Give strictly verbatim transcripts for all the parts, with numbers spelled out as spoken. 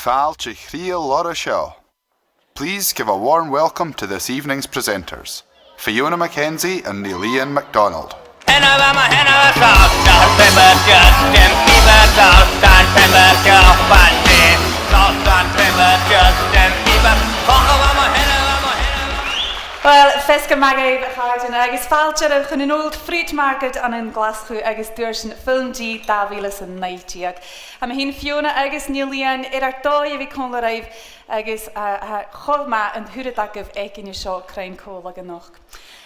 Fàilte chridheil oirre seo. Please give a warm welcome to this evening's presenters, Fiona Mackenzie and Neil Iain MacDonald. Uill, feasgar math dhuibh, a chàirdean, agus fàilte oirbh chun an Old Fruit Market ann an Glaschu agus Duaisean FilmG dà mhìle 's a naoi deug. Tha mi fhìn, Fiona agus Neil Iain air ar dòigh a bhith còmhla ribh agus, uh, uh, cho math an t-uiread agaibh againne seo cruinn còmhla a-nochd.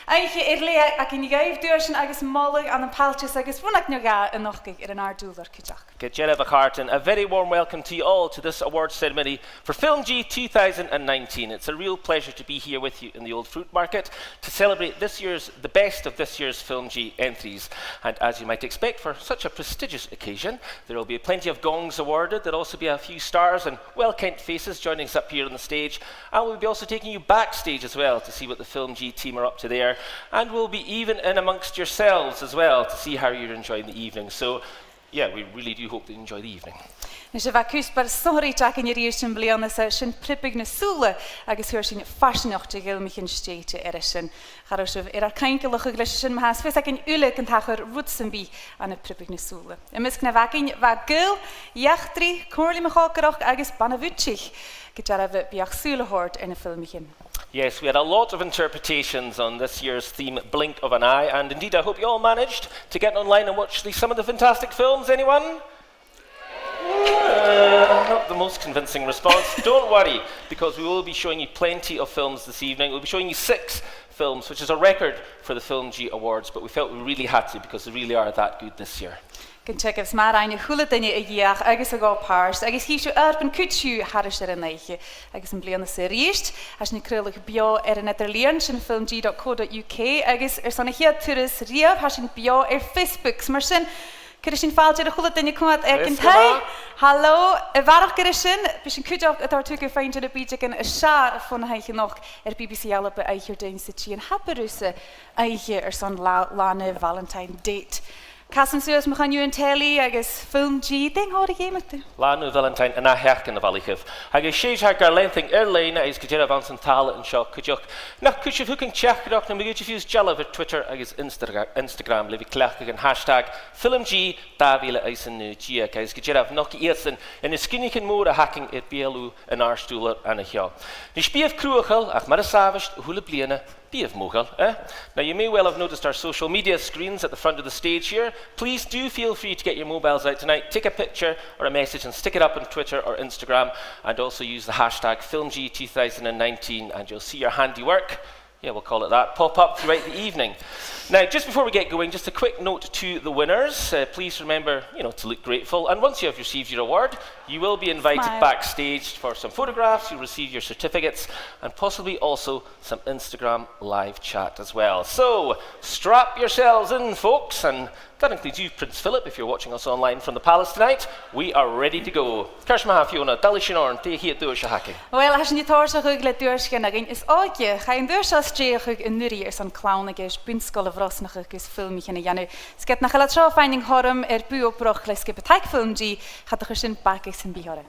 Oidhche air leth againn dhuibh, duaisean agus moladh ann am pailteas agus rionnagan no dhà a' nochdadh air an àrd-ùrlar cuideachd. Gu dearbh, a chàirdean, a very warm welcome to you all to this awards ceremony for FilmG two thousand and nineteen. It's a real pleasure to be here with you in the Old Fruit Market to celebrate this year's, the best of this year's FilmG entries. And as you might expect, for such a prestigious occasion, there will be plenty of gongs awarded. There'll also be a few stars and well-kent faces joining us up here on the stage. And we'll be also taking you backstage as well to see what the FilmG team are up to there. And we'll be even in amongst yourselves as well to see how you're enjoying the evening. So, yeah, we really do hope that you enjoy the evening. Nise, bha cuspair sònraichte againn a-rithist am bliadhna-sa, sin priobadh na sùla, agus fhuair sinn farsaingeachd de dh'fhilmichean stèidhichte air a sin. Cha robh sibh air ur caingealachadh leis a sin, ma tha fios againn uile gun tachair rud sam bith ann am priobadh na sùla. Am measg na bh' againn, bha gaol, eachdraidh, comhairle mu chocaire agus bana-bhuidsichean. Gu dearbh, biodh sùil a thoirt air na filmichean. Yes, we had a lot of interpretations on this year's theme, Blink of an Eye, and indeed I hope you all managed to get online and watch the, some of the fantastic films. Anyone? Uh, not the most convincing response. Don't worry, because we will be showing you plenty of films this evening. We'll be showing you six films, which is a record for the FilmG Awards, but we felt we really had to because they really are that good this year. Gun teagamh, 's math a rinn a h-uile duine a dhìth agus a ghabh pàirt, agus chì sibh Urban Cùisean thairis air an oidhche, agus am bliadhna-sa a-rithist, tha sinn a' craoladh beò air an eadar-lìon, sin filmg dot co dot U K, agus airson a' chiad turas riamh, tha sinn beò air Facebook. 'S mar sin, cuiridh sinn fàilte air a h-uile duine a' coimhead aig an taigh. Halò, a bharrachd air sin, bidh sinn cuideachd a' toirt thugaibh faighinn dè na bìdeagan as fheàrr fon oidhche a-nochd air B B C Alba Oidhche Ardaoin sa tighinn. Tha e uabhasach oidhche airson là, là na Valentine date. Casan suas mu choinneamh an telly agus FilmG, dè an còrr a dh'fheumadh tu? Là na Valentine an ath sheachdain, a bhalachaibh. Agus 's e seo gu leòr leantainn air-loidhne agus gu dearbh anns an talla an seo cuideachd. Nach cuir sibh thugainn teachdaireachd no ma dh'fhaodte fiù 's dealbh air Twitter agus Instagra-, Instagram le bhith a' cleachdadh an hashtag FilmG dà mhìle is a naoi deug, agus gu dearbh nochdaidh iadsan anns na sgrionichean mòra a th' againn air beulaibh an àrd-ùrlair an seo. Nis bithibh cruthachail, ach mar as àbhaist a h-uile bliadhna, bithibh modhail, eh? Now, you may well have noticed our social media screens at the front of the stage here. Please do feel free to get your mobiles out tonight, take a picture or a message and stick it up on Twitter or Instagram, and also use the hashtag FilmG two thousand and nineteen, and you'll see your handiwork, yeah, we'll call it that, pop up throughout the evening. Now, just before we get going, just a quick note to the winners. Uh, please remember, you know, to look grateful. And once you have received your award, you will be invited backstage for some photographs. You'll receive your certificates and possibly also some Instagram live chat as well. So, strap yourselves in, folks, and that includes you, Prince Philip, if you're watching us online from the palace tonight. We are ready to go. Ceart ma-thà, Fiona, dalaidh sinn oirnn, dè a' chiad duais a th' againn? Uill, tha sinn a' tòiseachadh le duais dhen fheadhainn as òige. Chaidh an duais seo a stèidheachadh an-uiridh airson clann a' Brosnachadh agus filmichean a dhèanamh. 'S ged nach eil iad seo a' faighinn an cothrom air bùth-obrach le sgioba taic FilmG, cha do chuir sin baga sam bith orra.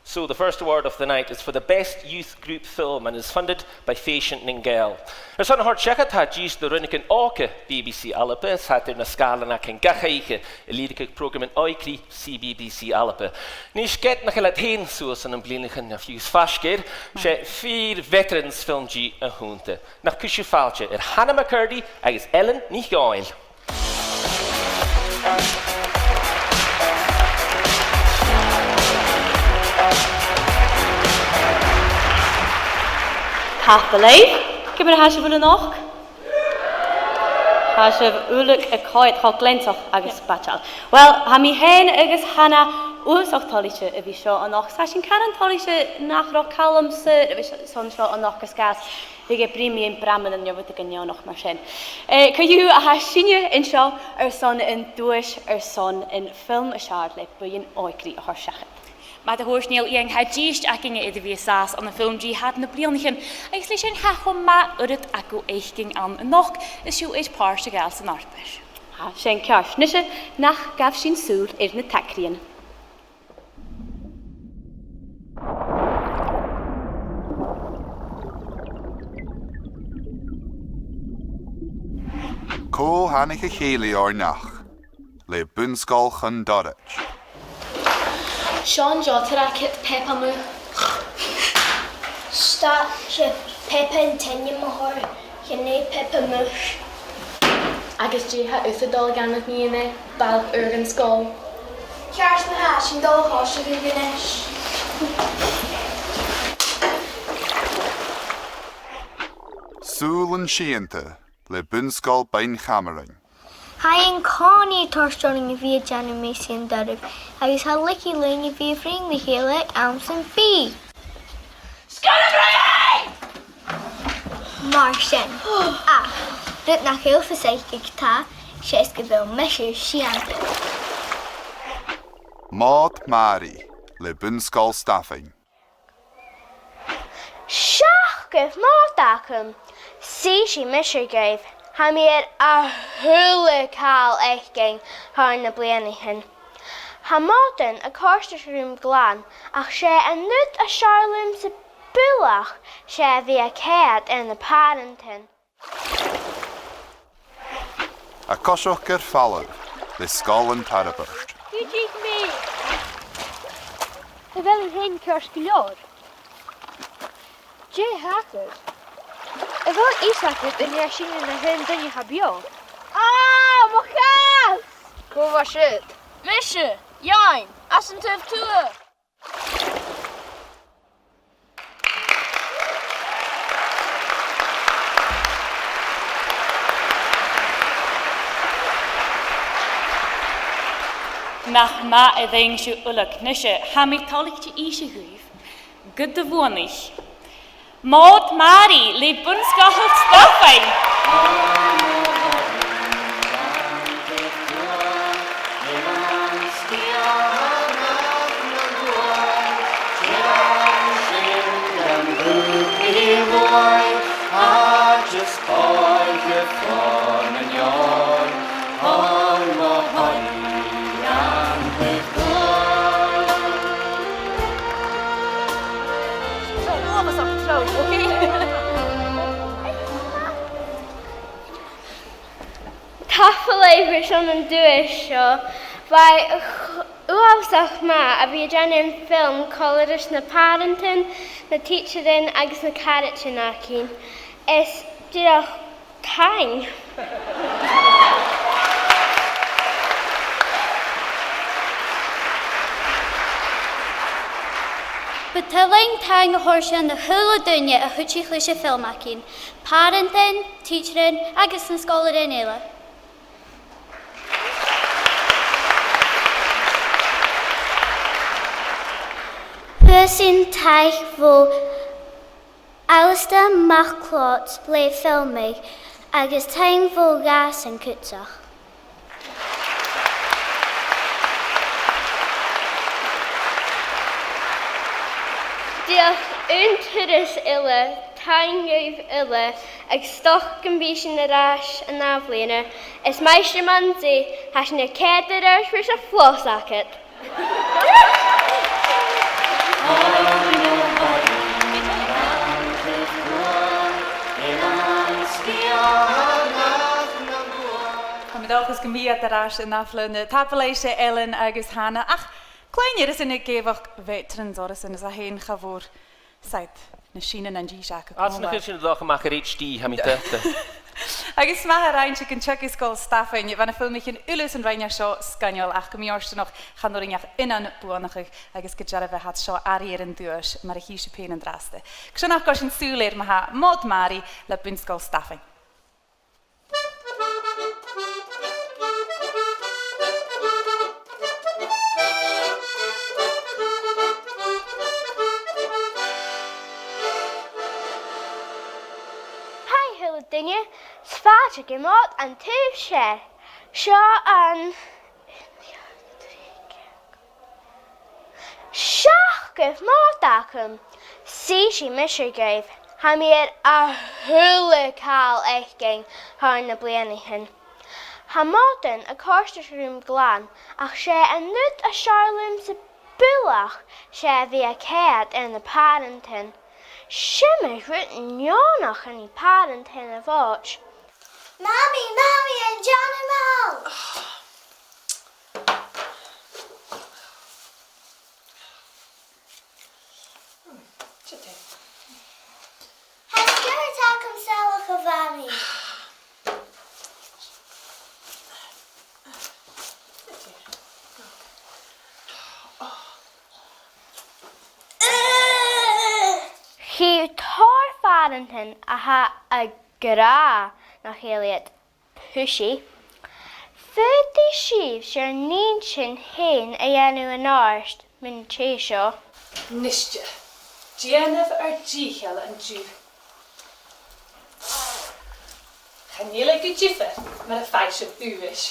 So the first award of the night is for the best youth group film and is funded by Fèisean nan Gàidheal. Airson a thoirt seachad, tha dithis de rionnagan òga B B C Alba, is tha iad air na sgàilean againn gach oidhche a' lìbhrigeadh prògraman òigridh C B B C Alba. Nis ged nach eil iad fhèin suas ann am bliadhnaichean no fiù 's faisg air, 's e fìor veterans FilmG a th' annta. Nach cuir sibh fàilte air Hannah McCurdy agus Ellen NicDhòmhnaill. Tapadh leibh. Ciamar a tha sibh a-nochd? Tha sibh uile a' coimhead cho gleansach agus baisteadh. Uill, tha mi fhèin agus Hannah uabhasach toilichte a bhith seo a-nochd. Tha sinn caran toilichte nach robh Calum saor a bhith airson seo a-nochd, gus gus bhiodh e a' bruidhinn mu bhraman no rudeigin neònach mar sin. Eh, co-dhiù, tha sinne an seo airson an duais airson am film as fheàrr le buidheann òigridh a thoirt seachad. Mar a thuirt Neil Iain, tha dithis againne air a bhith an sàs ann am FilmG fad na bliadhnaichean, agus leis sin tha e cho math uiread agaibh fhaicinn ann a-nochd is sibh air pàirt a ghabhail san fharpais. Tha sin ceart. Nise, nach gabh sinn sùil air na tagraidhean. Bò thàinig a chèilidh oirnn a-mach le Bun-sgoil Chondorrait. Seo an jotter agad, Peppa Muc. 'S e Peppa an t-ainm a th' oirre, chan e Peppa Muc. Agus dè tha thusa a' dol a dhèanamh, a nighean, a' bhalach ùr dhen sgoil? Ceart ma-thà, sinn a' dol a thòiseachadh a-nis. Sùil an t-sianta le Bun-sgoil Beinn Chamshron. Tha e an-còmhnaidh a' toirt oirnn a bhith a' dèanamh measaidh an doraidh, agus tha e a' leigeil leinn a bhith a' bruidhinn ri chèile anns a' bhìdh. Sgoil a' Bhruidhinn! Mar sin, ach rud nach eil fios aig, aig tè, 's e 's gu bheil mise sean. Mòd Màiri le Bun-sgoil Stafainn. Seacaid mòd agam. Suidhidh mise dhuibh. Tha mi air a h-uile càil fhaicinn thar nam bliadhnaichean. Tha mòdan a' còrdadh rium glan, ach 's e an rud as fheàrr leamsa buileach, 's e a bhith a' coimhead air na pàrantan. A' coiseachd air falbh le Sgoil an Tairbeirt. Cuidich mi! A bheil thu fhèin ceart gu leòr? Dè thachair? A bheil fhios agad an e sinne na h-aon daoine a tha beò? Ah, mo chas! Cò bha siud? Mise, Iain, às an taobh tuath. Nach math a rinn sibh uile. Nise, tha mi toilichte innse dhuibh gu do bhuannaich Mòd Màiri le Bun-sgoil Stafainn. Tapadh leibh airson an duais seo. Bha e ch-, uabhasach math a bhith a' dèanamh film còmhla ris na pàrantan, na tidsearan agus na caraidean againn. Is dìreach taing. Bu toil leinn taing a thoirt dhan a h-uile duine a chuidich leis a' film againn, pàrantan, tidsearan agus na sgoilearan eile. Shuas an taing bho Alasdair MacLeòid le filmeadh agus taing bho dh'Alasdair cuideachd. Dìreach aon turas eile, taing dhuibh uile, agus 's dòcha gum bi sinn air ais an-ath-bhliadhna. Is Maighstir Mundaidh, tha sinn a' coimhead air adhart ris a' flos agad. Tha mi an dòchas gum bi iad air ais an ath-bhliadhna. Tapadh leibhse, Ellen agus Hannah. Ach cluinn air a sin ag èigheach veterans orrasan, is tha e fhèin cha mhòr. Said, na sìnean an dithis aca. Às nach eil sinn a' dol a-mach air H D, tha mi a' tuigsinn. Agus 's math a rinn sibh gun teagamh Sgoil Stafainn. Bha na filmichean uile san roinn seo sgoinneil, ach gu mì-fhortanach chan urrainn ach aonan buannachadh, agus gu dearbh bha iad seo airidh air an duais, mar a chì sibh fhèin an-dràsta. Gu sin ach, gabhaibh sùil air, ma-thà, Mòd Màiri le Bun-sgoil Stafainn. Hi, a h-uile duine, 's fàilte gu Mòd an Taobh Sear. Seo an Seacaid mòd agam. Suidhidh mise dhuibh. Tha mi air a h-uile càil fhaicinn thar nam bliadhnaichean. Tha mòdan a' còrdadh rium glan, ach 's e an rud as fheàrr leamsa buileach, 's e a bhith a' coimhead air na pàrantan. 'S iomadh rud neònach ann am pàrantan a' Mhòid. Mamaidh, Mamaidh, an Dèan a-mach! Tha sgìre agam, sealladh, a Mhamaidh. Chì thu tòrr phàrantan a tha ag ràdh nach eil iad pushy. Faodaidh sibhse ur n-inntinn fhèin a dhèanamh an-àirde mun tè seo. Nise, dèanaibh ur dìcheall an-diugh. Chan eil e gu diofar mar a faigh sibh ùidh.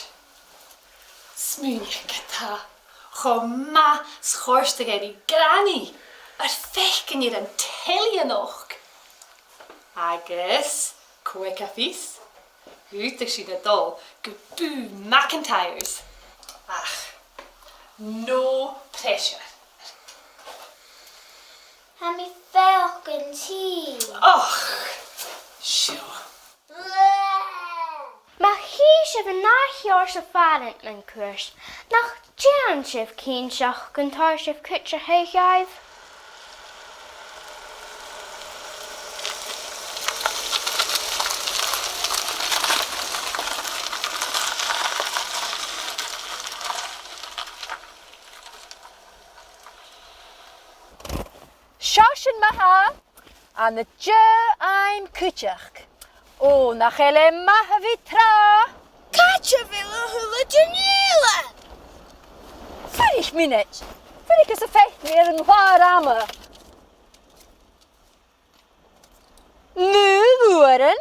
Smaoinich ge-tà, cho math 's a chòrdadh e ri Granny, air fhaicinn air an telly a-nochd. Agus, cò aig tha fios? Dh'fhaodadh sinn a dhol gu bùth McIntyre's. Ach, no pressure. Tha mi a' faireachdainn tinn. Och, seo. Ma chì sibh an ath sheòrsa phàrant mun cuairt, nach dèan sibh cinnteach gun toir sibh cuideachadh dhaibh? Seo sinn ma-thà, an-diugh fhaighinn cuideachd. Ò, nach eil e math a bhith tràth! Càit a bheil a h-uile duine eile? Fuirich mionaid, fuirich is am faic mi air an chlàr-ama. Mùill-uaran,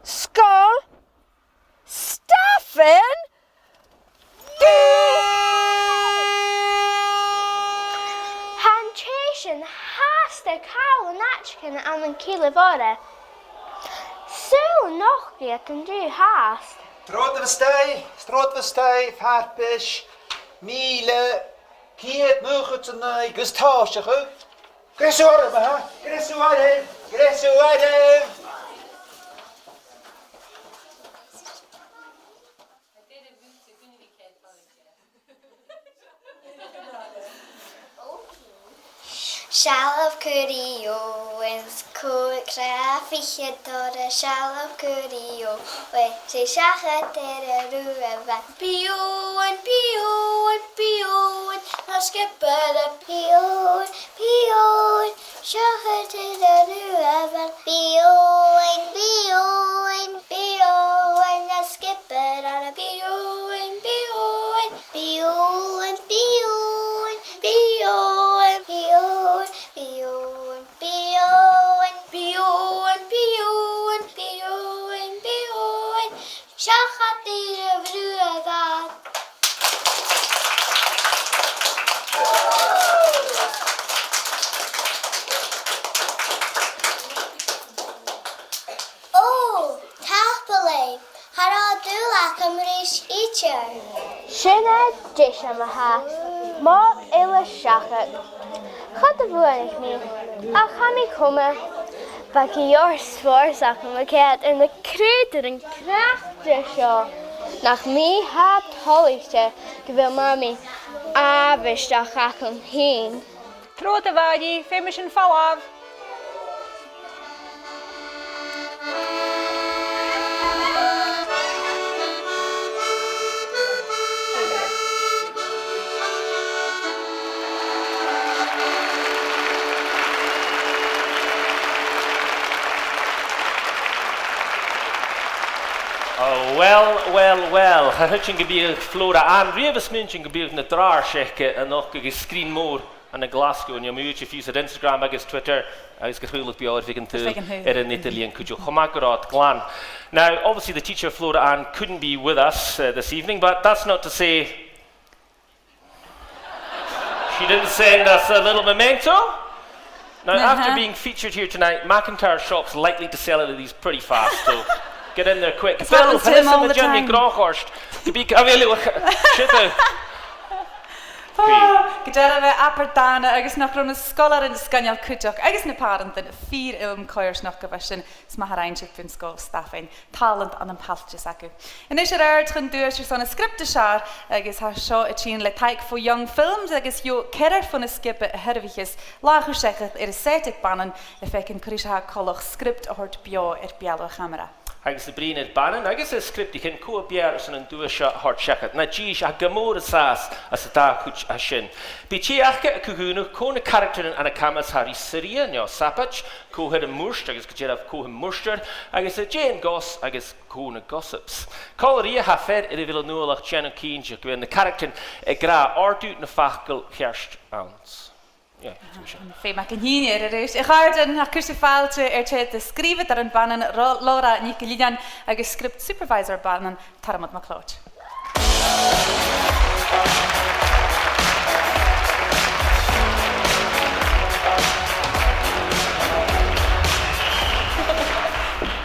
sgoil, Stephen! Tha an tè sin fhathast a' call an àiteigin ann an Cille Mhoire. Saoil an nochdadh iad an-diugh fhathast? Trobhadaibh a-staigh, trobhadaibh a-staigh, farpais, mìle, ceud, naochad 's a naoi, gus tòiseachadh. Greas oirbh, ma-thà! Greas oirbh! Greas oirbh! Sealladh, cuiridh Eòghann, còig, trì, fichead, dòigh, sealladh, cuiridh Eòghann, sé seachad air an rubha-bhàn. Bidh Eòghann, bidh Eòghann, bidh Eòghann, na sgiobair a bhith. Bidh Eòghann, bidh Eòghann, seachad air an rubha-bhàn. Bidh Eòghann, bidh Eòghann, bidh Eòghann, na sgiobair a bhith. Bidh Eòghann, bidh Eòghann, bidh Eòghann, bidh Eòghann, bidh Eòghann, bidh Eòghann, bidh Eòghann, bidh Eòghann, bidh Eòghann, bidh Eòghann, bidh Eòghann, bidh Eòghann, seachad air an rubha-bhàn. Ò, tapadh leibh, cha robh dùil agam ris idir. Sin e, deas, ma-thà. Mòr eile seachad. Cha do bhuannaich mi, ach tha mi coma. Bha gu leòr spòrs agam a' coimhead air na creutairean craicte seo. Nach mi tha toilichte gu bheil Mamaidh àbhaisteach agam fhìn. Trobhad, a Mhàiri, feumaidh sinn falbh. Oh, well, well, well. Cha chreid sinn gum biodh Flòraidh ann a-riamh a' smaointinn gum biodh na dràibhean a' nochdadh aig sgrìn mòr ann an Glaschu, an-diugh, ma dh'fhaoidte fiù 's air Instagram agus Twitter, agus gur e a' chraoladh beò air feadh an t-saoghail air an eadar-lìon cuideachd. Cho math gun robh iad glan. Now, obviously, the teacher, Flòraidh Ann, couldn't be with us, uh, this evening, but that's not to say she didn't send us a little memento. Now, after being featured here tonight, McIntyre Shop's likely to sell out of these pretty fast, so get in there quick. Bill, chan eil fhios agam an dèan mi gnothaich ort. Gum bi, a bheil, siud e. Gu dearbh, abair dàna, agus nach robh na sgoilearan sgoinneil cuideachd agus na pàrantan fìor ilm-choimhearsnachd a bha sin, 's math a rinn sibh bhon sgoil, stafainn. Tàlant ann am pailteas agaibh. A-nis air adhart chun duais airson an sgripte as fheàrr, agus tha seo a' tighinn le taic bho Young Films agus gheibh ceathrar bhon an sgioba a sheirbheiseas latha a chur seachad air an t-sèideadh baineann le feitheamh cò ris a tha coltach sgripte a thoirt beò air beulaibh a' chamara. Agus a' bruidhinn air baineann agus air sgriptaichean, cò a b' fheàrr airson an duais seo a thoirt seachad? Na dithis, tha gu mòr an sàs anns an dà chuid a tha sin. Bidh tè aca a' co-dhùnadh cò na caractaran ann an camas a tha ri sruthadh no sabaid, cò tha air am murt agus gu dearbh cò tha am murtair, agus dè an cus agus cò na gossips. Còmhla rithe tha fear air a bheil an uallach a' dèanamh cinnteach gu bheil na caractaran ag ràdh òrdugh na facal cheart anns. Yeah, tha mi sure. Feum againn fhìn air a-rithist. A chàirdean, tha cùrsa fàilte air tè de sgrìobhadair am baineann, Ro-, Laura NicIllFhinnein, agus script supervisor am baineann, Tormod MacLeòid.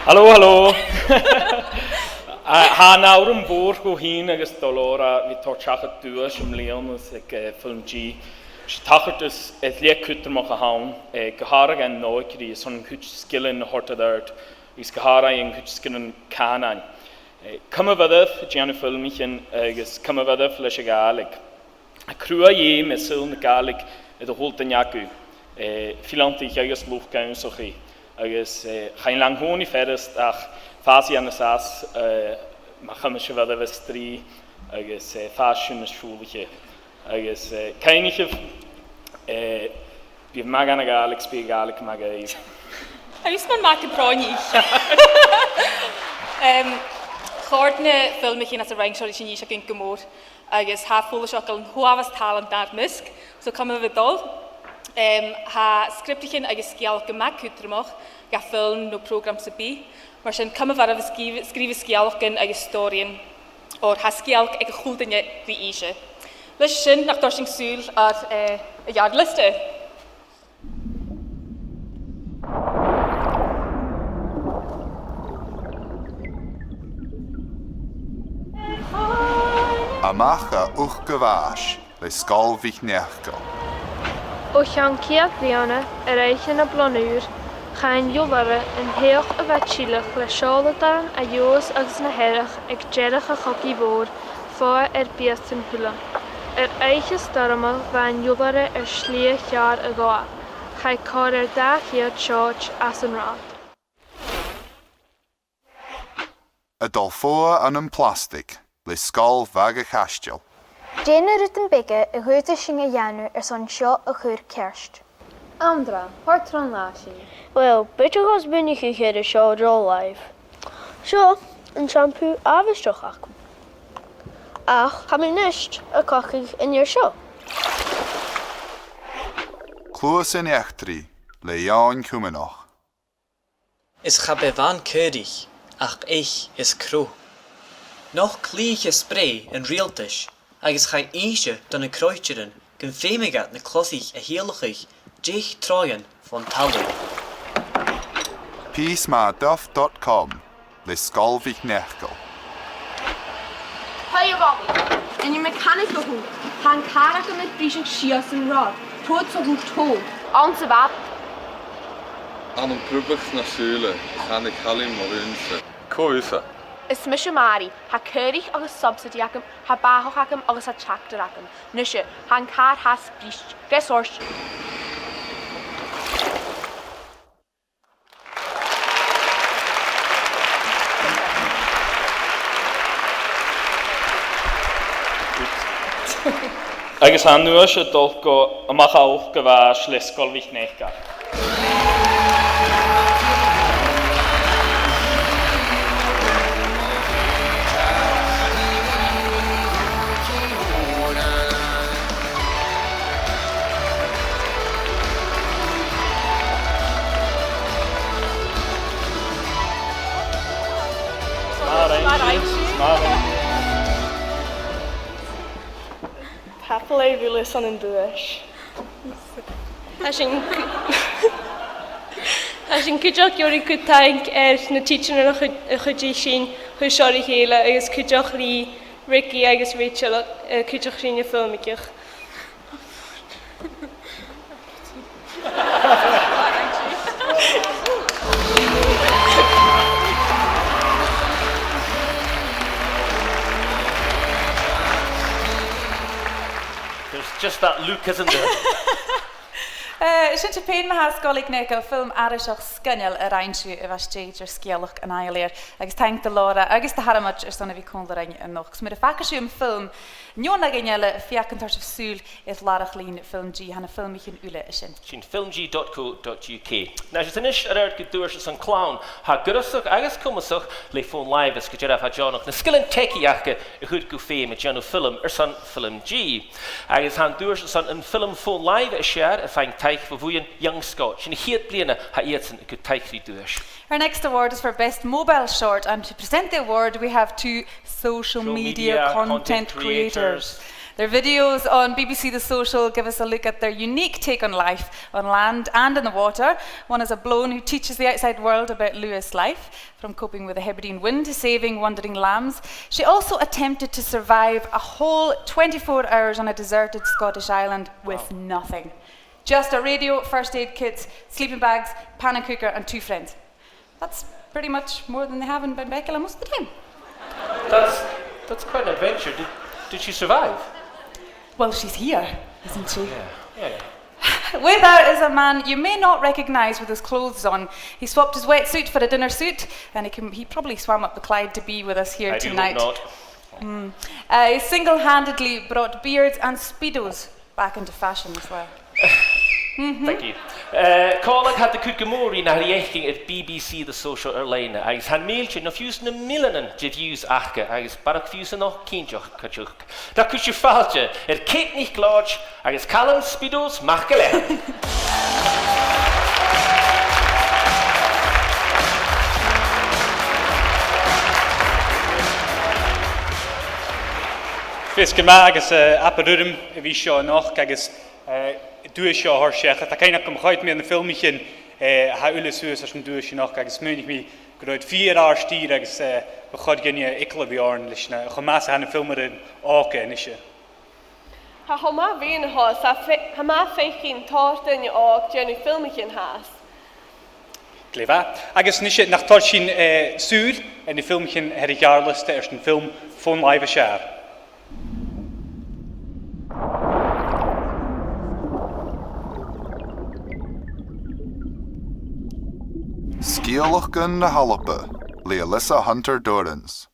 Halò, halò. A, tha an t-òran mhòr dhomh fhìn agus do Laura a bhith a' toirt seachad duais am bliadhna aig, eh, FilmG. 'S e tachartas air leth cudromach a th' ann, eh, gu h-àraidh dhan òigridh, airson a' chuid sgilean a thoirt air adhart, agus gu h-àraidh a' chuid sgilean cànain. Eh, cumaibh oirbh a' dèanamh filmichean agus cumaibh oirbh leis a' Ghàidhlig. Tha cruaidh fheum air saoghal na Gàidhlig air a h-uile duine agaibh, eh, fileantaich agus luchd-ionnsachaidh, agus, eh, chan eil e an-còmhnaidh furasta ach fàsaidh e na b' fhasa, eh, ma chumas sibh oirbh a' strì, agus, eh, fàsaidh sibh nas siùbhlaiche. Agus, eh, cuimhnichibh, eh, bithibh math dhan a' Ghàidhlig, 's bidh a' Ghàidhlig math dhuibh. Tha thusa mar Mac an t-Sròin. Em, chòrd na filmichean anns an roinn seo ris an fhìs againn gu mòr, agus tha follaiseach gu bheil an t-uabhas tàlant nar measg, so cumaibh a' dol. Em, tha sgriptaichean agus sgeulachdan math cudromach dha film no prògram sam bith, mar sin cumaibh oirbh a' sgrìobh-, sgrìobhadh sgeulachdan agus stòiridhean, oir tha sgeulachd aig a h-uile duine ri innse. Leis sin, nach toir sinn sùil air, eh, an dàrna liosta. A-mach à Uchd a' Bhàis le Sgoil MhicNeacail. O chionn ceud bliadhna, air oidhche na Bliadhn' Ùir, chaidh an iolaire an t-soitheach a bha tilleadh le seòladairean à Leòdhas agus na Hearadh aig deireadh a' Chogaidh Mhòir fodha air Biatain Shùilinn. Air oidhche stoirmeil bha an iolaire air slighe cheàrr a ghabhail. Chaidh còrr air dà cheud seòid às an rathad. A' dol fodha ann am plastic le Sgoil Mhac a' Chaisteil. Dè na rudan beaga a dh'fhaodadh sinn a dhèanamh airson seo a chur ceart? Andra, thoir tron latha sin. Uill, b' fheudar dhomh smaoineachadh air seo ro làimh. Seo an t-seampù àbhaisteach agam. Ach tha mi a-nis a' coiseachd an fhear seo. Cluasan Eachdraidh le Eòin Cuimneach. Is cha b' e a-mhàin caoraich, ach eich is crodh. Nochd cliathaich is brèagha an riaghaltais agus chaidh innse do na croitearan gum feumadh iad na closaich a thìodhlacadh deich troighean bhon talamh. Pìos math duff dot com le Sgoil MhicNeacail. Hiya, Robbie. An e mechanic a th' annad? Tha an càr agam air briseadh sìos an rathad. Trobhad 's thog thu tòrr. Anns a' bhad. Ann am priobadh na sùla, thàinig Calum mo dhùnsa. Cò thusa? Is mise Màiri. Tha caoraich agus subsidy agam, tha bathach agam agus tha tractar agam. Nise, tha an càr fhathast briste. Gus an uair sin. Agus tha an duais a' dol gu A-mach à Uchd a' Bhàis le Sgoil MhicNeacail. Tapadh leibh uile airson an duais. Tha sinn, tha sinn cuideachd ag iarraidh cuid taing air na tidsearan a chuid, a chuidich sinn, a chuir seo ri chèile, agus cuideachd ri Ricky agus Rachel, eh, cuideachd rinne filmigeadh. Just that look, isn't there? Eh, sin sibh fhèin, ma-thà, sgoilearan, aig an fhilm aithriseach sgoinneil a rinn sibh a bha stèidhichte air sgeulachd an Iolaire, agus taing do Laura agus do Thormod airson a bhith còmhla rinn a-nochd. 'S mura faca sibh am film, no neach eile, feuch an toir sibh sùil air làrach-lìn FilmG, tha na filmichean uile an sin. Sin filmg dot co dot U K. Nise, a-nis, air adhart gu duais airson clann, tha goireasach agus comasach le fòn-làimhe, is gu dearbh tha deònach na sgilean teagaisg aca a chur gu feum a' dèanamh film airson FilmG. Agus tha an duais airson am film fòn-làimhe as fheàrr a' faighinn taic bho bhuidheann Young Scot. Sin a' chiad bliadhna a tha iadsan a' cur taic ri duais. Our next award is for Best Mobile Short, and to present the award we have two social media content creators. Their videos on B B C The Social give us a look at their unique take on life on land and in the water. One is a blowen who teaches the outside world about Lewis life, from coping with the Hebridean wind to saving wandering lambs. She also attempted to survive a whole twenty-four hours on a deserted Scottish island with nothing. Just a radio, first aid kits, sleeping bags, pan and cooker, and two friends. That's pretty much more than they have in Benbecula most of the time. That's, that's quite an adventure. Did, did she survive? Well, she's here, isn't she? Yeah, yeah. With her is a man you may not recognise with his clothes on. He swapped his wetsuit for a dinner suit, and he can, he probably swam up the Clyde to be with us here tonight. I do hope not. Mm. Uh, he single-handedly brought beards and Speedos back into fashion as well. Thank you. Eh, còmhla, tha iad a' cur gu mòr ri na tha ri fhaicinn air B B C The Social air-loidhne, agus chan eil sinn a' faighinn na milleanan de views aca, agus barrachd views a-nochd cinnteach, cuideachd. Tha cuid fàilte air Kate NicLeòid agus Calum Speedos MacIlleathain. Feasgar math agus, eh, abair urram a bhith seo a-nochd agus, eh, duais seo a thoirt seachad. Tha cuimhne agam, choimhead mi air na filmichean, eh, a tha uile suas airson duais a-nochd agus smaoinich mi gun robh iad fìor àrd-ìre agus, eh, bu chòir dhuinne eagal a bhith oirnn leis na, cho math 's a tha na filmearan òga a-nise. Tha e cho math a bhith an seo, 's tha fe-, tha e math faicinn tòrr dhaoine òg a' dèanamh filmichean fhathast. Glè mhath. Agus a-nise, nach toir sinn, eh, sùil air na filmichean a th' air a' gheàrr-liosta airson film fòn-làimhe as fheàrr. Sgeulachdan na h-Alba, le Alyssa Hunter Dorrans.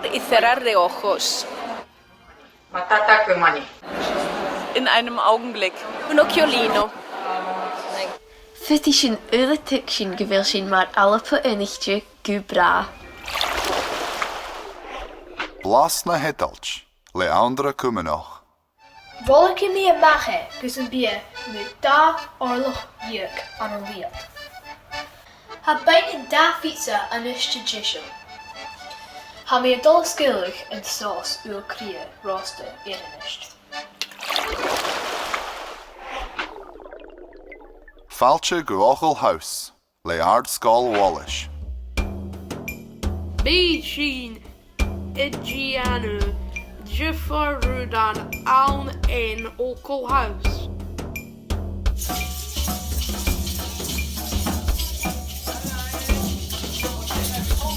Y cerrar de ojos. Matata con maní. En einem Augenblick. Un occhiolino. Faodaidh sinn uile tuigsinn gu bheil sinn mar Alba aonaichte gu bràth. Blas na h-Eadailt, le Anndra Cuimeanach. Bholaidh mi a-mach e gus am bi e mu dhà òirleach dheug ann an lìon. Tha bainne dà phizza a-nis deiseil. Tha mi a' dol a sgaoileadh an sòs ubhal-cridhe rosta air a-nis. Fàilte gu Oghall House, le Àrd-sgoil Wallis. Bidh sinn a' dèanamh diofar rudan ann an Oghall House.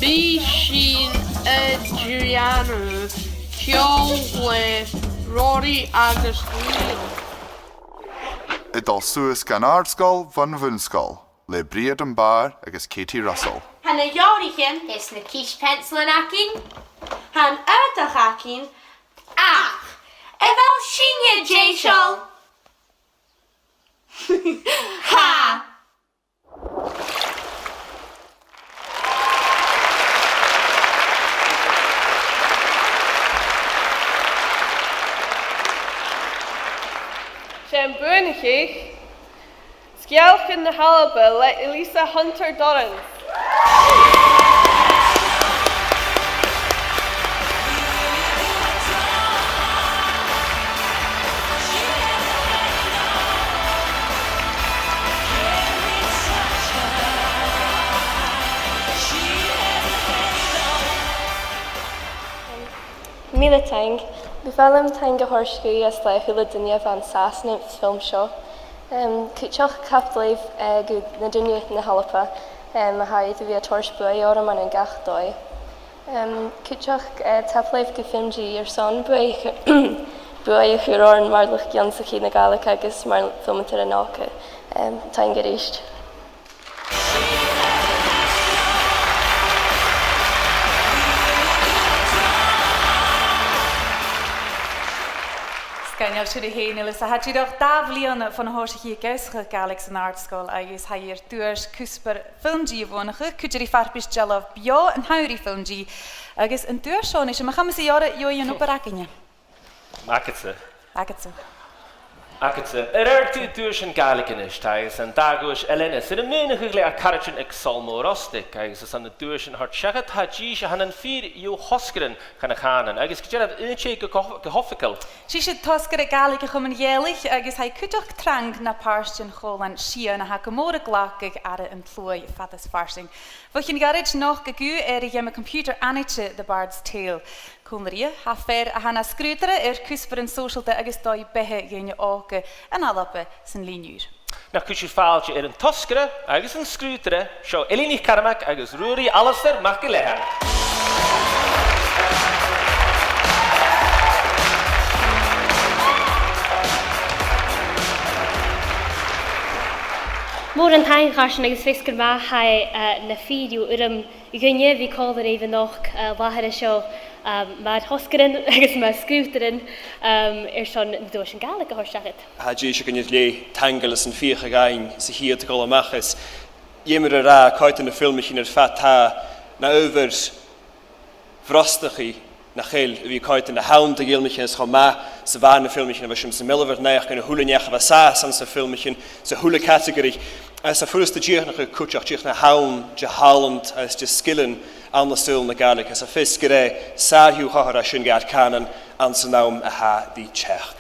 Bidh sinn a' dèanamh ceòl le Rory agus Liam. A' dol suas gun Àrd-sgoil bhon bhun-sgoil. Le Briaid am Bàrr agus Katie Russell. Tha na leabhraichean is na cis-peansailean againn. Tha an aodach againn. Ach a bheil sinne deiseil? Tha. 'S e am buannachd Sgeulachdan na h-Alba le Alyssa Hunter Dorrans. Mìle taing. Bu mhath leam taing a thoirt dhuibh is le a h-uile duine a bha an sàs anns a' fhilm seo. Em, cuideachd tapadh leibh, eh, gu na daoine na h-Alba, em, a tha air a bhith a' toirt buaidh orm ann an gach dòigh. Em, cuideachd, eh, tapadh leibh gu FilmG airson buaidh, buaidh a chur oirnn mar luchd-ionnsachaidh na Gàidhlig agus mar luchd-ionnsachaidh an òige. Em, taing a-rithist. Sgoinneil, siud thu fhèin, Eilidh. Tha dìreach dà bhliadhna bhon a thòisich thu ag ionnsachadh Gàidhlig san àrd-sgoil agus tha thu air duais Cuspair Filmdì a bhuannachadh, cuide ri farpais dealbh beò an t-samhraidh Filmdì, agus an duais seo a-nis, am bu chaomh leat a ghearradh dha an obair againne? Agadsa. Agadsa. Agadsa. A rèir duais na Gàidhlig a-nis, tha e san dà dhuais a leanas, air am mìneachadh le ar caraidean aig Sabhal Mòr Ostaig, agus airson na duaisean a thoirt seachad, tha dithis a th' ann am fìor dheagh thosgaire dhan a' chànan, agus gu dearbh aon tè gu, gu, gu h-oifigeil. 'S e seo tosgaire Gàidhlig a' Chomainn Ghàidhealaich, agus tha i cuideachd trang na pàirt den chòmhlan Sian a tha gu mòr a' glacadh aire an t-sluaigh fad is farsaing. Bho chionn ghoirid, nochd gu air a' gheama computer aithnichte The Bard's Tale. Còmhla rithe, tha fear a tha na sgrùdairean air cuspairean sòisealta agus dòigh-beatha dhaoine òga an Alba san linn ùir. Nach cuir sibh fàilte air an tosgaire agus an sgrùdaire, seo Eilidh NicCarmaig agus Ruairidh Alasdair MacIlleathain. Mòran taing, a chàirdean, agus feasgar math, tha e, eh, na fìor urram dhuinne a bhith còmhla ribh a-nochd, eh, an làthair seo, eh, mar thosgairean agus mar sgrùdairean, em, airson na duaisean Gàidhlig a thoirt seachad. Tha dithis againn air leth taingeil airson feuchainn sa chiad dol a-mach is dh'fheumar a ràdh, coimhead air na filmichean air fad, tha na adhbhar bhrosnachaidh nach eil a bhith a' coimhead air na h-aon de dh'fhilmichean as cho math 's a bha na filmichean a bha sinn sa mhealbh air naidheachd, a h-uile neach a bha sàs anns na filmichean, sa h-uile category, agus tha e furasta dìochuimhneachadh cuideachd dìreach na th' ann de thàlant agus de sgilean ann an saoghal na Gàidhlig, agus tha fios gur e sàr-dhiù-chòmhradh a tha sin dha ar cànan anns an àm a tha ri teachd.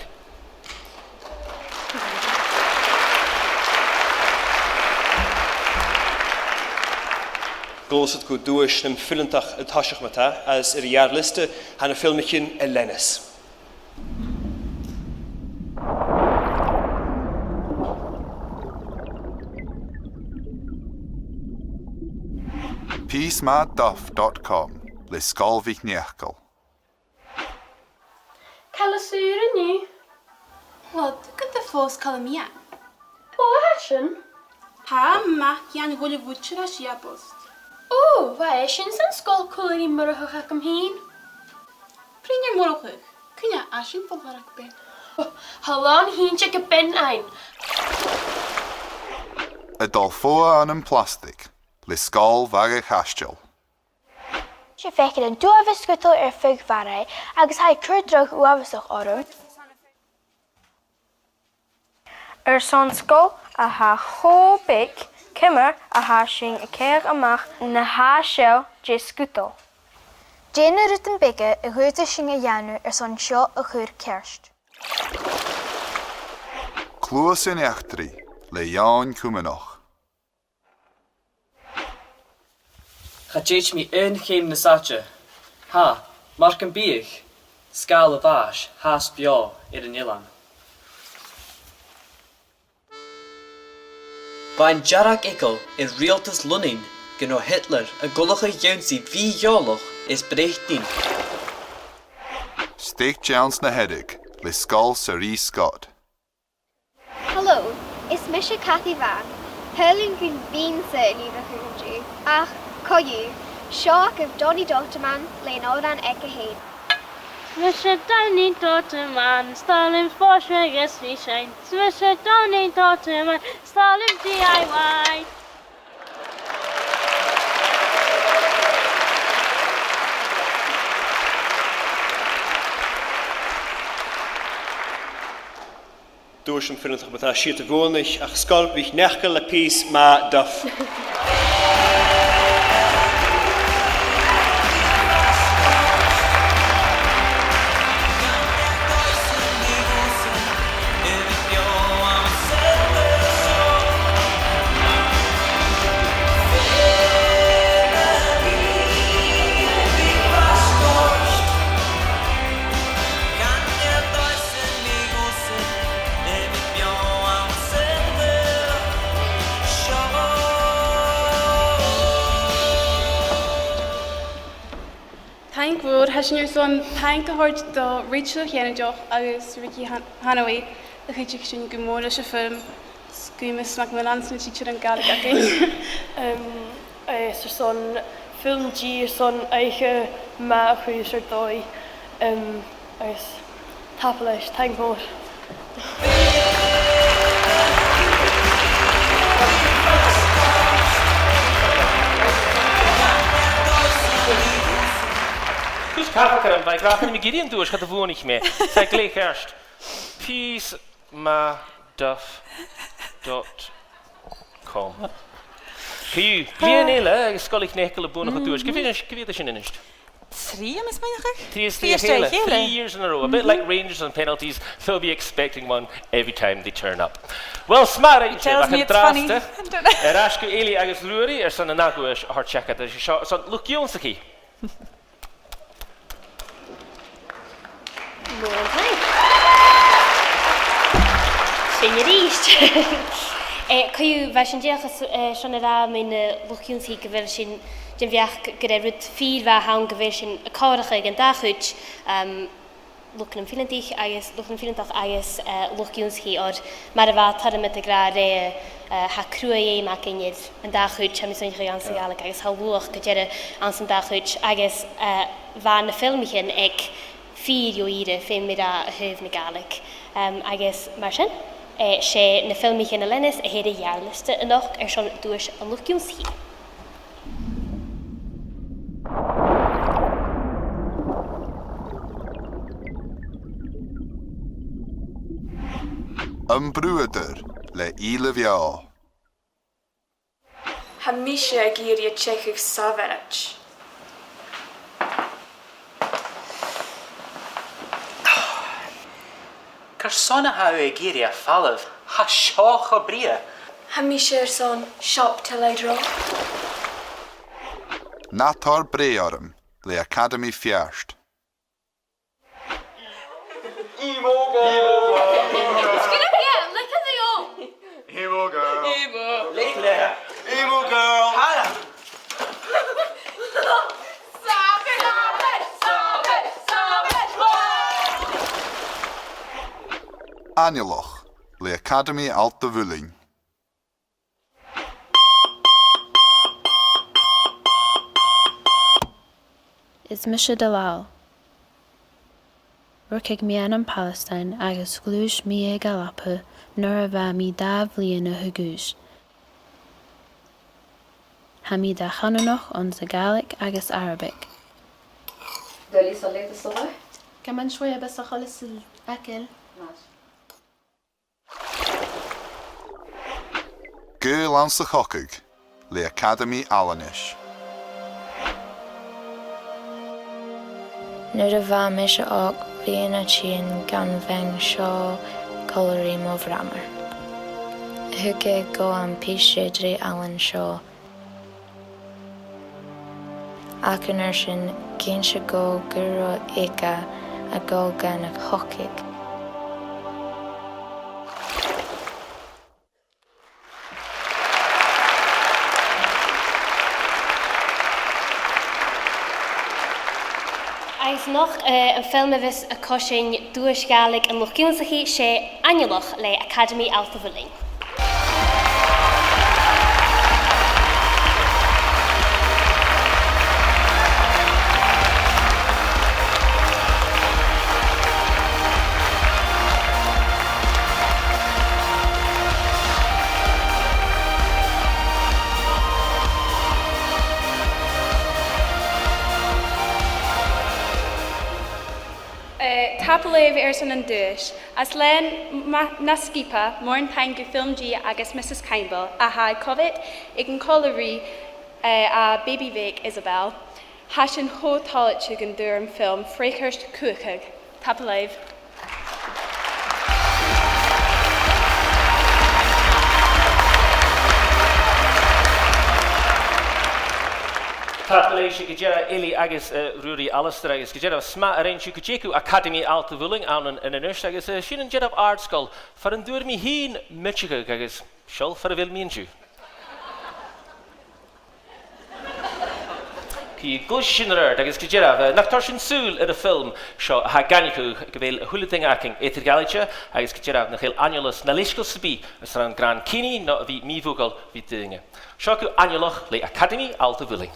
Gluaisidh sinn gu Duais nam Fileantach an toiseach ma-thà, agus air a' gheàrr-liosta tha na filmichean a leanas. Pìos math duff dot com le Sgoil MhicNeacail. Càit a bheil an saor an-diugh? Well, dè do chluas, càit a bheil Iain? Ò, tha e sin. Tha Iain a' dol a bhruidhinn ris a' phost. Ò, bha e sin san sgoil còmhla ri Murchadh agam fhìn. Prìomh Murchadh, cuin a tha sin fo làrach-bean? Ò, tha làn-shìnteag a' bean ann. A' dol fodha ann am plastic le Sgoil Bhaga Chaisteil. 'S e fear a th' ann an uabhas sgudal air feadh Bharraigh agus tha e a' cur dragh uabhasach orm. Airson sgoil a tha cho beag, ciamar a tha sinn a' caitheamh a-mach na tha seo de sgudal? Dè na rudan beaga a dh'fhaodadh sinn a dhèanamh airson seo a chur ceart? Cluasan Eachdraidh le Eòin Cuimneach. Cha tèid mi aon cheum nas fhaide. Tha, mar gum biodh, sgàil a' bhàis fhathast beò air an eilean. Bha an dearg-eagal air riaghaltas Lunnainn gun robh Hitler ag ullachadh ionnsaigh mhì-eòlach air Breatainn. Stèidhichte anns na Hearadh le Sgoil Sir E. Scott. Hello, is mise Cathy Vann. Shaoil mi gum bithinn-sa a' leughadh an-diugh, ach co-dhiù, seo agaibh Donnie Dotaman le an òran aige fhèin. Is mise Donnie Dotaman, 's toil leam pòsadh agus fìsean. Is mise Donnie Dotaman, 's toil leam D I Y. Duais nam Fileantach ma-thà, siud a bhuannaich, ach Sgoil MhicNeacail le pìos math duff. Taing mhòr, tha sinn airson taing a thoirt do Rachel Cheanadach agus Ricky Han-, Hanaway a chuidich sinn gu mòr leis a' fhilm. Seumas McMillan, sna tidsearan Gàidhlig againn. Um, eh, is airson FilmG, airson oidhche math a chur air dòigh. Um, agus tapadh leibh, taing mhòr. Cus cafacar am bheag, rach mi girion duais, cha do bhuannaich mi. 'S e glè cheart. Peas math duff dot com. Chì thu, bliadhna eile, agus Sgoil MhicNeacail a' buannachadh duais. Cia mheud, cia mheud a tha sin a-nis? Trì, am measg mòine. Trì às trì a chèile. Three years in a row. A bit like Rangers on penalties, they'll be expecting one every time they turn up. Well, 's math a rinn sibh, ach an-dràsta, air ais gu Eilidh agus Ruairidh airson an ath dhuais a thoirt seachad. Seo, airson luchd-ionnsachaidh. Mòran taing. Sin a-rithist. Eh, co-dhiù, bha sinn dìreach, eh, airson a ràdh mu na luchd-ionnsachaidh gu bheil sinn den bheachd gur e rud fìor mhath a th' ann gu bheil sinn a' comharrachadh an dà chuid, um, luchd nam fileantach agus, luchd nam fileantach agus, eh, luchd-ionnsachaidh, oir mar a bha Tormod ag ràdh roimhe, eh, tha cruaidh-fheum againn air an dà chuid, tha mi a' smaoineachadh, anns a' Ghàidhlig, agus tha luach gu dearbh anns an dà chuid, agus, eh, bha na filmichean aig fìor dheagh ìre, feumaidh mi ràdh, a thaobh na Gàidhlig. Em, agus mar sin, eh, 's e na filmichean a leanas a th' air a' gheàrr-liosta a-nochd airson duais an luchd-ionnsachaidh. Am Bruadar le Ìle Bheò. Tha mise ag iarraidh a' teicheadh sàbhailte. Carson a tha thu ag iarraidh a' falbh? Tha seo cho brèagha. Tha mise airson Shop Till I Drop. Na toir brèagha orm le Acadamaidh Pheairt. Emo girl. It's gonna be it. Look at the old. Emo girl. Emo. Emo girl. Hannah. Aineolach le Acadamaidh Allt a' Mhuilinn. Is mise Dalal. Rugadh mi ann am Palestine agus ghluais mi gu Alba nuair a bha mi dà bhliadhna a dh'aois. Tha mi dà-chànanach anns a' Ghàidhlig agus Arabic. كمان شوية بس أخلص الأكل. Gaol anns a' Chogadh le Acadamaidh Aileanais. Nuair a bha mise ochd bliadhna a' tighinn dhan bheinn seo còmhla ri mo bhràthair, thug e dhomh am pìos seòrsa de dh'ailean seo. Ach an uair sin, dh'inns e dhomh gun robh e aige a' dol dhan a' chogadh. Agus a-nochd, eh, am film a bhios a' coiseachd duais Ghàidhlig an luchd-ionnsachaidh, 's e Aineolach le Acadamaidh Allt a' Mhuilinn. Eh, tapadh leibh airson an duais. Às leth ma-, na sgioba, mòran taing gu FilmG agus Mrs Campbell, a tha a' coimhead aig an còmhradh ri, eh, a' bhaby bheag Isabel. Tha sinn cho toilichte gun d' fhuair am film freagairt cumhachdach. Tapadh leibh. Tapadh leibhse gu dearbh, Eilidh agus, eh, Ruairidh, Alasdair, agus gu dearbh, 's math a rinn sibh. Gu dearbh, Acadamaidh Allt a' Mhuilinn ann an, an Inbhir Nis, agus, eh, sin an dearbh àrd-sgoil far an d' fhuair mi fhìn m' oideachadh agus seall far a bheil mi an-diugh. Cò ghoill sinn air adhart agus gu dearbh, eh, nach toir sinn sùil air a' fhilm seo a tha ag aithneachadh gu bheil a h-uile duine againn eadar-dhealaichte agus gu dearbh nach eil aineolas na leisgeul sam bith airson Grand Cini no a bhith mì-mhodhail ri daoine. Seo agaibh Aineolach le Acadamaidh Allt Mhuilinn.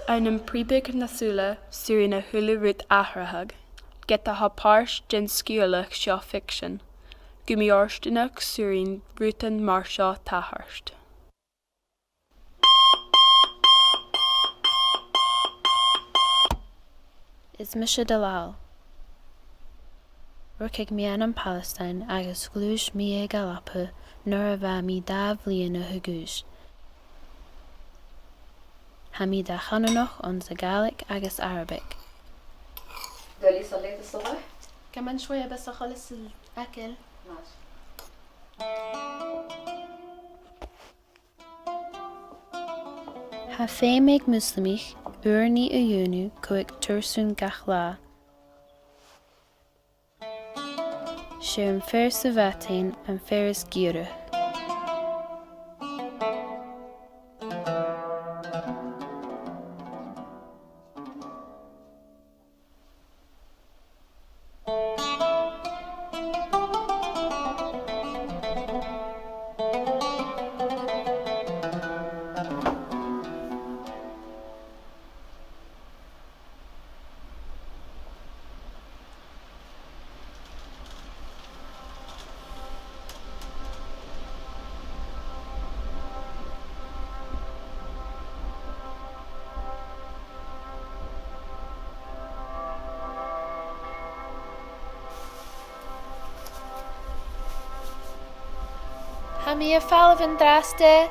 Ann am priobadh na sùla, 's urrainn a h-uile rud atharrachadh. Ged a tha pàirt den sgeulachd seo ficsean, gu mì-fhortanach 's urrainn rudan mar seo tachairt. Is mise Dalal. Rugadh mi ann am Palestine agus ghluais mi gu Alba nuair a bha mi dà bhliadhna a dh'aois. Tha mi dà-chànanach anns a' Ghàidhlig agus Arabic. Tha feum aig Muslamaich ùrnaigh a dhèanamh còig tursan gach latha. 'S e am fear sa mhadainn am fear as giorra. Tha mi a' falbh an-dràsta.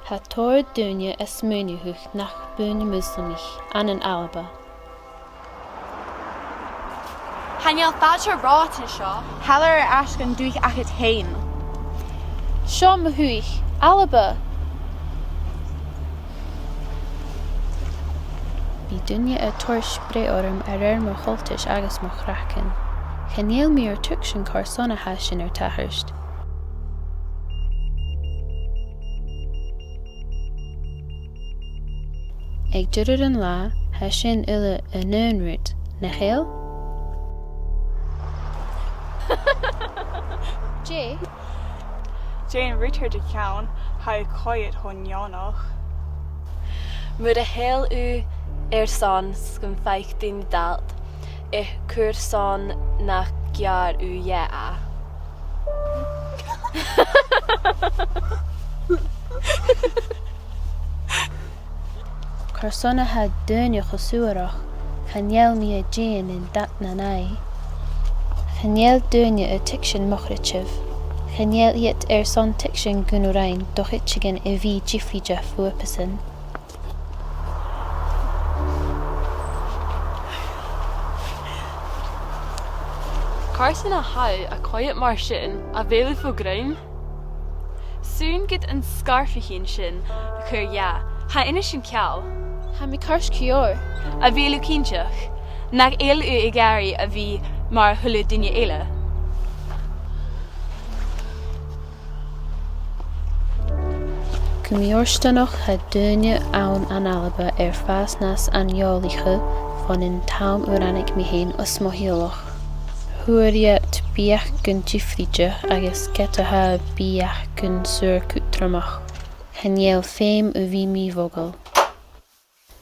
Tha tòrr dhaoine a' smaoineachadh nach buin Muslamaich ann an Alba. Chan eil fàilte romhad an seo. Thalla air ais dhan dùthaich agad fhèin. Seo mo dhùthaich, Alba. Bidh daoine a' toirt breith orm a rèir mo choltais agus mo chraiceann. Chan eil mi air tuigsinn carson a tha sin air tachairt. Aig deireadh an latha, tha sin uile an aon rud, nach eil? Dè? Dè an rud air do cheann, tha thu a' coimhead cho neònach. Mura h-eil thu airson 's gum faic duine d' fhalt, eh, carson nach gearr thu dheth e? Carson a tha daoine cho suarach, chan eil mi a' dèanamh dad nan aghaidh. Chan eil daoine a' tuigsinn mo chreideamh. Chan eil iad airson tuigsinn gun urrainn do chuideigin a bhith diofraichte bhuapasan. Carson a tha thu a' coimhead mar sin, a bheil thu fo ghruaim? Sùin gun an sgarfaichean sin a chur dheth, tha e an sin ceàrr. Tha mi ceart gu leòr. A bheil thu cinnteach nach eil thu ag iarraidh a bhith mar a h-uile duine eile? Gu mì-fhortanach, tha daoine ann an Alba air fàs nas aineolaiche bhon an t-àm a ràinig mi fhèin os mo theaghlach. Fhuair iad beachdan diofraichte agus ged a tha beachdan saor-chudromach, chan eil feum a bhith mì-mhodhail.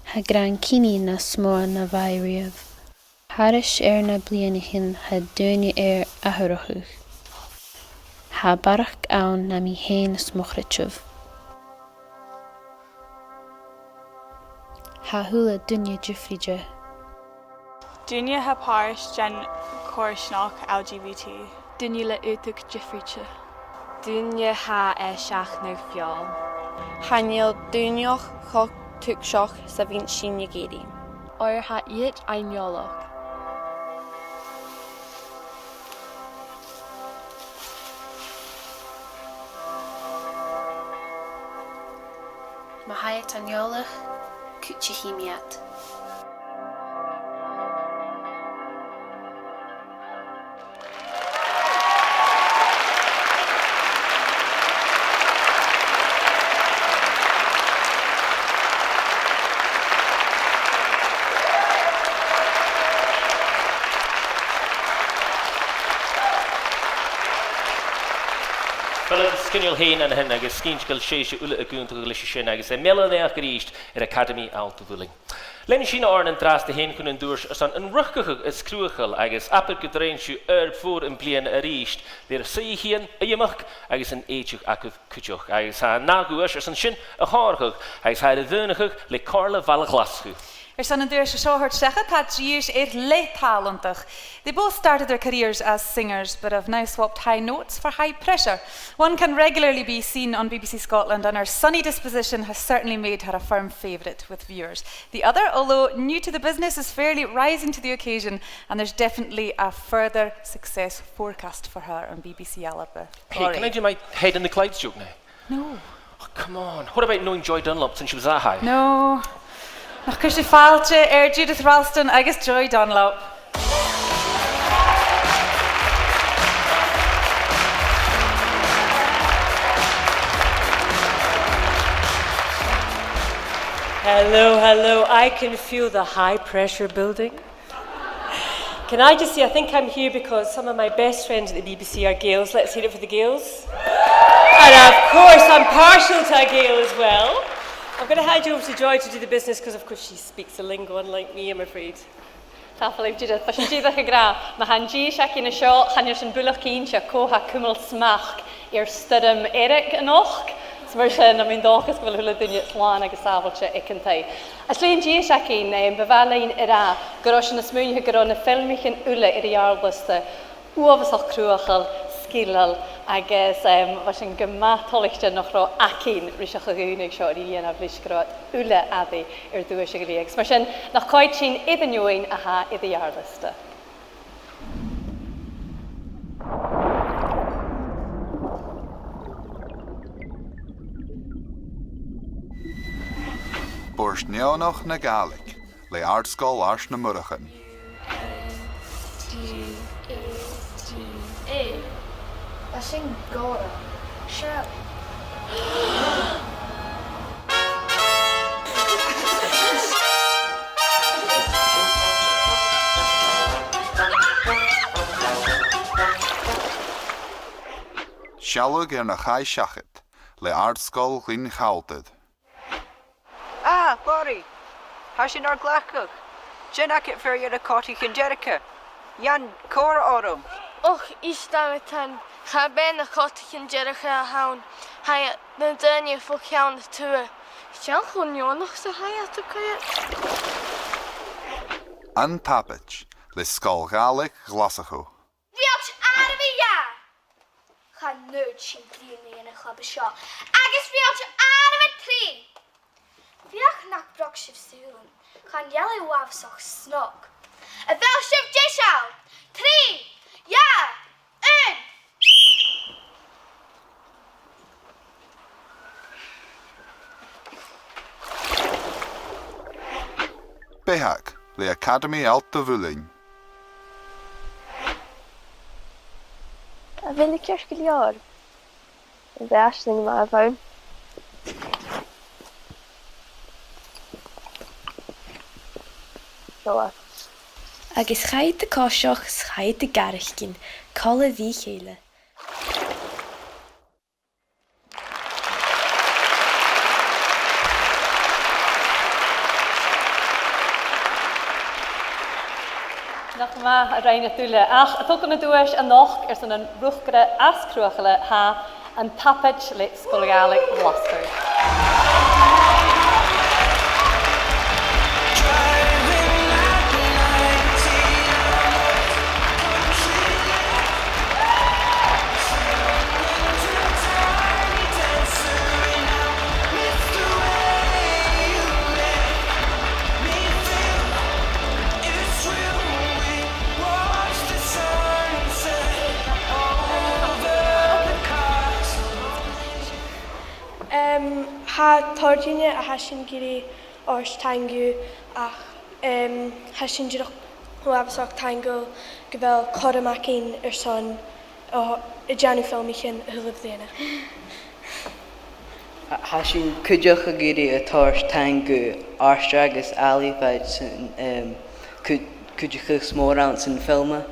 Tha Grand Cini nas motha na bha e riamh. Thairis air na bliadhnaichean tha daoine air atharrachadh. Tha barrachd ann na mi fhèin is mo chreideamh. Tha a h-uile duine diofraichte. Daoine a tha pàirt den choimhearsnachd L G B T. Daoine le aodach diofraichte. Daoine a tha a' seachnadh feòil. Chan eil daoine cho tuigseach 's a bhios sinn ag iarraidh. Oir tha iad aineolach. Ma tha iad aineolach, cuidichidh mi iad. Coinneoil fhèin an sin agus smaoinich gu bheil sibhse uile ag aontachadh leis a sin agus, eh, meal-a-naidheachd a-rithist air Acadamaidh Allt Dhubhlain. Lean sinn oirnn an-dràsta fhèin chun an duais airson an riochdaire as cruthachail agus abair gun do rinn sibh oidhirp mhòr am-bliadhna a-rithist, le ur suidheachaidhean a dh'iomadh agus an èideadh agaibh cuideachd. Agus tha an ath dhuais airson sin a chomharrachadh agus tha e air a mhaoineachadh le Comhairle Baile Ghlaschu. Airson an duais seo a thoirt seachad, tha dithis air leth tàlantach. They both started their careers as singers, but have now swapped high notes for high pressure. One can regularly be seen on B B C Scotland, and her sunny disposition has certainly made her a firm favourite with viewers. The other, although new to the business, is fairly rising to the occasion, and there's definitely a further success forecast for her on B B C Alba. Hey, can I do my head in the clouds joke now? No. Oh, come on. What about knowing Joy Dunlop since she was that high? No. Nach cuir sibh fàilte air Judith Ralston agus Joy Dunlop. Hello, hello. I can feel the high pressure building. Can I just say, I think I'm here because some of my best friends at the B B C are Gaels. Let's hear it for the Gaels. And of course, I'm partial to a Gael as well. I'm gonna hand you over to Joy to do the business, 'cause of course she speaks the lingo, unlike me, I'm afraid. Tapadh leibh, Judith. Bha sinn dìreach ag ràdh, ma tha an dithis againn an seo, chan eil sinn buileach cinnteach cò tha a' cumail smachd air stoirm Eric a-nochd. Is mar sin, tha mi an dòchas gu bheil a h-uile duine slàn agus sàbhailte aig an taigh. Às leth an dithis againn, em, bu mhath leinn a ràdh gun robh sinn a' smaoineachadh gun robh na filmichean uile air an fhear-liosta uabhasach cruthachail, sgileil agus, em, bha sinn gu math toilichte nach robh againn ris a' cho-dhùnadh seo a dhèanamh leis gun robh iad uile airidh air duais a dh'fhaighinn. Agus mar sin, nach coimhead sinn air an fheadhainn a tha air an fhear-liosta. Bòrd Neònach na Gàidhlig le Àrd-sgoil Àird nam Murchan. D, A, D, A. Tha sin gòrach. Seo. Sealladh air na chaidh seachad le Àrd-sgoil Ghleann Chaldair. Ah, Barry! Tha sinn air glacadh. Dè th' agad far a bheil a' chotaichean dearga? Dèan comharra orm. Och, ist dha-rìribh, cha b' e na cotaichean dearga a th' ann. Tha na daoine fo cheann a tuath. Seall cho neònach 's a tha iad a' coimhead. An Tabaid le Sgoil Ghàidhlig Ghlaschu. Riaghailt àireamh a dhà. Chan fhaod sinn bruidhinn mu dheidhinn a' chluiche seo. Agus riaghailt àireamh a trì. Feuch nach brog sibh sùilean. Chan eil e uabhasach snog. A bheil sibh deiseil? Trì, dhà, aon. Beathag le Acadamaidh Allt Dhubhlain. A bheil an cearc gu leòr? Is e aisling a bh' ann. Seo e. Agus chaidh iad a' coiseachd, 's chaidh iad a' gàireachdainn, còmhla ri chèile. Nach math a rinn iad uile, ach a' togail na duais a-nochd airson an riochdaire as cruthachaile tha An Tabaid le Sgoil Ghàidhlig Ghlaschu. Em, tha tòrr dhaoine a tha sinn ag iarraidh ort taingeal, ach, em, tha sinn dìreach uabhasach taingeil gu bheil cothrom againn airson, o, a' dèanamh filmichean a h-uile bliadhna. Tha sinn cuideachd ag iarraidh a' toirt taingeal ort agus Alfie fhad 's a, em, cuid-, cuideachadh mòr anns an fhilm.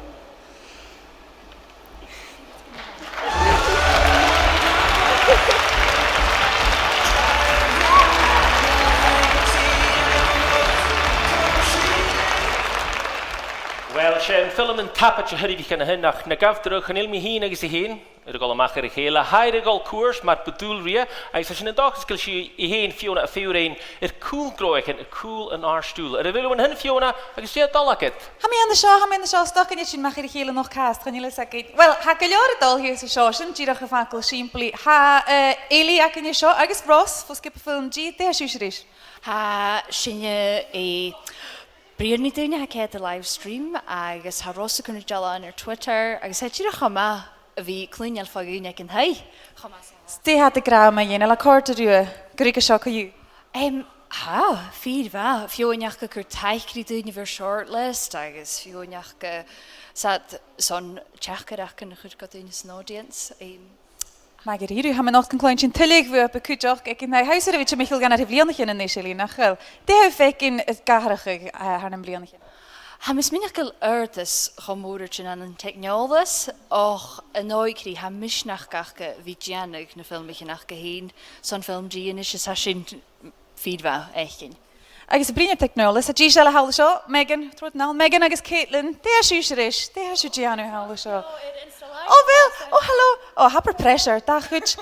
Uill, 's e am film An Tapaid a th' oirbh a-nis, ach na gabh dragh, chan eil mi fhìn agus i fhèin air a dhol a-mach air a chèile. Tha i air a dhol cuairt mar bu dual rithe, agus tha sinn an dòchas gu bheil sibh fhèin, Fiona, a' fighe rinn air cùl gnothaichean aig cùl an àrd-ùrlair. A bheil thu an sin, Fiona, agus dè tha dol agad? Tha mi an seo, tha mi an seo, 's dòcha gun tèid sinn a-mach air a chèile a-nochd fhathast, chan eil fhios agam. Uill, tha gu leòr a' dol shìos an seo, sin dìreach am facal sìmplidh. Tha, eh, Eilidh againn an seo agus Ross bho sgioba FilmG, dè tha sibhse ris? Tha sinne a' bruidhinn ri daoine, tha ceud live stream, agus tha Ross a' cur na dealbhan air Twitter, agus tha e dìreach cho math a bhith a' cluinntinn fo dhaoine aig an taigh. Cho math. 'S dè tha iad ag ràdh mu dheidhinn, a bheil e a' còrdadh riutha gun ruig seo co-dhiù? Em, tha, fìor mhath. Feadhainn aca a' cur taic ri daoine a bhith air shortlist, agus feadhainn aca, 's iad son teachdaireachdan a chur gu daoine san audience. Em, Math dha-rìribh, tha mi a' nochdadh gun cluinn sinn tuilleadh bhuapa cuideachd aig an taigh. Tha thusa air a bhith timcheall dha na bliadhnaichean a-nis, Eilidh, nach eil? Dè tha thu a' faicinn a' atharrachadh, eh, thar nam bliadhnaichean? Tha mise a' smaoineachadh gu bheil adhartas cho mòr air tighinn ann an teicneòlas, ach an dòigh ri tha misneachd aca a bhith a' dèanamh na filmichean aca fhèin son FilmG a-nis, is tha sin fìor mhath fhaicinn. Agus a' bruidhinn air teicneòlas, tha dithis eile thall an seo, Megan, trobhad a-nall, Megan agus Caitlin, dè tha sibhse ris? Dè tha sibh a' dèanamh thall an seo? Hello, air Insta Live. Oh, a bheil? Oh, hello. Oh, abair pressure, dà chuid.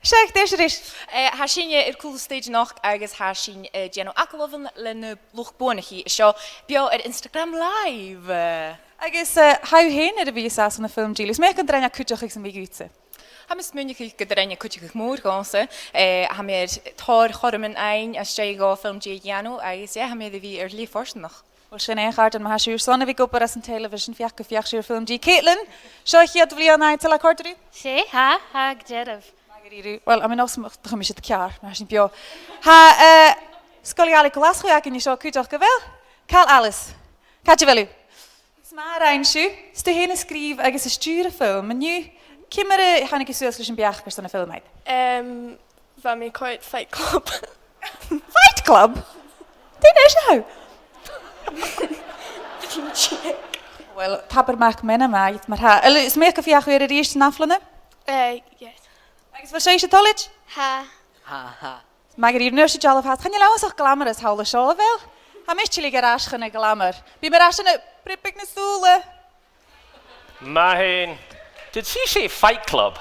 Seadh, dè tha sibh ris? Eh, tha sinne air cùl an stèidse a-nochd agus tha sinn, eh, a' dèanamh agallamhan le na luchd-buannachaidh an seo beò air Instagram Live. Agus, eh, tha thu fhèin air a bhith an sàs ann am FilmG. A bheil thu a' smaoineachadh gun do rinn e cuideachadh sam bith dhutsa? Tha mi a' smaoineachadh gun do rinn e cuideachadh mòr dhòmhsa. Eh, tha mi air tòrr chothroman fhaighinn às dèidh dhomh FilmG a dhèanamh, agus, yeah, tha mi air a bhith air leth fortanach. Uill, sin e, a chàirdean, ma tha sibh airson a bhith ag obair anns an telebhisean, feuch gu feuch sibh air FilmG. Caitlin, seo a' chiad bhliadhna agad, a bheil e a' còrdadh riut? 'S e, tha, tha, gu dearbh. Math dha-rìribh. Uill, tha mi an dòchas gu bheil sibh ceàrr, ma tha sibh beò. Tha, eh, Sgoil Ghàidhlig Ghlaschu againn an seo cuideachd, a bheil? Càit a bheil thu? Càit a bheil thu? Is math a rinn sibh. 'S tu fhèin a sgrìobh agus a' stiùireadh film an-diugh. Ciamar a thàinig thu suas leis am beachd airson am film agad? Em, bha mi a' coimhead Fight Club. Fight Club? Dè an t-ainm a th' air? Uill, tapadh leat gu math, mar-thà. Uill, is am feuch gu feuch thu air a-rithist an ath-bhliadhna? Eh, yes. Agus a bheil sibhse toilichte? Tha. Tha, tha. Math dha-rìribh, an uair sin dealbh fhathast. Chan eil e uabhasach glamorous thall an seo, a bheil? Tha mise tilleadh air ais chun na glamour. Bidh mi air ais ann am priobadh na sùla. Math fhèin. Did she say Fight Club?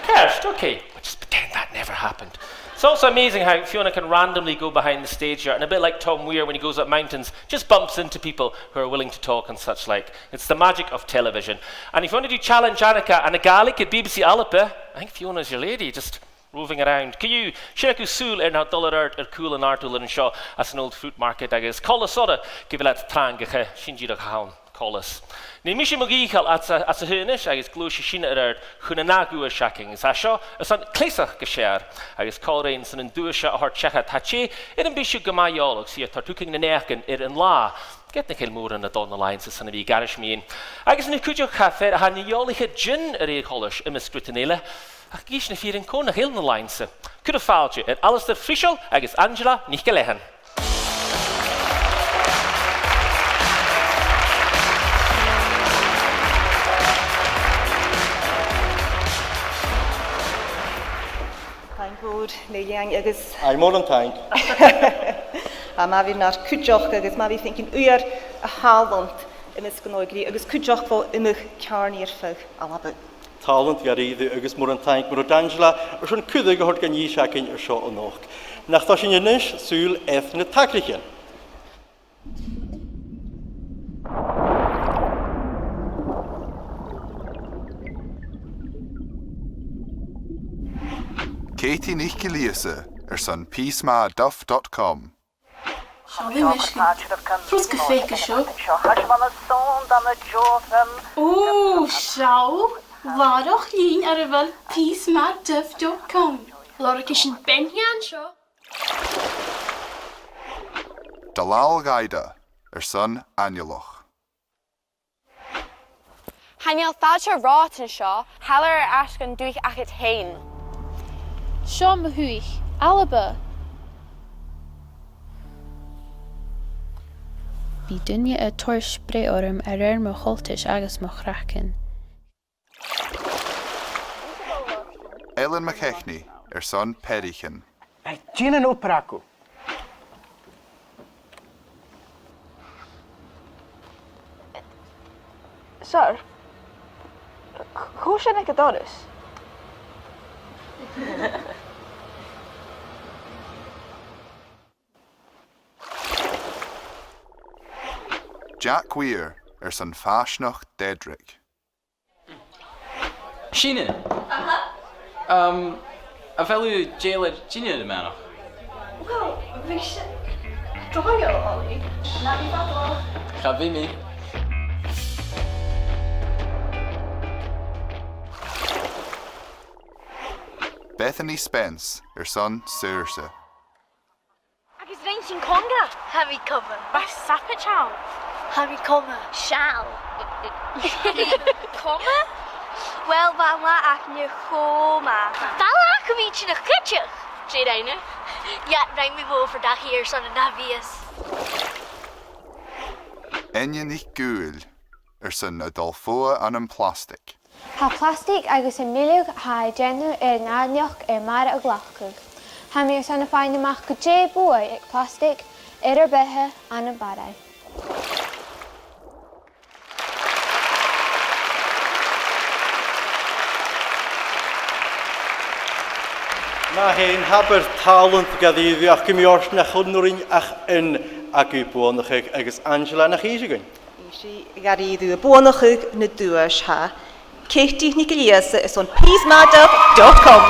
Yes, okay. We'll just pretend that never happened. It's also amazing how Fiona can randomly go behind the stage here, and a bit like Tom Weir when he goes up mountains, just bumps into people who are willing to talk and such like. It's the magic of television. And if you want to do Challenge Annika anns a' Ghàidhlig air B B C Alba, I think Fiona's your lady. Just roving around. Co-dhiù, sin agaibh sùil air na tha a' dol air adhart air cùl an àrd-ùrlair an seo anns an Old Fruit Market agus coltas orra gu bheil iad trang, ach, eh, sin dìreach a th' ann, coltas. Nì mise mo dhìcheall às a, às a h-aonais agus gluaisidh sinn air adhart chun an ath dhuais againn. Is tha seo airson cleasachd as fheàrr agus còmhradh airson an duais seo a thoirt seachad. Tha tè air am bi sibh gu math eòlach 's i a' toirt thugainn na naidheachdan air an là. Ged nach eil mòran a' dol na làithean-sa son a bhith ag aithris mu dheidhinn. Agus an-diugh cuideachd, tha fear a tha na eòlaiche dhen a rèir choltais, Iomas Gruiten Eile, ach ag innse na fìrinn cò nach eil na làithean-sa. Cuiribh fàilte air Alasdair Friseal agus Angela NicIllEathain. Taing mhòr, Neil Young, agus... Aidh, mòran taing. Tha e math a bhith nur cuideachd agus math a bhith a' faicinn uiread a thàlant am measg an òigridh agus cuideachd bho iomadh ceàrnaidh air feadh Alba. Tàlant dha-rìribh agus mòran taing, mòran taing, Angela, airson cuireadh a thoirt dhan fhìrinn againn an seo a-nochd. Nach toir sinn a-nis sùil air na tagraichean. Katie NicIllÌosa airson pìos math Duff dot com. Seo a-nis. Trobhad gu faic seo. Ò, seo làrach-lìn air a bheil pìos math Duff dot com. Lorgaidh sinn beannachd an seo. Dalal Qaeda airson aineolach. Chan eil fàilte romhad an seo, thalla air ais gun dùthaich agad fhèin. Seo mo thuath, Alba. Bidh daoine a' toirt sprèidh orm a rèir mo choltais agus mo chraiceann. Ellen McKechnie airson peathraichean. Dèan an obair agaibh. Sir, ch-, chò seo aig an doras. Jack Weir airson fàisneachd Dedrick. Sìne. Aha. Um, a bheil thu dèidheil air dinnear a-màireach? Well, bha seo dòigheil, Ollie. Nach bi fada. Cha bhi mi. Bethany Spence airson Saorsa. Agus rinn sinn còmhla. Tha mi coma. Bha sabaid ann. Tha mi coma. Seall. Coma? Well, bha an latha againne cho math. Bha an latha agaibh inntinneach cuideachd. Dè rinn thu? Yeah, rinn mi mo phàipear-dachaigh airson an ath-mhìos. Enya NicDhùghaill airson a' dol fodha ann am plastic. Tha plastic agus am milleadh, tha e a' dèanamh air an àrainneachd air m' aire a ghlacadh. Tha mi airson faighinn a-mach gu dè buaidh aig plastic air ar beatha ann am Barraigh. Math fhèin, abair tàlant dha-rìribh, ach gu mì-fhortanach chan urrainn ach aon agaibh buannachadh agus Angela, nach innis thu dhuinn? Innis dha-rìribh a' buannachadh na duais tha. Katie NicGillÌosa airson peas math dubh dot com.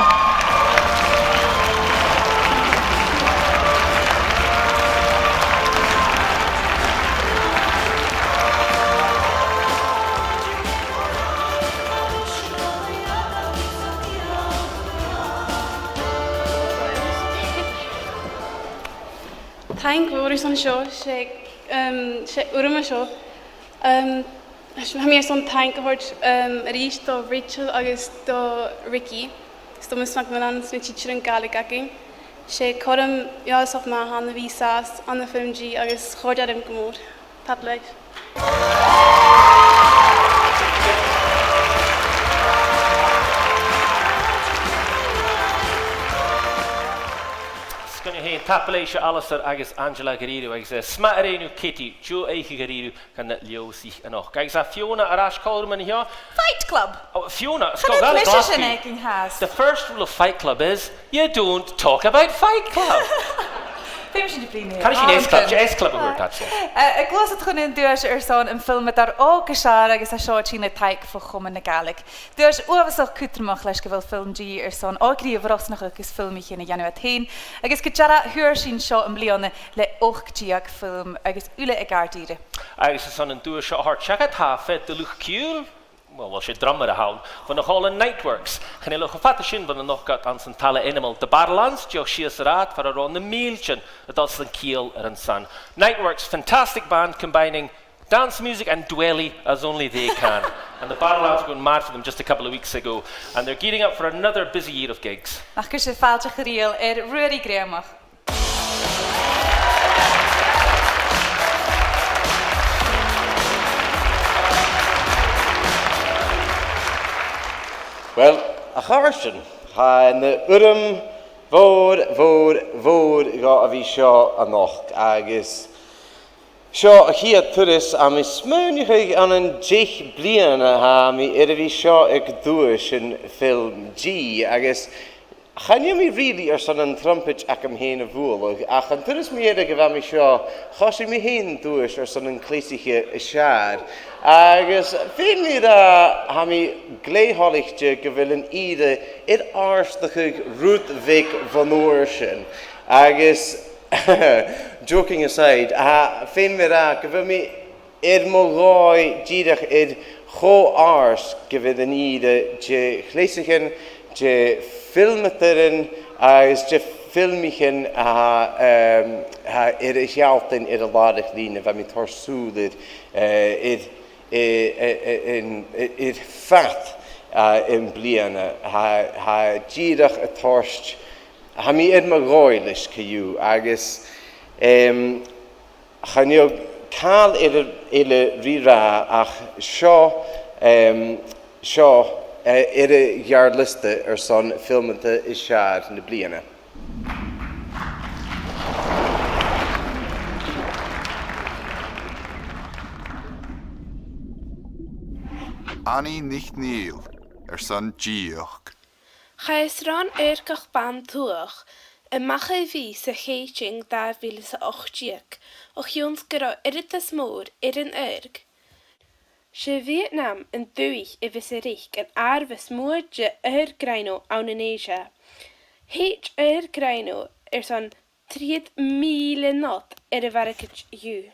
Taing mhòr airson seo, 's e, um, 's e urram a tha seo. Um, tha mi airson taing a thoirt, um, a-rithist do Rachel agus do Ricky, is do Miss McMillan, 's na tidsearan Gàidhlig againn. 'S e cothrom uabhasach math a th' ann a bhith an sàs ann am FilmG agus chòrd e rium gu mòr. Tapadh leibh. Sgoinneil fhèin, tapadh leibhse Alasdair agus Angela dha-rìribh, agus, eh, 's math a rinn thu, Katie, deagh oidhche dha-rìribh gun leòdhas a-nochd. Agus tha Fiona air ais còmhla rium an seo. Fight Club! Oh, Fiona, chan eil sgoil Ghàidhlig Glaschu. The first rule of Fight Club is you don't talk about Fight Club. Feumaidh sinn a bhith càirdeil. Chan e sin S Club, S Club a thuirt iad sin. Eh, a' gluasad chun an duais airson am film eadar-òg as fheàrr agus tha seo a' tighinn le taic bho Chomunn na Gàidhlig. Duais uabhasach cudromach leis gu bheil FilmG airson òigridh a bhrosnachadh agus filmichean a dhèanamh iad fhèin, agus gu dearbh fhuair sinn seo am-bliadhna le ochd deug film agus uile ag àrd-ìre. Agus airson an duais seo a thoirt seachad, tha fear de luchd-ciùil, well, well, 's e drummer a th' ann, bhon a' chòmhlan Niteworks. Chan eil e cho fada sin bhon a nochd iad anns an talla ainmeil The Barrowlands, deoch sìos an rathad far an robh na mìltean a' dol san ciall air an son. Niteworks, fantastic band combining dance music and dwelly as only they can. And the Barrowlands were going mad for them just a couple of weeks ago. And they're gearing up for another busy year of gigs. Ach cuir sibh fàilte chur riamh air Ruairidh Greumach. Well, a chàirdean, tha e na urram mhòr, mhòr, mhòr dhomh a bhith seo a-nochd, agus seo a' chiad turas, tha mi a' smaoineachadh, ann an deich bliadhna a tha mi air a bhith seo aig duaisean FilmG, agus chan eil mi really airson an trumpet agam fhèin a bhualadh, ach an turas mu dheireadh a bha mi seo, choisinn mi fhìn duais airson an cleasaiche as fheàrr. Agus feumaidh mi ràdh, tha mi glè thoilichte gu bheil an ìre air àrdachadh rud beag bhon uair sin. Agus joking aside, tha, feumaidh mi ràdh gu bheil mi air mo dhòigh dìreach air cho àrd gu bheil an ìre de chleasaichean, de fhilmeadairean agus de fhilmichean a tha, ehm, tha air a shealltainn air an làrach-lìn a bha mi a' toirt sùil air, eh, air, eh, eh, eh, an, eh, air fad, eh, am bliadhna. Tha, tha dìreach a' toirt, tha mi air mo dhòigh leis co-dhiù agus, ehm, chan eil càil eile, eile ri ràdh ach seo, ehm, seo, eh, air a' gheàrr-liosta airson filmeadairean as fheàrr na bliadhna. Annie NicNèill airson Dìochuimhn'. Chaidh sròn adharcach ban-tuath a-mach a bhith sa Cheatang dà mhìle 's a h-ochd deug, o chionn 's gun robh uiread as mòr air an adharc. 'S e Vietnam an dùthaich a bhios a' reic an àireamh as motha de adharc rhino ann an Asia. Thèid adharc rhino airson trithead mìle not air a' mhargaid dhiubh.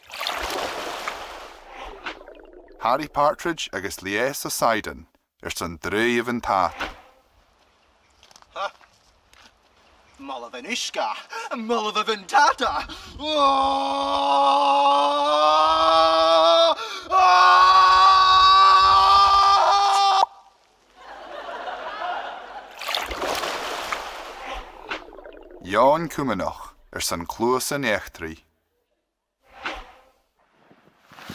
Harry Partridge agus Liesa Sidon airson Draoidhean Tàta. Ha! Moladh an uisge! Moladh an tàta! Eòin Cuimneach airson Cluasan Eachdraidh.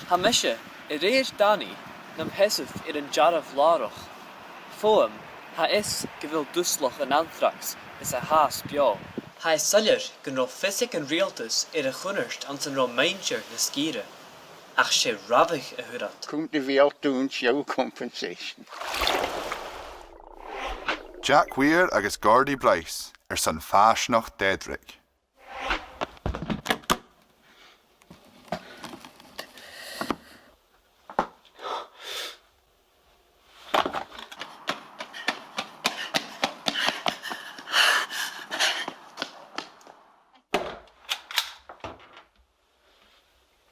Tha mise, a rèir Danny, nam sheasamh air an dearbh làrach. Foghlam, tha fhios gu bheil duslach an anthrax is a' fàs beò. Tha e soilleir gun robh fios aig an riaghaltas air a' chunnart anns an robh muinntir na sgìre. Ach 's e rabhadh a th' air. Cùm do bheul dùinte, compensation. Jack Weir agus Gordy Bryce airson Fàisneachd Dèidric.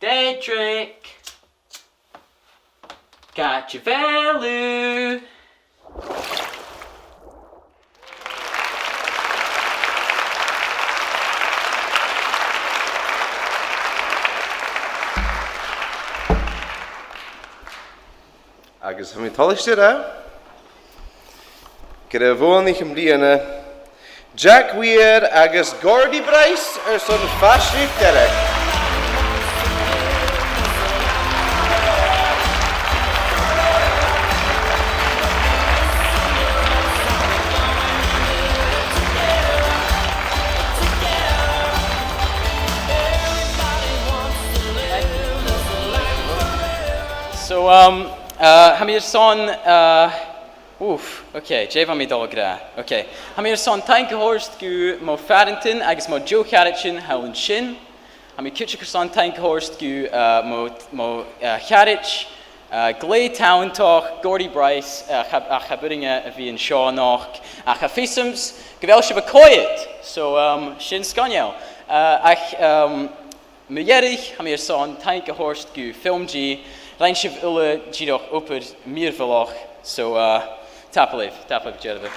Dèidric! Càit a bheil thu? Agus tha mi toilichte a ràdh gur e bhoireannach am bliadhna, Jack Weir agus Gordy Bryce airson Fàisneachd Dèidric. So, um, uh, tha mi airson, uh, Uff, ok, dè bha mi dol a ràdh? Ok. Tha mi airson taing a thoirt gu mo phàrantan agus mo dheagh charaidean thall an sin. Tha mi cuideachd airson taing a thoirt gu, uh, mo, mo, uh, charaid, uh, glè tàlantach, Gordy Bryce, uh, cha, ach cha b' urrainn dha a bhith an seo a-nochd, ach tha fios agams gu bheil sibh a' coimhead. So, um, sin sgoinneil. Uh, ach, um, Mu dheireadh, tha mi airson taing a thoirt gu FilmG, rinn sibh uile dìreach obair mhìorbhaileach, so, uh, tapadh leibh, tapadh leibh dearfa.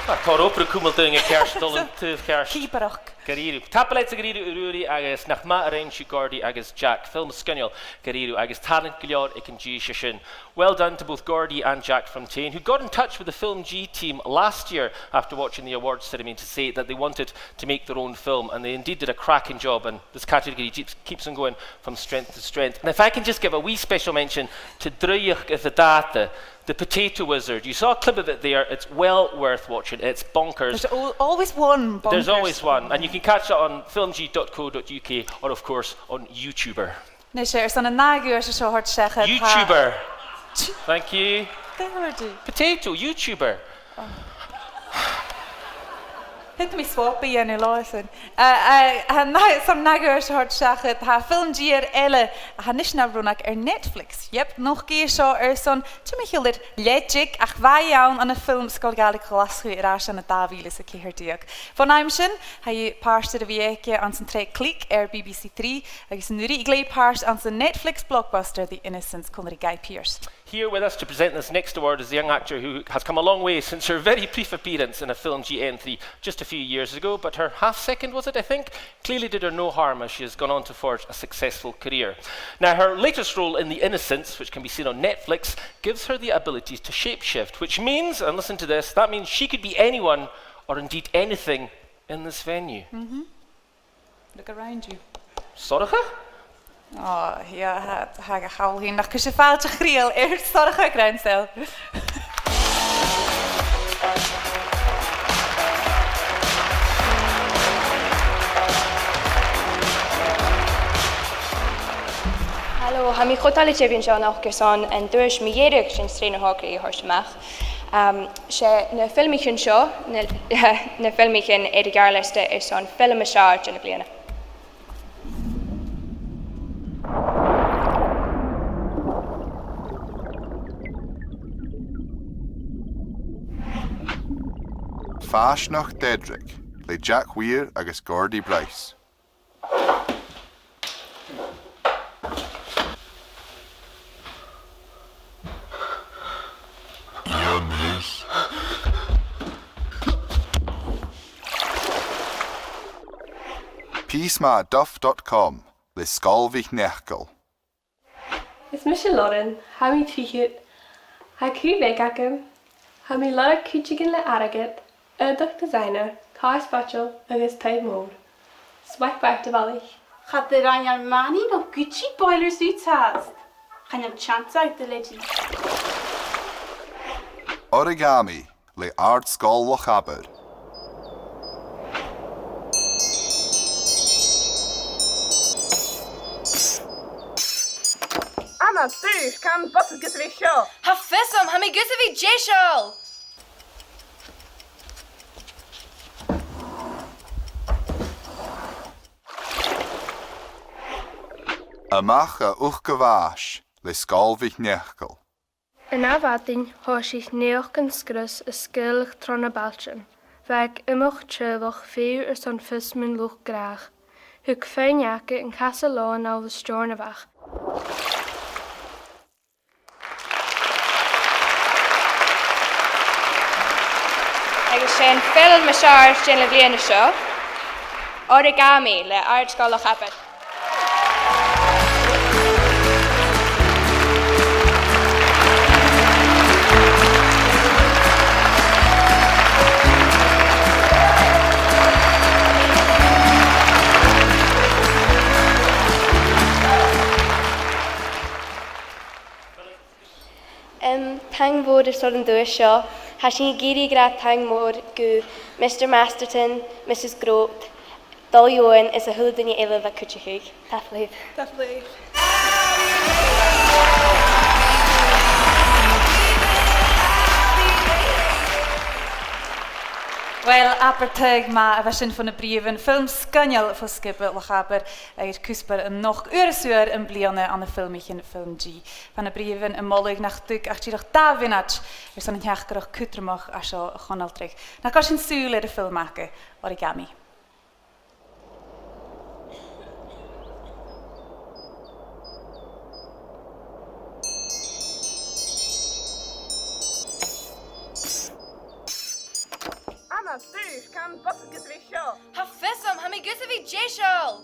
Tha tòrr obrach cumail daoine ceart, dol an taobh cheart. Cìobaireachd. Gu dearbh. Tapadh leibhse gu dearbh, a Ruairidh, agus nach math a rinn sibh, Gordy agus Jack. Film sgoinneil gu dearbh agus tàlant gu leòr aig an dithis sin. Well done to both Gordy and Jack from Tain, who got in touch with the FilmG team last year after watching the awards ceremony to say that they wanted to make their own film, and they indeed did a cracking job, and this category keeps, keeps on going from strength to strength. And if I can just give a wee special mention to Draoidheachd is the Data, The Potato Wizard. You saw a clip of it there. It's well worth watching. It's bonkers. There's al-, always one bonkers. There's always one. And you can catch it on filmg dot co dot U K or, of course, on YouTuber. Nise, airson an ath ghuais a thoirt seachad, tha... YouTuber. Thank you. Dè thuirt thu? Potato, YouTuber. Oh. Thug mi swap a dhèanamh leothasan. Uh, uh, tha an ath, airson an ath ghuais a thoirt seachad, tha film dìreach eile a tha a-nis na rùnag air Netflix. Yep, nochdaidh seo airson timcheall air leth-deug, ach bha i ann ann am film Sgoil Ghàidhlig Ghlaschu air ais ann an dà mhìle 's a ceithir deug. Bhon àm sin, tha i pàirt air a bhith aige anns an t-sreath Click air B B C Three, agus an-uiridh i a' gleidheadh pàirt anns an Netflix blockbuster The Innocents còmhla ri Guy Pearce. Here with us to present this next award is a young actor who has come a long way since her very brief appearance in a film G N three just a few years ago, but her half second, was it, I think, clearly did her no harm as she has gone on to forge a successful career. Now, her latest role in The Innocents, which can be seen on Netflix, gives her the ability to shapeshift, which means, and listen to this, that means she could be anyone or indeed anything in this venue. Mm-hmm. Look around you. Sorcha? Oh, yeah, tha, tha e cho fhèin nach cuir sibh fàilte chridheil air Sorcha Grenfell. Tha mi cho toilichte a bhith an seo a-nochd airson an duais mu dheireadh den t-sreath na h-òigridh a thoirt a-mach. Um, 's e na filmichean seo, na, na filmichean air a' gheàrr-liosta airson film as fheàrr dhen a' bhliadhna. Fàisneachd Dedrick, le Jack Weir agus Gordy Bryce. Pìos math duff dot com, le Sgoil MhicNeacail. Is mise Lauren, tha mi trithead, tha cù bheag agam, tha mi a' lorg cuideigin le airgead, aodach designer, càr spaideil agus taigh mòr. Smaoinich, a bhalaich. Cha do rinn ar manaidh no Gucci boilers riut fhathast. Chan eil teans agad, a lady. Origami, le Àrd-sgoil Loch Abar. Anna, duilich, can bus gus a bhith seo. Tha fios agam, tha mi gus a bhith deiseil. A-mach à Uchabhàis, le Sgoil MhicNeacail. An ath mhadainn, thòisich naidheachd an sgrios a' sgaoileadh tro na bailtean. Bha e iomadh teaghlach a' feitheamh airson fios mun luchd-gnàthach. Thug feadhainn aca an cas a lomhan ann an Steòrnabhagh. Agus 's e an film as fheàrr dhen a' bhliadhna seo, Origami, le Àrd-sgoil Loch Abar. Em, taing mhòr airson an duais seo. Tha sinn ag iarraidh a ràdh taing mhòr gu Mister Masterton, Missus Grote, Dòmhnall Eòghainn is a h-uile duine eile a bha a' cuideachadh. Tapadh leibh. Tapadh leibh. Uill, abair taghadh math a bha sin bho na Britheamhan, film sgoinneil bho sgioba Loch Abar, air cuspair a-nochd uair is uair am bliadhna ann am Filmichean FilmG. Bha na Britheamhan a' moladh nach tug ach dìreach dà mhionaid airson an teachdaireachd cudromach a tha seo a chonaltradh. Nach gabh sinn sùil air a' film aca, Origami. Anna, duilich, can bus gus a bhith seo. Tha fios agam, tha mi gus a bhith deiseil.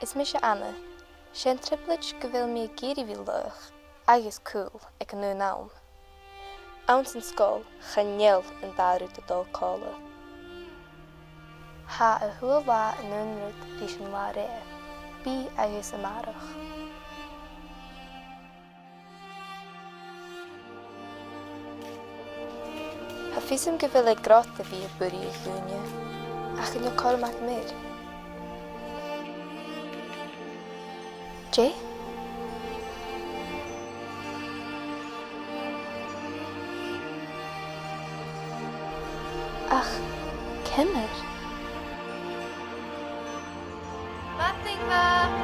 Is mise Anna. 'S e an trioblaid gu bheil mi ag iarraidh a bhith laghach agus cool aig an aon àm. Anns an sgoil, chan eil an dà rud a' dol còmhla. Tha a h-uile latha an aon rud ris an latha roimhe, bidh agus a-màireach. Tha fios agam gu bheil e grod a bhith a' buirthidh dhaoine, ach chan eil cothrom agam air. Dè? Ach ciamar? Madainn mhath!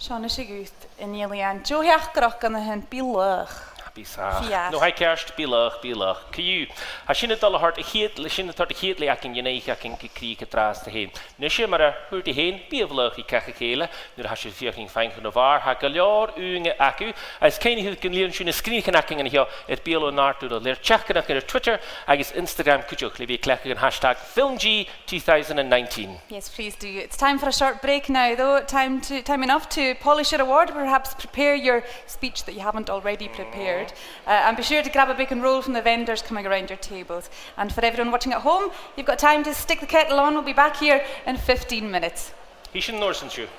Seo a-nis a-nis, an Eilean. Deagh theachdaireachd an-sin, bi laghach. Bi sàmhach. Feuch. No, tha e ceart, bi laghach, bi laghach. Co-dhiù, tha sinn a' dol a thoirt a' chiad, tha sinn a' toirt a' chiad leth againn an-diugh againn gu crìoch an-dràsta fhèin. A-nis, mar a thuirt mi fhìn, bithibh laghach ri càch a chèile, nuair a tha sibh a' feuchainn faighinn chun a' bhàrr, tha gu leòr ùine agaibh, agus cuimhnichibh gun lìon sinn na sgrìonachaidhean againn an seo air Beurla an Àrd-Ùrlar, le ar teachdaireachd air Twitter agus Instagram cuideachd, le bhith a' cleachdadh an hashtag film G two thousand and nineteen. Yes, please do. It's time for a short break now, though. Time to, time enough to polish your award, perhaps prepare your speech that you haven't already prepared. Uh, and be sure to grab a book and roll from the vendors coming around your tables. And for everyone watching at home, you've got time to stick the kettle on. We'll be back here in fifteen minutes. Chì sinn an uair sin sibh.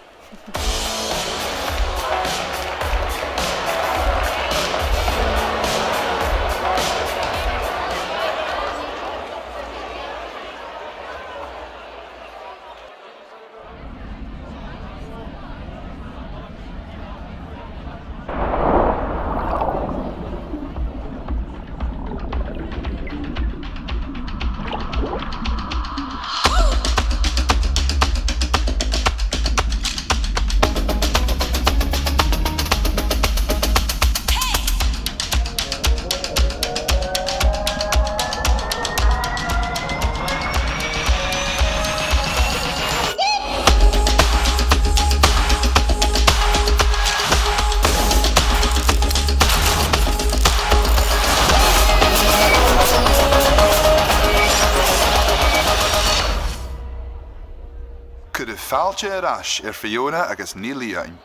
Cuiribh fàilte air ais air Fiona agus Neil Iain.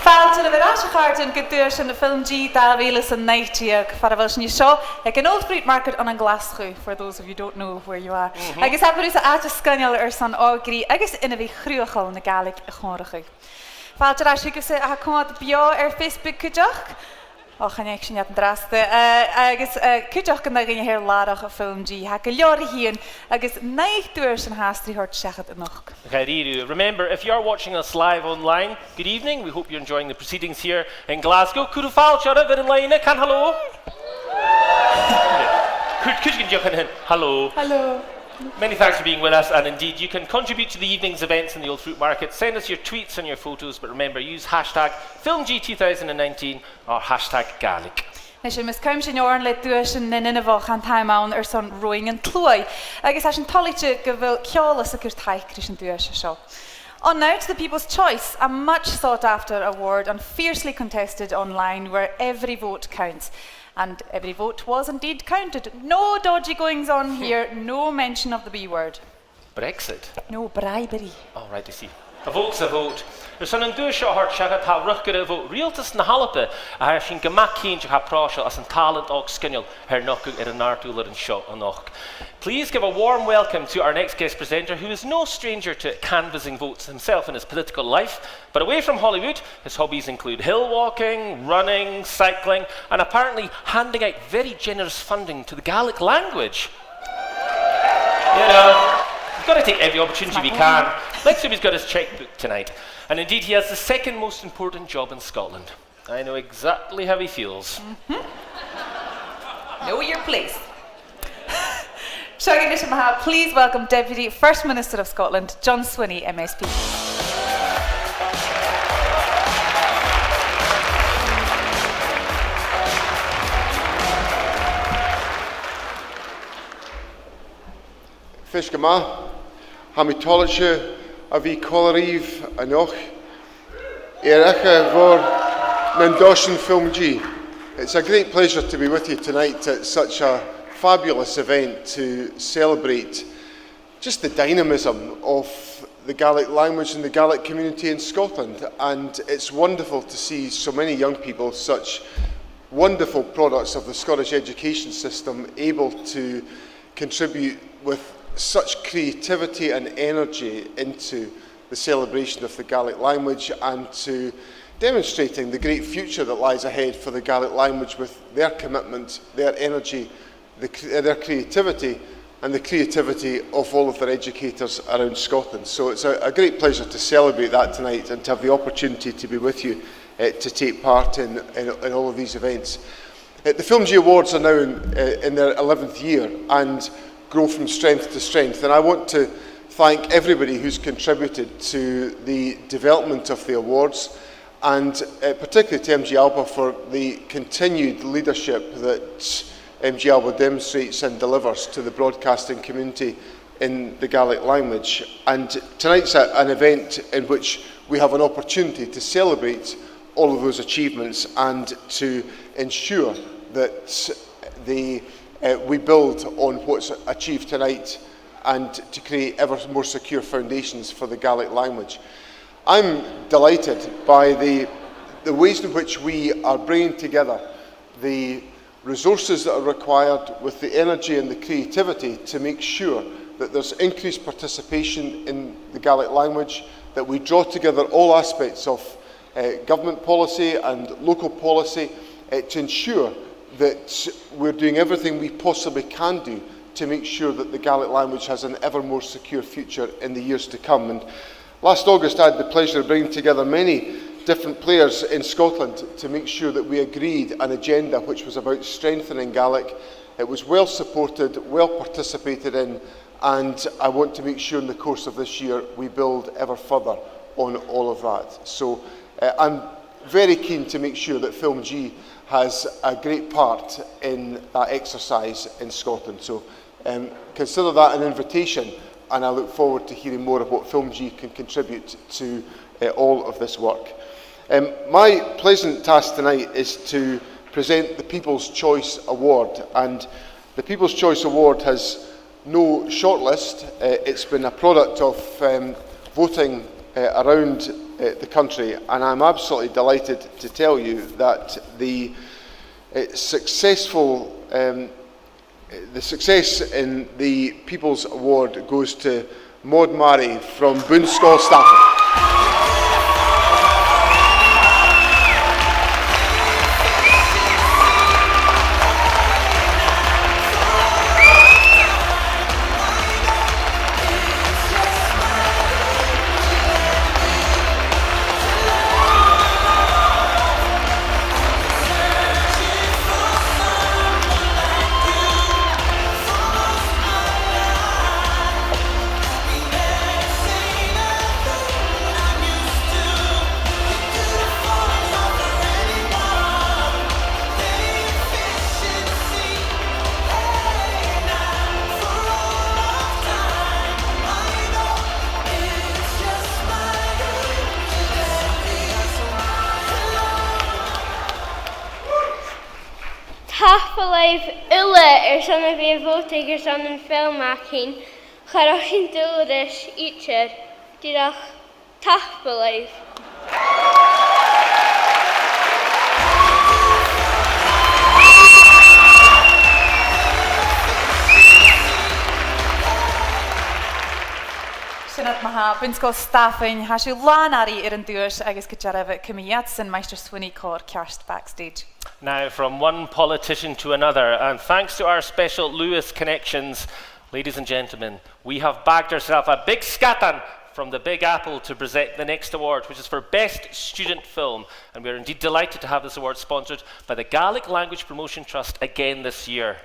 Fàilte oirbh air ais, a chàirdean, gu Duaisean Film G dà mhìle 's a naoi deug, far a bheil sinn an seo aig an Old Fruit Market ann an Glaschu, for those of you who don't know where you are. Mhm. Agus abair thusa àite sgoinneil airson òigridh agus inbhich chruthachail na Gàidhlig a chomharrachadh. Fàilte air ais thugaibhse a tha a' coimhead beò air Facebook cuideachd. Och, chan fhaic sinn iad an-dràsta. Eh, agus, eh, cuideachd gu na daoine a tha air làrach Film G, tha gu leòr ri thighinn, agus naoi duaisean fhathast ri thoirt seachad a-nochd. Gu dearbh. Remember, if you are watching us live online, good evening. We hope you're enjoying the proceedings here in Glasgow. Cuiribh fàilte oirbh air an loidhne, can hello. Cuir, cuir an deoch an sin. Hello. Hello. Many thanks for being with us, and indeed, you can contribute to the evening's events in the Old Fruit Market. Send us your tweets and your photos, but remember, use hashtag film G two thousand and nineteen or hashtag Gaelic. Nis, mus coimhead sinn oirnn le duaisean nan inbheach, tha an t-àm ann airson Roinn an t-Sluaigh, agus tha sinn toilichte gu bheil Ceòlas a' cur taic ris an duais seo. On now to the People's Choice, a much sought after award and fiercely contested online, where every vote counts. And every vote was indeed counted. No dodgy goings on here, no mention of the B word. Brexit? No, bribery. Oh, right, I see. A vote's a vote. Airson an duais seo a thoirt seachad, tha a' riochdachadh bho Riaghaltas na h-Alba, a tha sinn gu math cinnteach a tha pròiseil às an tàlant òg sgoinneil a tha air nochdadh air an àrd-ùrlar an seo a-nochd. Please give a warm welcome to our next guest presenter, who is no stranger to canvassing votes himself in his political life. But away from Holywood, his hobbies include hill walking, running, cycling, and apparently handing out very generous funding to the Gaelic language. You know, you've got to take every opportunity we can. Let's hope he's got his chequebook tonight. And indeed, he has the second most important job in Scotland. I know exactly how he feels. Mm-hmm. Know your place. Seo agaibh a-nis, ma-thà, please welcome Deputy First Minister of Scotland, John Swinney, M S P. Fèis gu math. Tha mi toilichte a bhith còmhla ribh a-nochd air a' chomhairle mhòr nan Duaisean Film G. It's a great pleasure to be with you tonight at such a fabulous event to celebrate just the dynamism of the Gaelic language and the Gaelic community in Scotland. And it's wonderful to see so many young people, such wonderful products of the Scottish education system, able to contribute with such creativity and energy into the celebration of the Gaelic language and to demonstrating the great future that lies ahead for the Gaelic language with their commitment, their energy, the cr-, their creativity and the creativity of all of their educators around Scotland. So it's a, a great pleasure to celebrate that tonight and to have the opportunity to be with you uh, to take part in, in, in all of these events. Uh, the FilmG Awards are now in, uh, in their eleventh year and grow from strength to strength. And I want to thank everybody who's contributed to the development of the awards, and, uh, particularly to M G Alba for the continued leadership that M G Alba demonstrates and delivers to the broadcasting community in the Gaelic language. And tonight's a, an event in which we have an opportunity to celebrate all of those achievements and to ensure that the, uh, we build on what's achieved tonight and to create ever more secure foundations for the Gaelic language. I'm delighted by the, the ways in which we are bringing together the resources that are required with the energy and the creativity to make sure that there's increased participation in the Gaelic language, that we draw together all aspects of, uh, government policy and local policy, uh, to ensure that we're doing everything we possibly can do to make sure that the Gaelic language has an ever more secure future in the years to come. And last August, I had the pleasure of bringing together many different players in Scotland to make sure that we agreed an agenda which was about strengthening Gaelic. It was well supported, well participated in, and I want to make sure in the course of this year we build ever further on all of that. So, uh, I'm very keen to make sure that FilmG has a great part in that exercise in Scotland. So, um, consider that an invitation, and I look forward to hearing more of what FilmG can contribute to, uh, all of this work. Um, my pleasant task tonight is to present the People's Choice Award, and the People's Choice Award has no shortlist. Uh, it's been a product of, um, voting, uh, around, uh, the country, and I'm absolutely delighted to tell you that the, uh, successful, um, the success in the People's Award goes to Maud Murray from Bun-sgoil Stafainn. Tapadh leibh uile airson a bhith a' bhòtadh airson am film againn. Cha robh sinn duilich ris idir. Dìreach tapadh leibh. Sin iad ma-thà, Bun-sgoil Stafainn, tha sibh làn airidh air an duais agus gu dearbh cumaibh iadsan, Maighstir Swinney, còir ceart backstage. Now, from one politician to another, and thanks to our special Lewis connections, ladies and gentlemen, we have bagged ourselves a big sgadain from the Big Apple to present the next award, which is for Best Student Film, and we are indeed delighted to have this award sponsored by the Gaelic Language Promotion Trust again this year.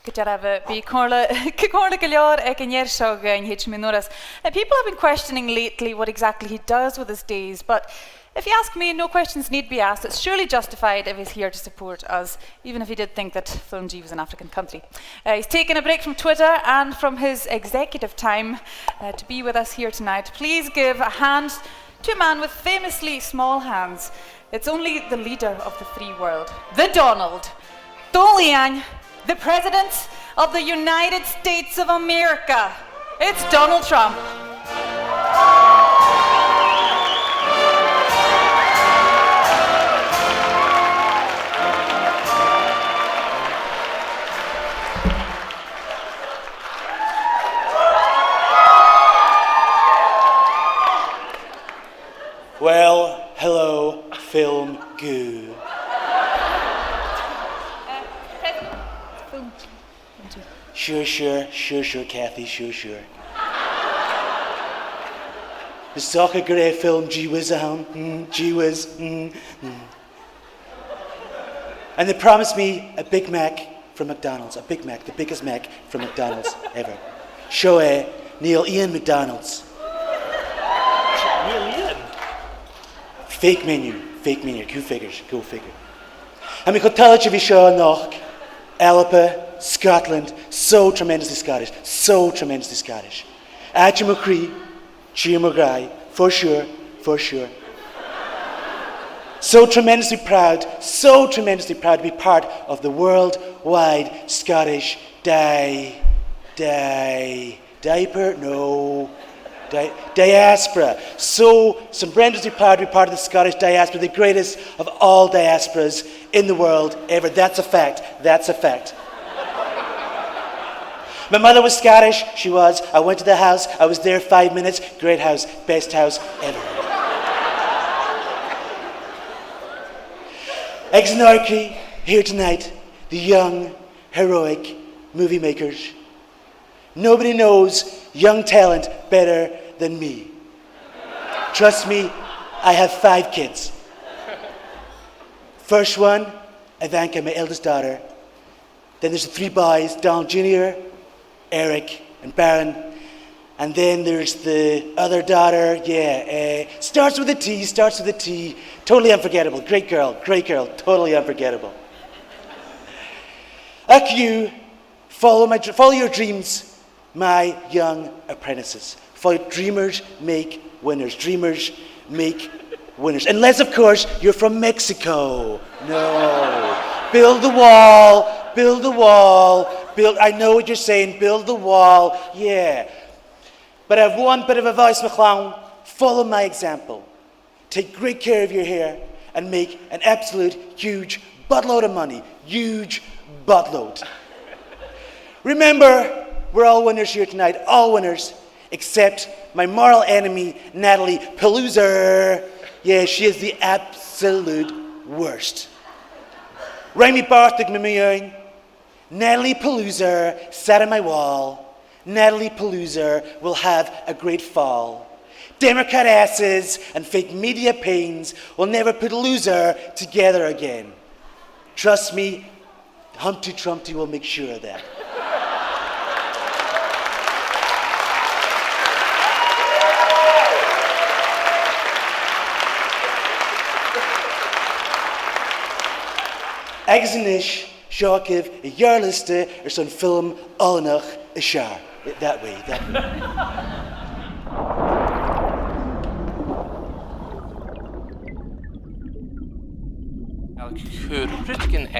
Gu dearbh, bidh comhairle, comhairle gu leòr aig an fhear seo dhuinn, thèid sinn mun uair sin. Now, people have been questioning lately what exactly he does with his days, but if you ask me, no questions need be asked. It's surely justified if he's here to support us, even if he did think that FilmG was an African country. Uh, he's taken a break from Twitter and from his executive time, uh, to be with us here tonight. Please give a hand to a man with famously small hands. It's only the leader of the free world, the Donald. Dòmhnall Iain, the President of the United States of America. It's Donald Trump. Well, hello, film goo. Uh, President. Film. Sure, sure, sure, sure, Kathy, sure, sure. 'S dòcha gur e film Gee Whiz a th' ann. Mm, Gee Whiz. Mm, mm. And they promised me a Big Mac from McDonald's. A Big Mac, the biggest Mac from McDonald's ever. Seo e, Neil Ian McDonald's. Neil Ian? Fake menu, fake menu. Go figure, go figure. Tha mi cho toilichte a bhith seo a-nochd. Alba, Scotland, so tremendously Scottish, so tremendously Scottish. Àite mo chridhe, tìr mo ghràidh, for sure, for sure. So tremendously proud, so tremendously proud to be part of the worldwide Scottish di-, di-, diaper? No. Di-, diaspora. So, so tremendously proud to be part of the Scottish diaspora, the greatest of all diasporas in the world ever. That's a fact. That's a fact. My mother was Scottish, she was. I went to the house, I was there five minutes. Great house, best house ever. Aig an Òigridh, here tonight, the young, heroic movie makers. Nobody knows young talent better than me. Trust me, I have five kids. First one, Ivanka, my eldest daughter. Then there's the three boys, Donald Junior, Eric, and Baron. And then there's the other daughter, yeah, eh, starts with a T, starts with a T. Totally unforgettable. Great girl, great girl, totally unforgettable. Ach you, follow my dr-, follow your dreams, my young apprentices. For dreamers make winners. Dreamers make winners. Unless, of course, you're from Mexico. No. Build the wall. Build the wall. Build, I know what you're saying. Build the wall. Yeah. But I have one bit of advice, mo chlann. Follow my example. Take great care of your hair and make an absolute huge buttload of money. Huge buttload. Remember, we're all winners here tonight. All winners, except my mortal enemy, Natalie Peluser. Yeah, she is the absolute worst. Rinn mi bàrdachd mu dheidhinn. Natalie Peluser sat on my wall. Natalie Peluser will have a great fall. Democrat asses and fake media pains will never put a loser together again. Trust me, Humpty Trumpty will make sure of that. Agus a-nis, seo agaibh a' gheàrr-liosta airson film oileanach as fheàrr. That way, that way.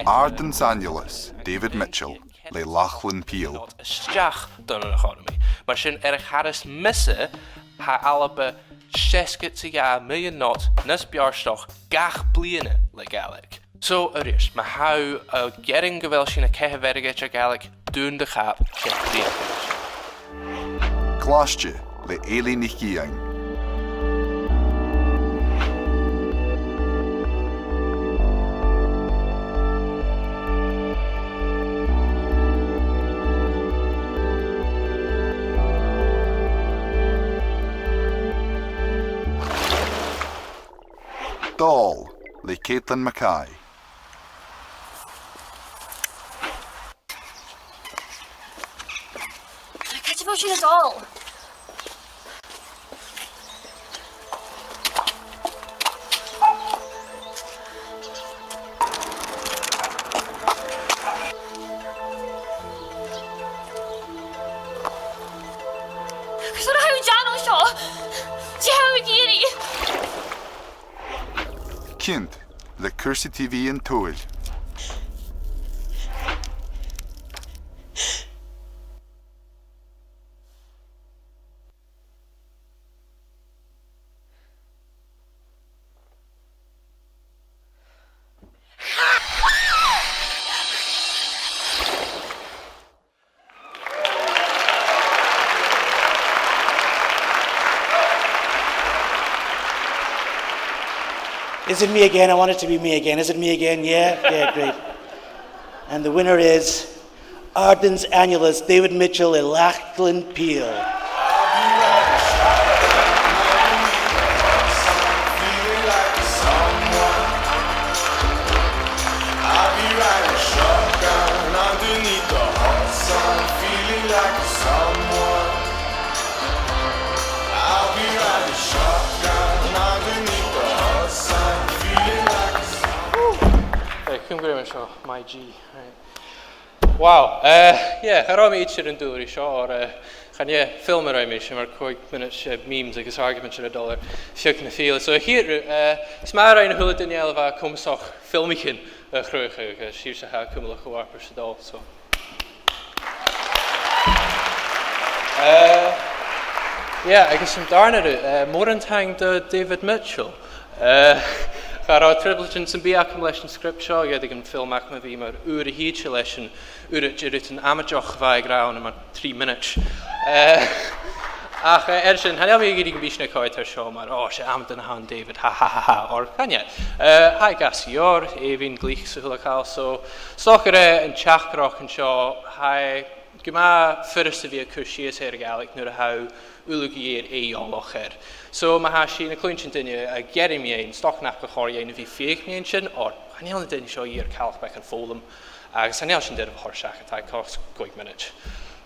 Àrd an t-Seann Ainglis, David Mitchell, le Lachlan Peel. A-steach dhan an economy. Mar sin, air a' char as miosa, tha Alba seasgad 's a dhà millean not nas beartach gach bliadhna le Gàidhlig. So, a-rithist, ma tha thu a' gearan gu bheil sinn a' caitheamh airgid air Gàidhlig, dùin do chàp, check it out. Glaiste le Eilidh NicIain. Dàil le Caitlin Mackay. Càit a bheil sinn a' dol? Carson a tha thu a' dèanamh seo? Dè tha thu ag iarraidh? Ceann le Cùrsa T V an t-Sabhail. Is it me again? I want it to be me again. Is it me again? Yeah? Yeah, great. And the winner is Àrd an t-Seann Ainglis, David Mitchell le Lachlan Peel. Cùm gu robh mi seo, my G. Right. Wow. Eh, yeah, cha robh mi idir an dùil ri seo, oir, eh, chan e film a rinn mi, 's e mar còig mionaid, eh, memes agus arguments air a dhol air feadh na fìdhle. So, a' chiad rud, eh, 's math a rinn a h-uile duine eile a bha comasach filmichean a chruthachadh, agus 's e sin a tha cumanta a' chòmhradh sa Dòl, so. Eh, yeah, agus an dàrna rud, eh, mòran taing do David Mitchell. Eh, cha robh trioblaid sam bith agam leis an script seo, ged a bha an film agam a bhith mar uair a thìde leis an uiread de rudan amaideach a bha e ag ràdh ann am mar trì mionaidean. Eh, ach, eh, air sin, chan eil mi ag iarraidh gum bi sinn a' coimhead air seo mar, "Ò, 's e amannan a th' ann David, ha, ha, ha, ha," oir chan e. Eh, tha e gu math sònraichte, èibhinn, glic 's a h-uile càil, so, 's dòcha gur e an teachdaireachd an seo, tha e gu math furasta a bhith a' cur sìos air a' Ghàidhlig nuair a tha thu uile gu lèir eòlach air. So, ma tha sinn a' cluinntinn daoine a' gearan mu dheidhinn, 's dòcha nach bu chòir dhuinn a bhith a' feuchainn mu dheidhinn sin, oir chan eil na daoine seo a dhìth air càch beag air an fhoghlam, agus chan eil sinn doirbh a thoirt seachad, tha e a' cosg còig mionaidean.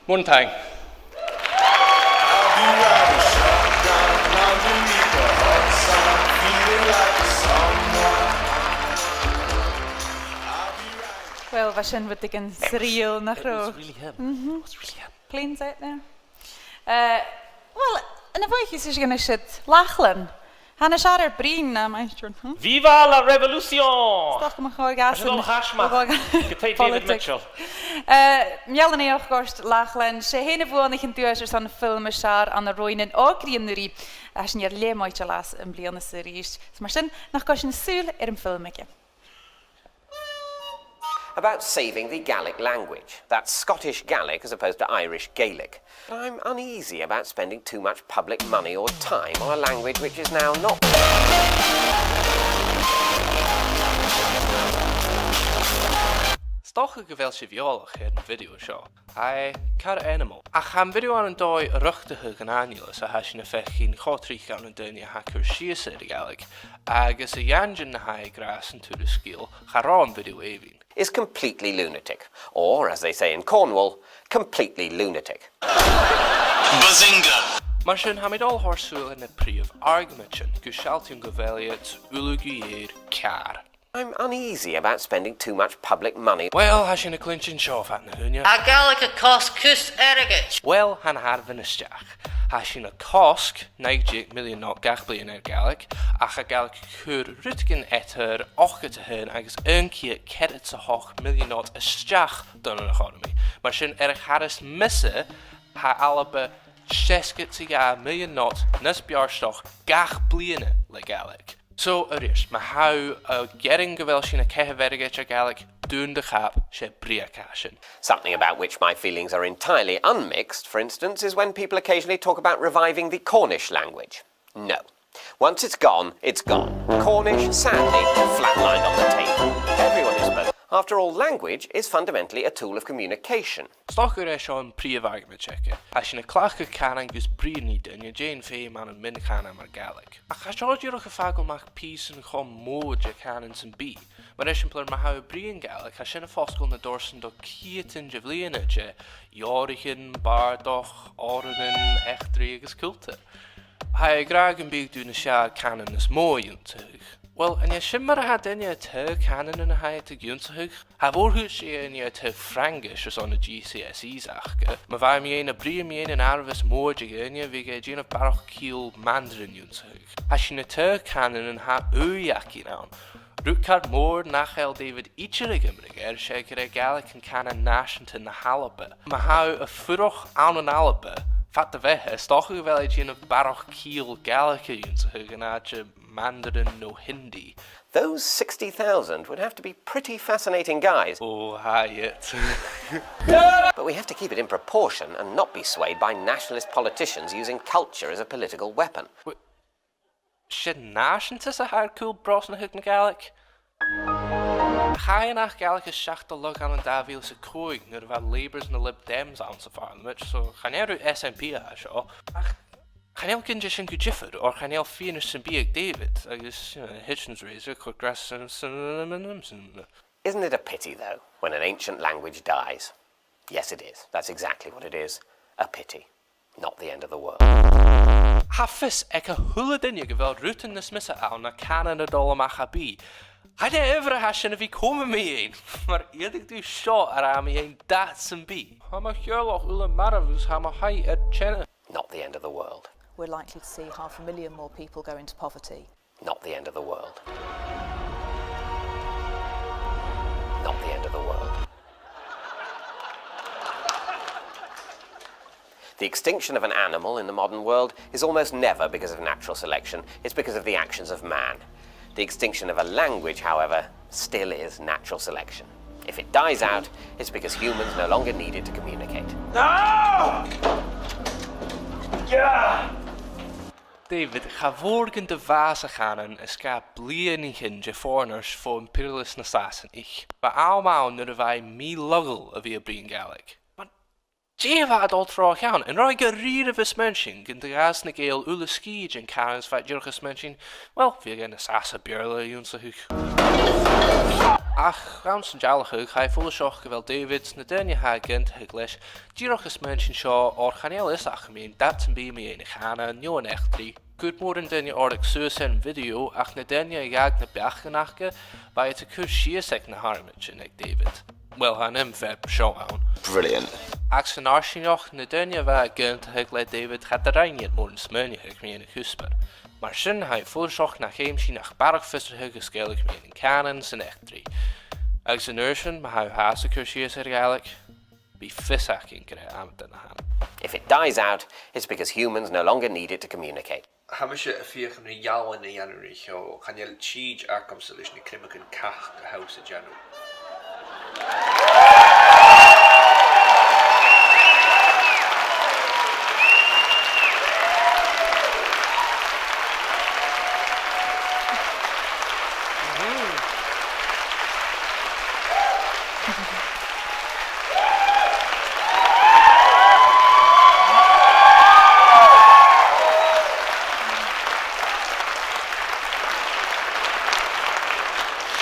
Mòran taing. Uill, bha sin rudeigin surreal, nach robh? It was really him. Mm-hmm. It was really him. Plain sight there. Eh, uill, an do mhothaich sibh gun do dh'innis sibh Lachlann? Tha e nas fheàrr air bruidhinn na Maighstir, hm? Viva la révolution! 'S dòcha gu bheil còir dhàsan. Gu dè David Mitchell? Eh, meal do naidheachd ort, Lachlann. 'S e fhèin a bhuannaich an duais airson film as fheàrr ann an Ròimh nan Òigridh an-uiridh. Tha sinn air leth-mhoiteil às am bliadhna sa a-rithist. So mar sin, nach gabh sinn sùil air an film aige. About saving the Gaelic language. That's Scottish Gaelic as opposed to Irish Gaelic. But I'm uneasy about spending too much public money or time on a language which is now not. 'S dòcha gu bheil sibh eòlach air an video seo. Aye, car animal. Ach tha am video ann an dòigh a' riochdachadh an aithne, so tha sinn a' faicinn cho tric ann an daoine a tha a' cur sìos air a' Ghàidhlig, agus a dh'aindeoin na tha e ag ràdh san turas sgeul, cha robh am video èibhinn. Is completely lunatic, or, as they say in Cornwall, completely lunatic. Bazinga! Mar sin, tha mi a' dol a thoirt sùil air na prìomh argamaidean, gus sealltainn gu bheil iad uile gu lèir ceàrr. I'm uneasy about spending too much public money. Uill, tha sinn a' cluinntinn seo fad na h-ùine. Tha Gàidhlig a' cosg cus airgid. Uill, tha na h-àireamhan a-steach. Tha sinn a' cosg naoi deug millean not gach bliadhna air Gàidhlig, ach tha Gàidhlig a' cur rudeigin eadar ochdad 's a h-aon agus aon ceud ceathrad 's a h-ochd millean not a-steach dhan an eaconamaidh. Mar sin, air a' char as miosa, tha Alba seasgad 's a dhà millean not nas beartach gach bliadhna le Gàidhlig. So, a-rithist, ma tha thu a' gearan gu bheil sinn a' caitheamh airgid air Gàidhlig, dùin do chàp, 's e brèagha a tha sin. Something about which my feelings are entirely unmixed, for instance, is when people occasionally talk about reviving the Cornish language. No. Once it's gone, it's gone. Cornish, sadly, flatlined on the table. Everyone who spoke. After all, language is fundamentally a tool of communication. 'S dòcha gur e seo am prìomh argamaid aige. Tha sinn a' cleachdadh cànan gus bruidhinn ri daoine, dèan feum ann am mion-chànan mar Gàidhlig. Ach tha seo dìreach a' fàgail a-mach pìosan cho mòr de chànan sam bith. Mar eisimpleir, ma tha thu a' bruidhinn Gàidhlig, tha sin a' fosgladh na dorsan do cheudan de bhliadhna de leabhraichean, bàrdachd, òrain, eachdraidh agus cultar. Tha e ag ràdh gum biodh tu nas fheàrr cànan nas motha ionnsachadh. Uill, an e sin mar a tha daoine a' taghadh cànanan a tha iad ag ionnsachadh? Tha e a' mhòr-chuid dhe dhaoine a' taghadh Fraingis airson na G C S Es aca. Ma bha mi fhìn a' bruidhinn mu dheidhinn an àireamh as motha de dhaoine, bhiodh e a' dèanamh barrachd ciall Mandarin ionnsachadh. Tha sinn a' taghadh cànanan a tha ùidh againn ann. Rud car mòr nach eil David idir ag iomradh air, 's e gur e Gàidhlig an cànan nàiseanta na h-Alba. Ma tha thu a' fuireach ann an Alba, fad do bheatha, 's dòcha gu bheil e a' dèanamh barrachd ciall Gàidhlig a dh'ionnsachadh an àite Mandarin no Hindi. Those sixty thousand would have to be pretty fascinating guys. Oh, tha iad. But we have to keep it in proportion and not be swayed by nationalist politicians using culture as a political weapon. Wait, 's e nàiseantas a tha air cùl brosnachadh na Gàidhlig? Chaidh an Acht Gàidhlig a-steach do lagh ann an dà mhìle 's a còig nuair a bha Labour is na Lib Dems anns a' Phàrlamaid, so chan e ro-S N P a tha seo. Ach chan eil ginneadh sin gu diofar, oir chan eil fianais sam bith aig David, agus, you know, Hitchens razor cut grass. Isn't it a pity, though, when an ancient language dies? Yes, it is. That's exactly what it is. A pity. Not the end of the world. Tha fios aig a h-uile duine gu bheil rudan nas miosa ann na cànan a' dol a-mach à bith. Chan e uimhir a tha sin a bhith coma mu dheidhinn, mura iarradh tu seo a ràdh mu dheidhinn dath sam bith. Tha mo theaghlach uile marbh agus tha mo thaigh air teine. Not the end of the world. We're likely to see half a million more people go into poverty. Not the end of the world. Not the end of the world. The extinction of an animal in the modern world is almost never because of natural selection, it's because of the actions of man. The extinction of a language, however, still is natural selection. If it dies out, it's because humans no longer need it to communicate. No! Yeah! David, cha mhòr gun do bhàsaich an cànan aig sgath bliadhnaichean de fòirneart bho imperialas nan Sàsanach. B' fheudar dhomh nuair a bha mi laghail a bhith a' bruidhinn Gàidhlig. Mar dè bha a' dol tro cheann? An robh e gu rìribh a' smaoineachadh gun do dh'fhàs na Gàidheil uile sgìth den chànan 's bha e dìreach a' smaoineachadh, well, bhiodh e nas fhasa Beurla a dh'ionnsachadh. Ach, anns an dealachadh, tha e follaiseach gu bheil David 's na daoine a tha ag aontachadh leis dìreach a' smaoineachadh seo, oir chan eil fhios aca mu dheidhinn dad sam bith mu dheidhinn a' chànan, no an eachdraidh. Cuiridh mòran daoine òrdugh suas air a' video, ach na daoine a dh'fhàg na beachdan aca, bha iad a' cur sìos aig na h-àrmaidean aig David. Well, tha an fhear seo ann. Brilliant. Ach san fharsaingeachd, na daoine a bha ag aontachadh le David, cha do rinn iad mòran smaoineachadh mu dheidhinn a' chuspair. Mar sin, tha e follaiseach nach fheum sinn ach barrachd fiosrachadh is Gàidhlig mu dheidhinn an cànan 's an eachdraidh. Agus an uair sin, ma tha thu fhathast a' cur sìos air Gàidhlig, bidh fios againn gur e amadain a th' ann. If it dies out, it's because humans no longer need it to communicate. Tha mise a' feuchainn ri ealain a dhèanamh ri cheo, chan eil tìde agamsa leis na cruinneachain cat a tha thusa a' dèanamh.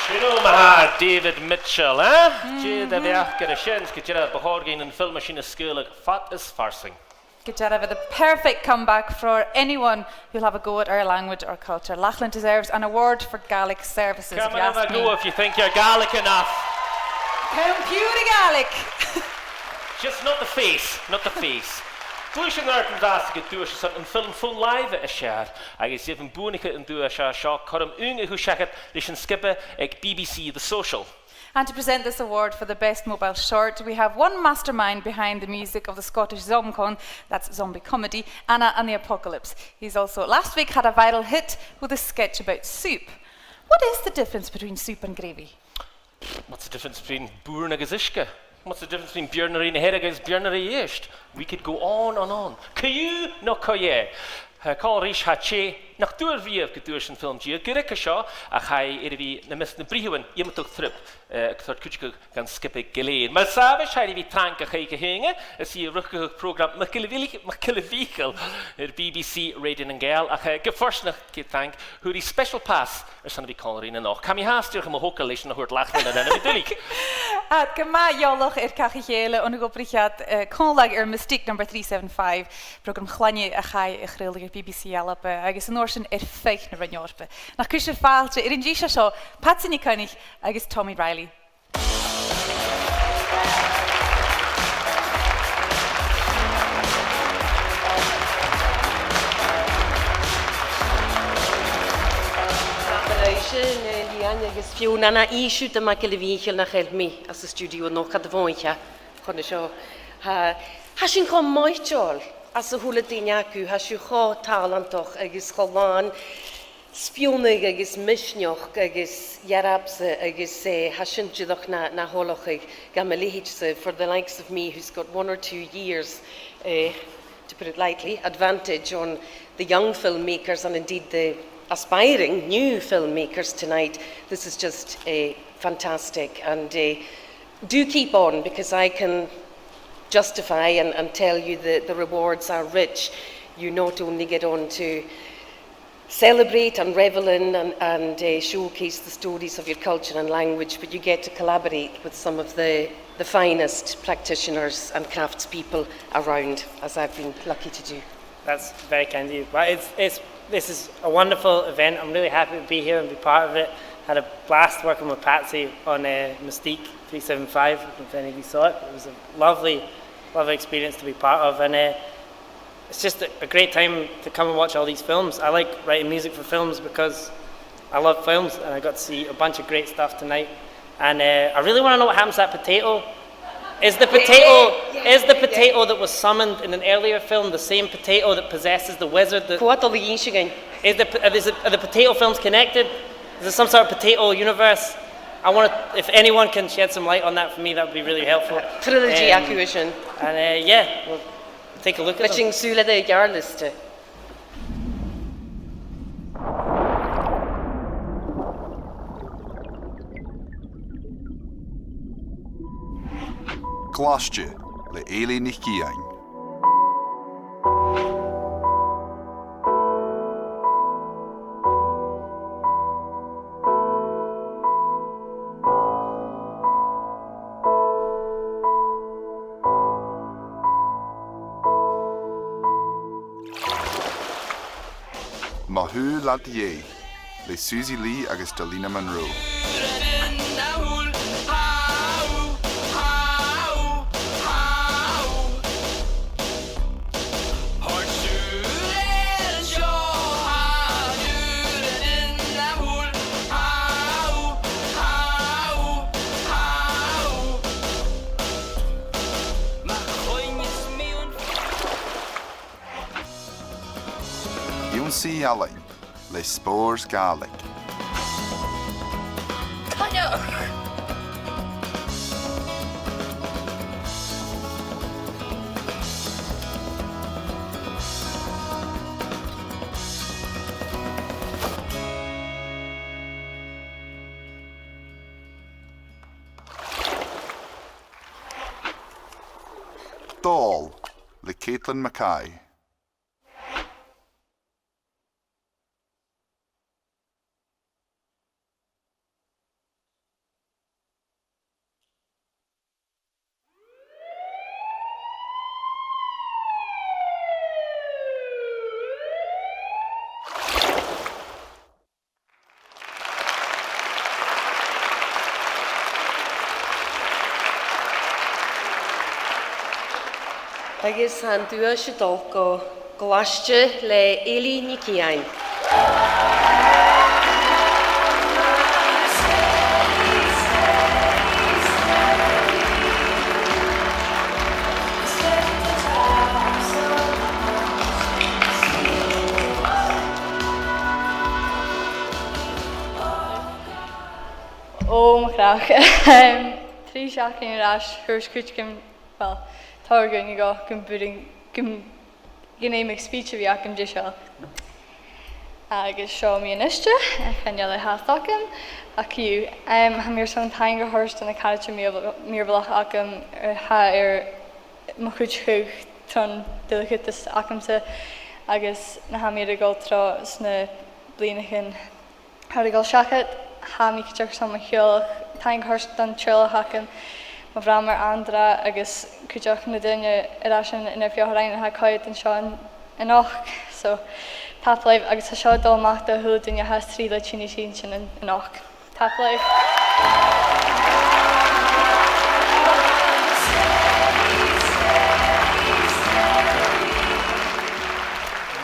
Sin thu ma-thà, David Mitchell, eh? Dè do bheachd air a sin, 's gu dearbh bu chòir dhuinn am film sin a sgaoileadh fad is farsaing. Gu dearbh, the perfect comeback for anyone who'll have a go at our language or culture. Lachlan deserves an award for Gaelic services, if you ask me. Come and have a go if you think you're Gaelic enough. Computer Gaelic. Just not the face, not the face. Gluaiseadh an-àird an-dràsta gu duais airson am film fon-làimhe as fheàrr, agus gheibh am buannaiche an duais seo cothrom ùine a chur seachad leis an sgioba aig B B C The Social. And to present this award for the best mobile short, we have one mastermind behind the music of the Scottish Zomcon, that's zombie comedy, Anna and the Apocalypse. He's also, last week, had a viral hit with a sketch about soup. What is the difference between soup and gravy? What's the difference between bùrn agus uisge? What's the difference between Beàrnaraigh na Hearadh agus Beàrnaraigh Uibhist? We could go on and on. Co-dhiù no co-dheth. Eh, còmhla ris tha tè nach d' fhuair riamh gu duais an film Dia gu ruige seo, ach tha e air a bhith nam measg nam britheamhan iomadach trip, eh, a' toirt cuideachadh dhan sgioba gu lèir. Mar as àbhaist, tha e air a bhith trang a' Chaoidh a h-Aon, is i a' riochdachadh prògram MacGilleMhìcheil, MacGilleMhìcheil air B B C Radio nan Gàidheal, ach, eh, gu fortanach, ceud taing, fhuair i special pass airson a bhith còmhla rinn a-nochd. Tha mi fhathast dìreach a' mothachadh leis na thuirt Lachlan an-diugh. Tha iad gu math eòlach air cach a chèile, on a dh'obraich iad, eh, còmhla air Mystique number three seven five, prògram cloinne a chaidh a chraoladh air B B C Alba, agus an uair sin air feadh na Roinn Eòrpa. Nach cuir sibh fàilte air an dithis a tha seo, Patsy NicCoinnich agus Tommy Reilly. Tapadh leibhse, a Leanna, agus Fiona, na innis dhomh, a MhicGilleMhìcheil, nach eil mi anns an stiùidio a-nochd, cad a bhuineas chun a seo. Tha, tha sinn cho moiteil às a h-uile duine agaibh, tha sibh cho tàlantach agus cho làn spionnadh agus misneachd agus earbsa agus, eh, tha sin dìreach na, na thairgse dha mo leithid-sa, for the likes of me, who's got one or two years, eh, to put it lightly, advantage on the young filmmakers and indeed the aspiring new filmmakers tonight. This is just, eh, fantastic, and, eh, do keep on, because I can justify and, and tell you that the rewards are rich. You not only get on to celebrate and revel in and, and, uh, showcase the stories of your culture and language, but you get to collaborate with some of the, the finest practitioners and craftspeople around, as I've been lucky to do. That's very kind of you. Well, it's, it's, this is a wonderful event. I'm really happy to be here and be part of it. Had a blast working with Patsy on, uh, Mystique three seven five, if any of you saw it. It was a lovely, lovely experience to be part of, and, uh, it's just a, a great time to come and watch all these films. I like writing music for films because I love films, and I got to see a bunch of great stuff tonight. And, uh, I really wanna know what happens to that potato. Is the potato, is the potato that was summoned in an earlier film the same potato that possesses the wizard that... Cò tha dol a dh'innse dhuinn? Is the, are the, are the potato films connected? Is there some sort of potato universe? I wanna, if anyone can shed some light on that for me, that would be really helpful. Trilogy... Um, acu sin. And, uh, yeah, we'll take a look at them. Leis an sùil air a' gheàrr-liosta. Glaiste le Eilidh NicIain. Mo Shùil Leat Dheth, le Susy Lee agus Delina Munro. Ionnsaigh Ealain le Spòrs Gàidhlig. Coinneach! Dòl le Caitlin Mackay. Agus tha an duais a' dol gu Glaiste le Eilidh NicIain. Ò, mo chreach. Em, trì seachdainean air ais, thuirt cuideigin, well, thuirt cuideigin gum b' urrainn, gum, gum feumadh speech a bhith agam deiseil. Agus seo mi a-niste, chan eil e fhathast agam, ach co-dhiù, em, tha mi airson taing a thoirt do na caraidean mìorbh-, mìorbhaileach agam, eh, tha air mo chuideachadh tron dhuilgheadas agamsa, agus na tha mi air a dhol tro sna bliadhnaichean a tha air a dhol seachad. Tha mi cuideachd airson mo theaghlach taing a thoirt don teaghlach agam, mo bhràthair Andra, agus cuideachd na daoine air ais an, an Fhionghain a tha a' coimhead an seo a-, a-nochd. So, tapadh leibh, agus tha seo a' dol a-mach do a h-uile duine a tha a' strì le tighinn a-nis an sin a-, a-nochd. Tapadh leibh.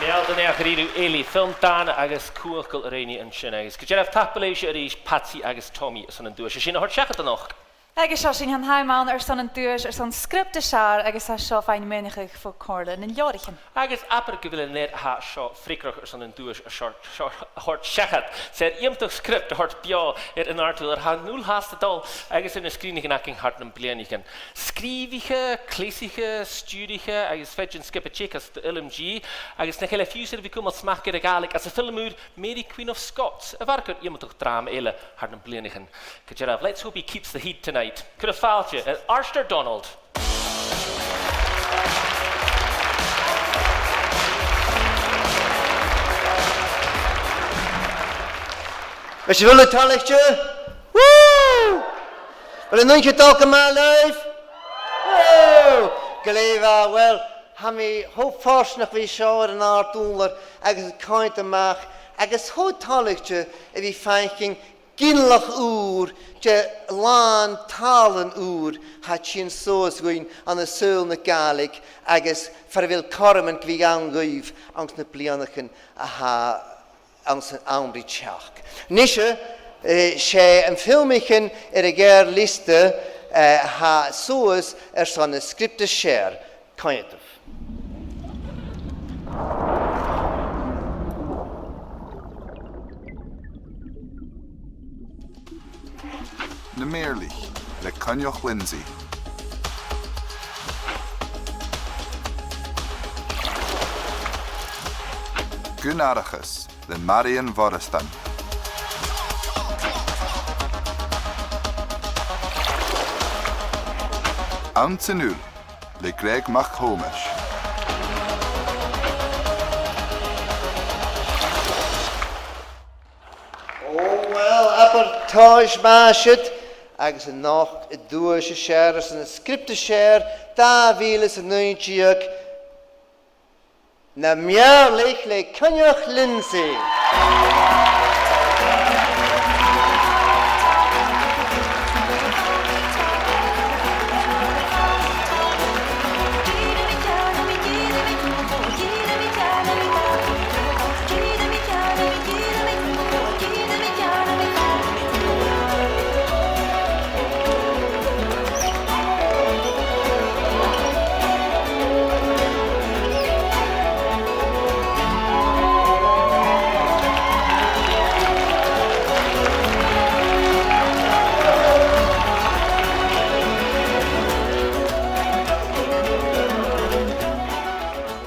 Meal do naidheachd a-rithist, Eilidh, film dàna agus cumhachdail a rinn thu an sin, agus gu dearbh tapadh leibhse a-rithist, Patsy agus Tommy, airson an duais sin a thoirt seachad a-nochd. Agus seo sinn, tha an t-àm ann airson an duais airson sgriobt as fheàrr, agus tha seo faighinn a mhaoineachadh bho Chomhairle nan Leabhraichean. Agus abair gu bheil an fhear a tha seo freagarrach airson an duais a thoirt, seo, a thoirt seachad. 'S e iomadach sgriobt a thoirt beò air an àrd-ùrlar a tha an dùil fhathast a' dol agus air na sgrìonaichean againn thar nam bliadhnaichean. Sgrìobhaiche, cleasaiche, stiùiriche agus fear den sgioba teagaisg de L M G, agus nach eil e fiù 's air a bhith a' cumail smachd air a' Ghàidhlig anns a' fhilm ùr Mary Queen of Scots, a bharrachd air iomadach dràma eile thar nam bliadhnaichean. Gu dearbh, let's hope he keeps the heat tonight. Cuiribh fàilte air Arthur Donald. Leis a bheil sibh toilichte? Woo! A bheil an oidhche a' dol gu math leibh? Woo! Glè mhath, uill, tha mi cho fortanach a bhith seo air an àrd-ùrlar agus a' coimhead a-mach, agus cho toilichte a bhith a' faicinn ginealach ùr de làn tàlant ùr a tha a' tighinn suas dhuinn ann an saoghal na Gàidhlig agus far a bheil cothroman gu bhith ann dhuibh anns na bliadhnaichean a tha anns an àm ri teachd. Nise, eh, 's e am filmichean air a' gheàrr-liosta, eh, a tha suas airson na sgriobta as fheàrr. Coimheadaibh. Na Mèirlich le Coinneach Lindsay. Gun Aithreachas le Marian Mhoireasdan. Anns an Ùir le Greg MacThòmais. O, uill, abair tomhas math siud, agus a-nochd an duais as fheàrr, airson an sgriobt as fheàrr, dà mhìle 's a naoi deug, Na Mèirlich le Coinneach Lindsay.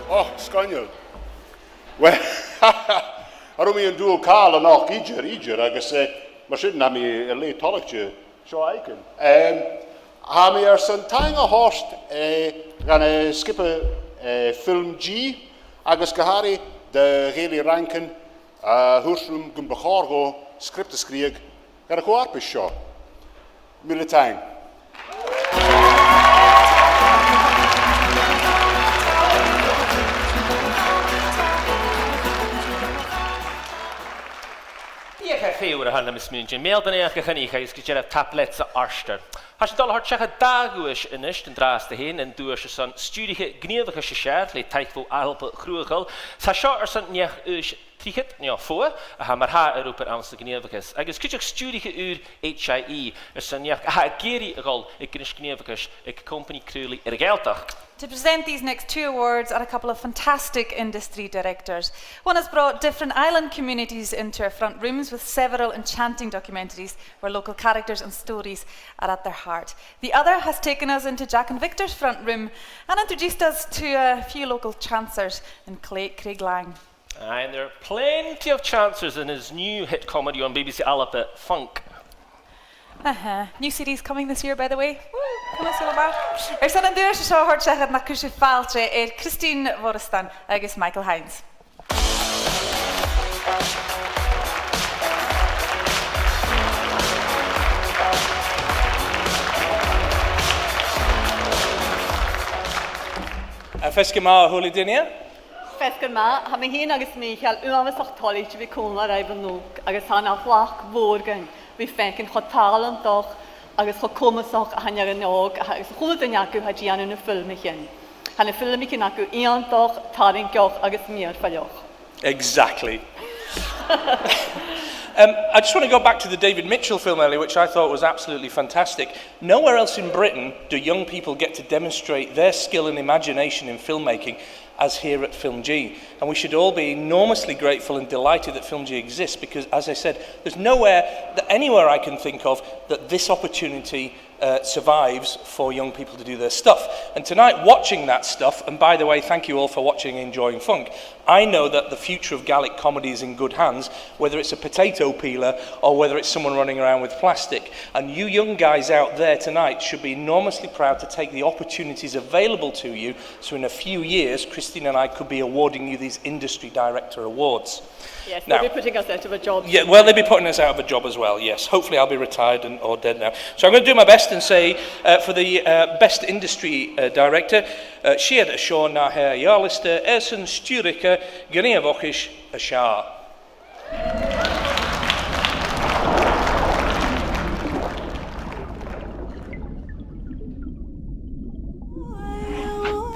O, sgoinneil. Uill, cha robh mi an dùil càil a-nochd idir, idir, agus, eh, mar sin tha mi air leth toilichte seo fhaicinn. Em, tha mi airson taing a thoirt, eh, dhan, eh, sgioba, eh, FilmG, agus gu h-àraidh do Ghaelaidh Rankin, a thuirt rium gum bu chòir dhomh sgriobt a sgrìobhadh dhan a' cho-fharpais seo. Mìle taing. Dìreach air feur a th' ann, tha mi a' smaointinn, meal do naidheachd a' choinnich agus gu dearbh tapadh leatsa, Artair. Tha sinn a' dol a thoirt seachad dà dhuais a-nis an-dràsta fhèin, an duais airson stiùiriche gnìomhachais as fheàrr le taic bho Alba Chruthachail. Tha seo airson neach-aois trithead no fodha a tha mar-thà air obair anns a' ghnìomhachas, agus cuideachd stiùiriche ùr H I E airson neach a tha ag iarraidh a dhol a dh'Inis Gnìomhachais aig Companaidh Craolaidh air a' Ghàidhealtachd. To present these next two awards are a couple of fantastic industry directors. One has brought different island communities into our front rooms with several enchanting documentaries where local characters and stories are at their heart. The other has taken us into Jack and Victor's front room and introduced us to a few local chancers in Clay-, Craiglang. Aye, and there are plenty of chancers in his new hit comedy on B B C Alba, Funk. Uh-huh. New series coming this year, by the way. Woo! Come on, Silver. Airson an duais seo a thoirt seachad, nach cuir sibh fàilte air Christine Mhoireasdan agus Michael Hinds. A, feasgar math a h-uile duine. Feasgar math, tha mi fhìn agus Mìcheal uabhasach toilichte a bhith còmhla ribh a-nochd, agus tha e na thlachd mhòr dhuinn a bhith a' faicinn cho tàlantach agus cho comasach a tha an fheadhainn òg, agus a h-uile duine agaibh a tha a' dèanamh na filmichean. Tha na filmichean agaibh iongantach, tarraingeach agus mìorbhaileach. Exactly. Um, I just want to go back to the David Mitchell film earlier, which I thought was absolutely fantastic. Nowhere else in Britain do young people get to demonstrate their skill and imagination in filmmaking as here at FilmG. And we should all be enormously grateful and delighted that FilmG exists because, as I said, there's nowhere that, anywhere I can think of, that this opportunity, uh, survives for young people to do their stuff. And tonight, watching that stuff, and by the way, thank you all for watching and enjoying Funk, I know that the future of Gaelic comedy is in good hands, whether it's a potato peeler or whether it's someone running around with plastic. And you young guys out there tonight should be enormously proud to take the opportunities available to you, so in a few years, Christine and I could be awarding you these industry director awards. Yes, now, they'll be putting us out of a job soon. Yeah, well, they'll be putting us out of a job as well, yes. Hopefully I'll be retired and, or dead now. So I'm gonna do my best and say, uh, for the, uh, best industry, uh, director, uh, siud an seo na h-uile duine airson stiùiriche gnìomhachais as fheàrr.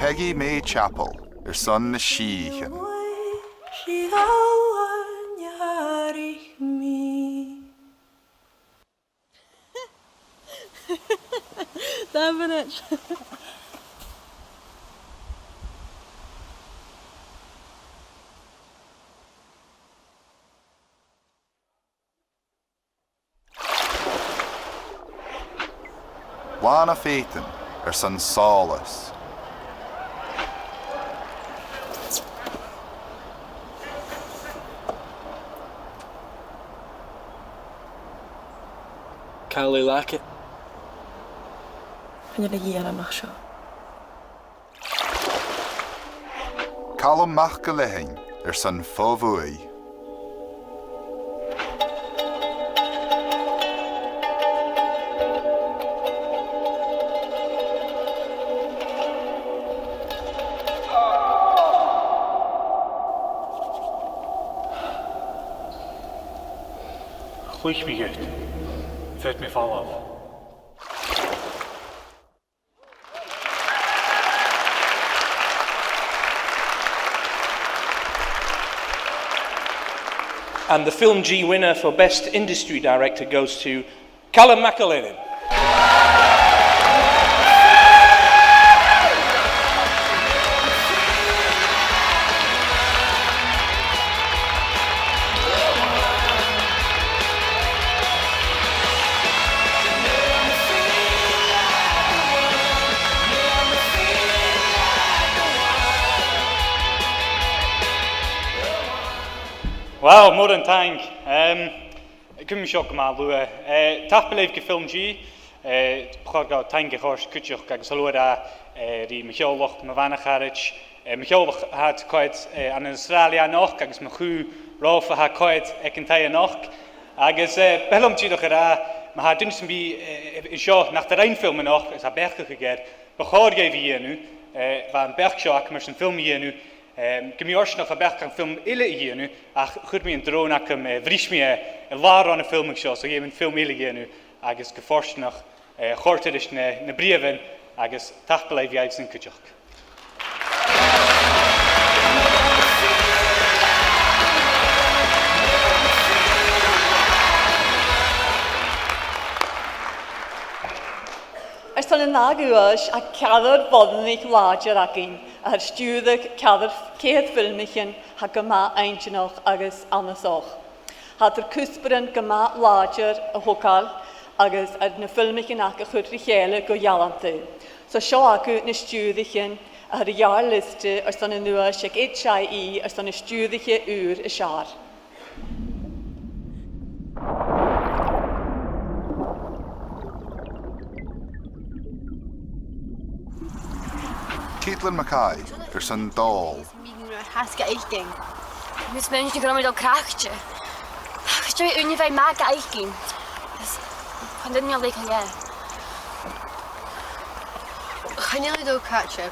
Maggie May Chappell airson na sìthichean. Dà mhionaid. Làrna Pheadain airson sòlas. Càit a bheil e? Chan eil e a' dol a-mach seo. Calum MacIlleathain airson Fo Bhuaidh. Chluich mi dhut. Bheir mi falbh. And the FilmG winner for Best Industry Director goes to Calum MacIlleathain. Wow, mòran taing. Em, cumaidh mi seo gu math luath. Eh, tapadh leibh gu FilmG. Eh, bu chòir dhomh taing a chur cuideachd agus a lorg, eh, ri mo theaghlach, mo bhana-charaid, eh, mo theaghlach a tha coimhead, eh, ann an Astràilia a-nochd agus mo chù romhaibh a tha coimhead aig an taigh a-nochd. Agus, eh, b' fheàrr leam dìreach a ràdh, ma tha duine sam bith, eh, an seo nach do rinn film a-nochd is tha beachd aca air, bu chòir dhuibh a dhèanamh, eh, bha am beachd seo agam airson film a dhèanamh, em, gum bi ortsa no cha bhi beachd agam film eile a dhèanamh, ach chuir mi an drone agam, eh, bhris mi e, eh, làr ron a' fhilmeadh seo, so dh'fheumainn film eile a dhèanamh, agus gu fortanach, eh, chòrd e ris na, na britheamhan, agus tapadh leibh dhaibhsan cuideachd. Airson an ath dhuais, tha ceathrar boireannaich làidir againn, a tha air stiùireadh ceathrar, ceithir filmichean a tha gu math inntinneach agus annasach. Tha iad air cuspairean gu math làidir a thogail agus air na filmichean aca a chur ri chèile gu dealanta. So seo agaibh na stiùirichean a tha air a' gheàrr-liosta airson an duais aig H I E airson na stiùiriche ùr as fheàrr. Caitlin Mackay airson Dàil. Tha e a' fàs gu h-àraidh. Mus mi an sin gun robh mi dol craicte. Agus dè ùine bha e math gu h-àraidh. Is chan eil mi a' leigeil e. Chan eil e dol craicte.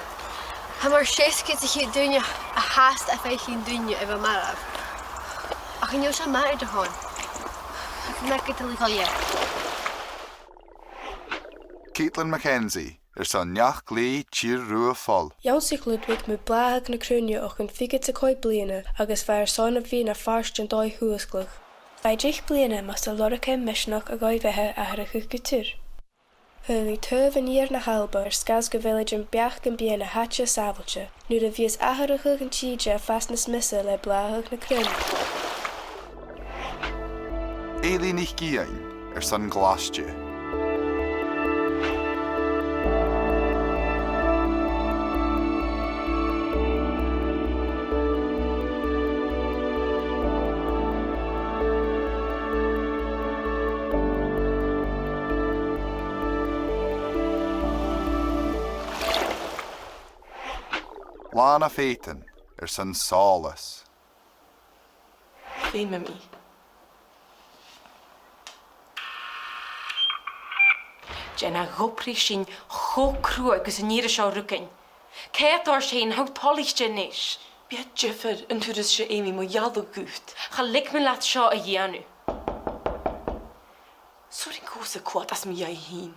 Tha mar seasgad 's a ceud duine a' fàs a' faicinn daoine a bha marbh. Ach chan eil sin math air do shon. Chan eil mi a' leigeil e. Caitlin Mackenzie airson Neach-Latha Tìr Ruadh Phoil. Dh'ionnsaich Ludwig mu bhlàthachadh na cruinne o chionn fichead 's a còig bliadhna agus bha e airson a bhith na phàirt den dòigh-fhuasglaidh. Bha e deich bliadhna mus do lorg e misneachd a dhòigh-bheatha atharrachadh gu tur. Thagh e taobh an iar na h-Alba air sgàth 's gu bheil e den bheachd gum bi e na h-àite sàbhailte, nuair a bhios atharrachadh an tìde a' fàs nas miosa le blàthachadh na cruinne. Eilidh NicIain airson Glaiste. Lana Fagan airson Sòlas. Feumaidh mi. Dè na dh'obraich sinn cho cruaidh gus an ìre seo rugainn? Cò tha sinn, tha thu toilichte a-nis. Bidh e diofar an turas seo, Amy, mo dhealbh dhut. Cha leig mi leat seo a dhèanamh. Sùgh an cùs a' coimhead às mo dhèidh fhìn.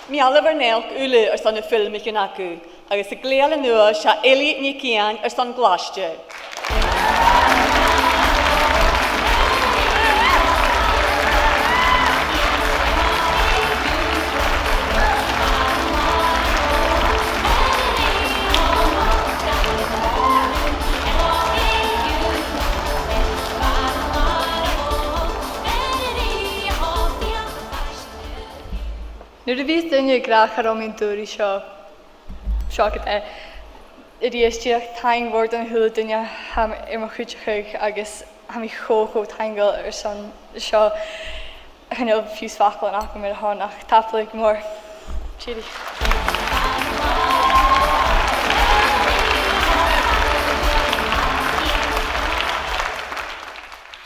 Meal do na naidheachdan uile airson na filmichean agaibh, agus a' gleidheil a-nuas, 's e Eilidh NicIain airson Glaiste. Nuair a bhios daoine ag ràdh, "Cha robh mi an dùil ri seo," seo agad e. A-rithist, dìreach taing mhòr dhan a h-uile duine a tha air mo chuideachadh, agus tha mi cho, cho taingeil airson seo. Chan eil fiù 's faclan agam air a shon, ach tapadh leibh gu mòr. Tìoraidh.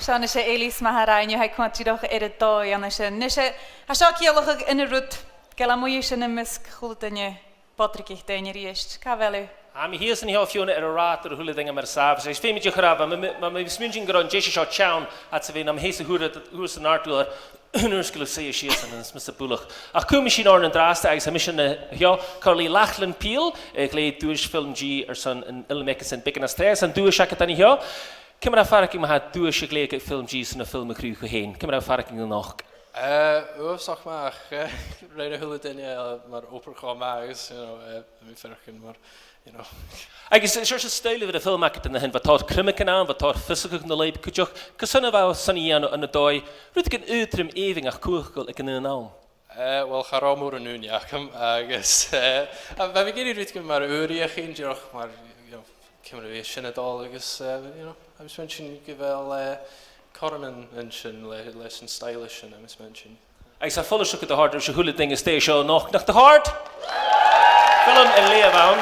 Seo a-nis Eilidh, 's math a rinn thu, tha i a' coimhead dìreach air a dòigh an sin. A-nis, tha seo a' ciallachadh aon rud, gu bheil e a-muigh an sin am measg a h-uile duine, bodraigeadh daoine a-rithist. Càit a bheil thu? Tha mi shìos an seo, Fiona, air an rathad air a h-uile duine mar as àbhaist. Agus feumaidh mi a ràdh, ma, ma, ma, ma bhios mi a' smaoineachadh gun robh an deise seo teann, fhad 's a bha e nam shìos a' thuras, thuras an àrd-ùrlair, an uair sin gu bheil e sìos an, an smios a' bualadh. Ach cumaidh sinn oirnn an-dràsta agus tha mise an seo, còmhla ri Lachlan Peel, a' leughadh duais film G airson an fhilm aigesan, Beagan às Trèas, an duais agad an seo. Ciamar a tha faireachdainn ma tha duais a' leughadh aig film G airson na film a chruthaich thu fhèin? Ciamar a tha faireachdainn a-nochd? Eh, uabhasach math, eh, rinn a h-uile duine, eh, mar obair cho math agus, you know, eh, tha mi a' faireachdainn mar, you know. Agus, eh, seòrsa stoidhle a bh' air a' fhilm agad an sin, bha tòrr cruinneachadh ann, bha tòrr fiosrachadh na lùib cuideachd, carson a bha thu airson a dhèanamh ann an dòigh rudeigin aotrom èibhinn ach cumhachdail aig an aon àm? Eh, uill, cha robh mòran ùine agam, agus, eh, a, bha mi ag iarraidh rudeigin mar ùr fheuchainn, dìreach mar, you know, ciamar a bhios sin a' dol agus, eh, you know, tha mi a' smaointinn gu bheil, eh, cothrom an, an sin le, leis an stoidhle sin, tha mi a' smaointinn. Agus tha follaiseach gu leòr air a h-uile duine a-staigh an seo a-nochd, nach do chòrd? Film air leth a bh' ann.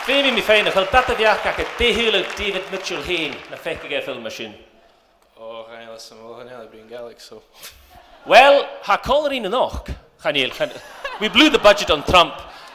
Feumaidh mi faighneachd, a bheil dad a bheachd agad dè shaoileadh David Mitchell fhèin nuair a dh'fhaiceadh e film mar sin? Ò, chan eil fhios agam, chan eil mi a' bruidhinn Gàidhlig, so. Uill, tha còmhla rinn a-nochd. Chan eil, chan, we blew the budget on Trump.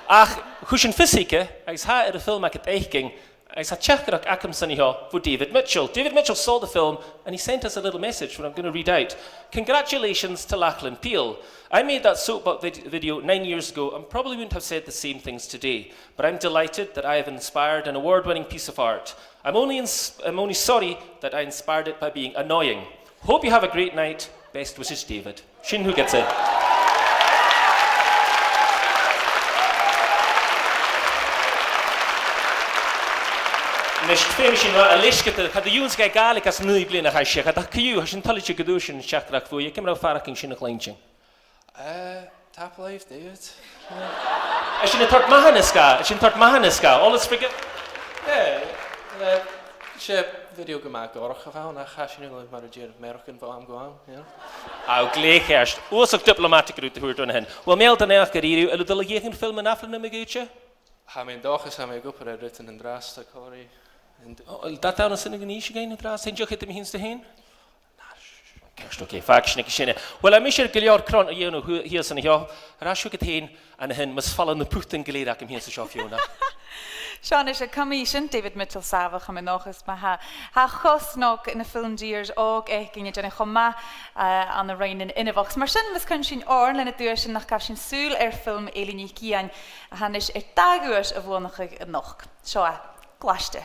Ach chuir sinn fios thuige, agus tha e air a' fhilm agad fhaicinn, agus tha teachdaireachd agamsa an seo bho David Mitchell. David Mitchell saw the film and he sent us a little message, which I'm gonna read out. "Congratulations to Lachlan Peel. I made that soapbox vid-, video nine years ago and probably wouldn't have said the same things today, but I'm delighted that I have inspired an award-winning piece of art. I'm only ins-, I'm only sorry that I inspired it by being annoying. Hope you have a great night. Best wishes, David." Sin thugadsa. A-nis, feumaidh sinn a ràdh, a leisgeul, cha do dh'ionnsaich e Gàidhlig anns na naoi bliadhna a chaidh seachad, ach co-dhiù, tha sinn toilichte gun d' fhuair sinn an teachdaireachd bhuaithe, ciamar a tha faireachdainn sin a chluinntinn? Eh, tapadh leibh, David. Tha sinn a' toirt mathanas dha, tha sinn a' toirt mathanas dha, all is forgiven. Yeah, eh, 's e video gu math dorcha a bh' ann, ach tha sinn uile mar a dèanamh mearachdan bho àm gu àm, you know. Ò, glè cheart. Uabhasach dioplomaitic rud a thuirt thu an sin. Uill, meal do naidheachd dha-rìribh, a bheil thu a' dol a dh'fheuchainn film an ath-bhliadhna ma dh'fhaodte? Tha mi an dòchas, tha mi ag obair air rudan an-dràsta, còmhla ri an d-, Ò, a bheil dad ann an sin a nì sibh dhuinn an-dràsta? An deach e do mhiann-sa fhèin? Ceart, ok, fàg sinn aige sin e. Uill, tha mise air gu leòr cron a dhèanamh shìos an seo. Air ais thugad fhèin an sin, mus fala na putanan gu lèir agam shìos an seo, Fiona. Seo a-nis, cumaidh sinn David Mitchell sàmhach, tha mi an dòchas, ma-thà. Tha e cho snog na film G air òg fhaicinn, a' dèanamh cho math, eh, ann an roinn an inbheach. Mar sin, mus coimhead sinn oirnn leis na duaisean, nach gabh sinn sùil air film Eilidh NicIain, a tha a-nis air dà dhuais a bhuannachadh a-nochd. Seo e, Glaiste.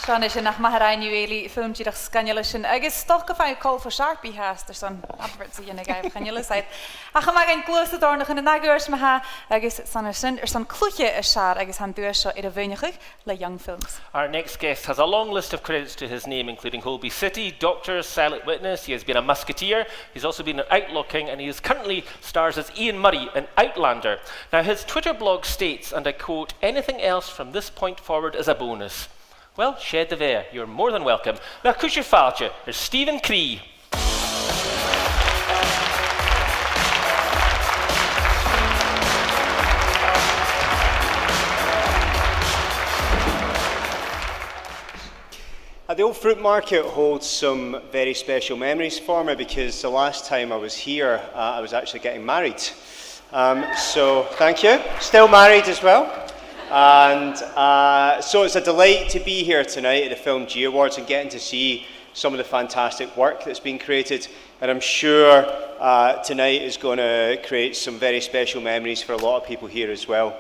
Seo a-nis, nach math a rinn thu, Eilidh, film dìreach sgoinneil sin, agus 's dòcha gum faigh thu còmhla ri Sharpie fhathast airson adverts a dhèanamh dhuibh, chan eil fhios agad. Ach tha mi a' gabhail gluasad oirnn an ath-ghoirid ma-thà, agus 's ann airson, airson cluiche as fheàrr, agus tha an duais seo air a mhaoineachadh le Young Films. Our next guest has a long list of credits to his name, including Holby City, Doctor, Silent Witness, he has been a Musketeer, he's also been in Outlaw King, and he is currently stars as Ian Murray in Outlander. Now, his Twitter blog states, and I quote, "Anything else from this point forward is a bonus." Well, seo e, you're more than welcome. Now, cuir sibh fàilte air Stephen Cree. Uh, the old fruit market holds some very special memories for me because the last time I was here, uh, I was actually getting married. Um, so, thank you. Still married as well. And, uh, so it's a delight to be here tonight at the Film G Awards and getting to see some of the fantastic work that's been created. And I'm sure, uh, tonight is gonna create some very special memories for a lot of people here as well.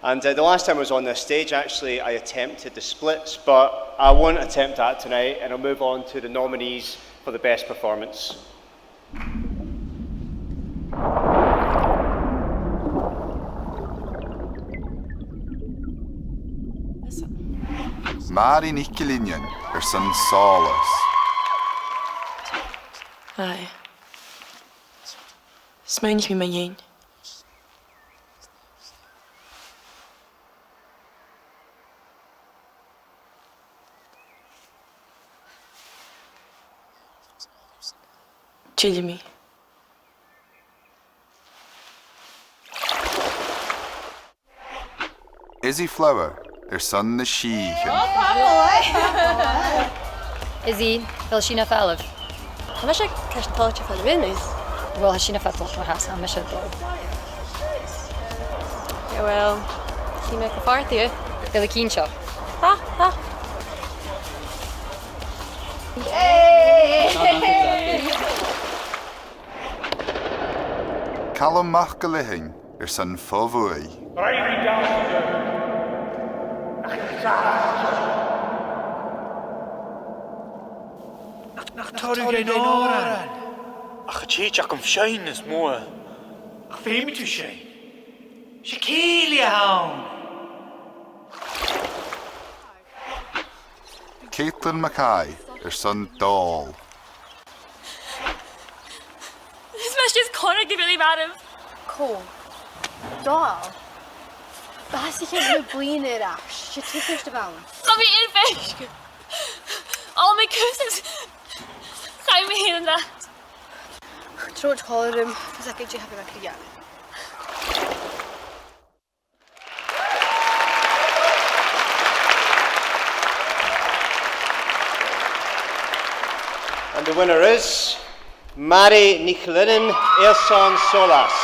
And, uh, the last time I was on this stage, actually, I attempted the splits, but I won't attempt that tonight, and I'll move on to the nominees for the best performance. Màiri NicIllEathain airson Sòlas. Aye. Smaoinich mi mu dheidhinn. Tillidh mi. Izzy Flower airson Na Sìthichean. Izzy, a bheil sinn a' falbh? Tha mise ceart cho toilichte fad a bhith ann. Uill, tha sinn a' falbh, tha mise a' dol. Uill, chì mi gu fàilte. Bheil thu cinnteach? Tha, tha. Calum MacIllEathain airson Fo Bhuaidh. Rinn mi dannsa. Ach an sàs. Nach, nach toir thu dhuinn òran? Ach tha tè agam seinn nas motha. Ach feumaidh tu seinn. 'S e cèilidh a th' ann. Caitlin Mackay airson Dàil. Is mise is corra gu bheil i marbh. Cò? Dàil? Bha e sa cheann bliadhna air ais. 'S e tuigse a bh' ann. Tha mi air feisg. Ò, mi cus is chaidh mi fhìn an-dràsta. Trobhad còmhla rium, fhios agad dè tha mi a' dèanamh. And the winner is Màiri NicIllEathain airson Sòlas.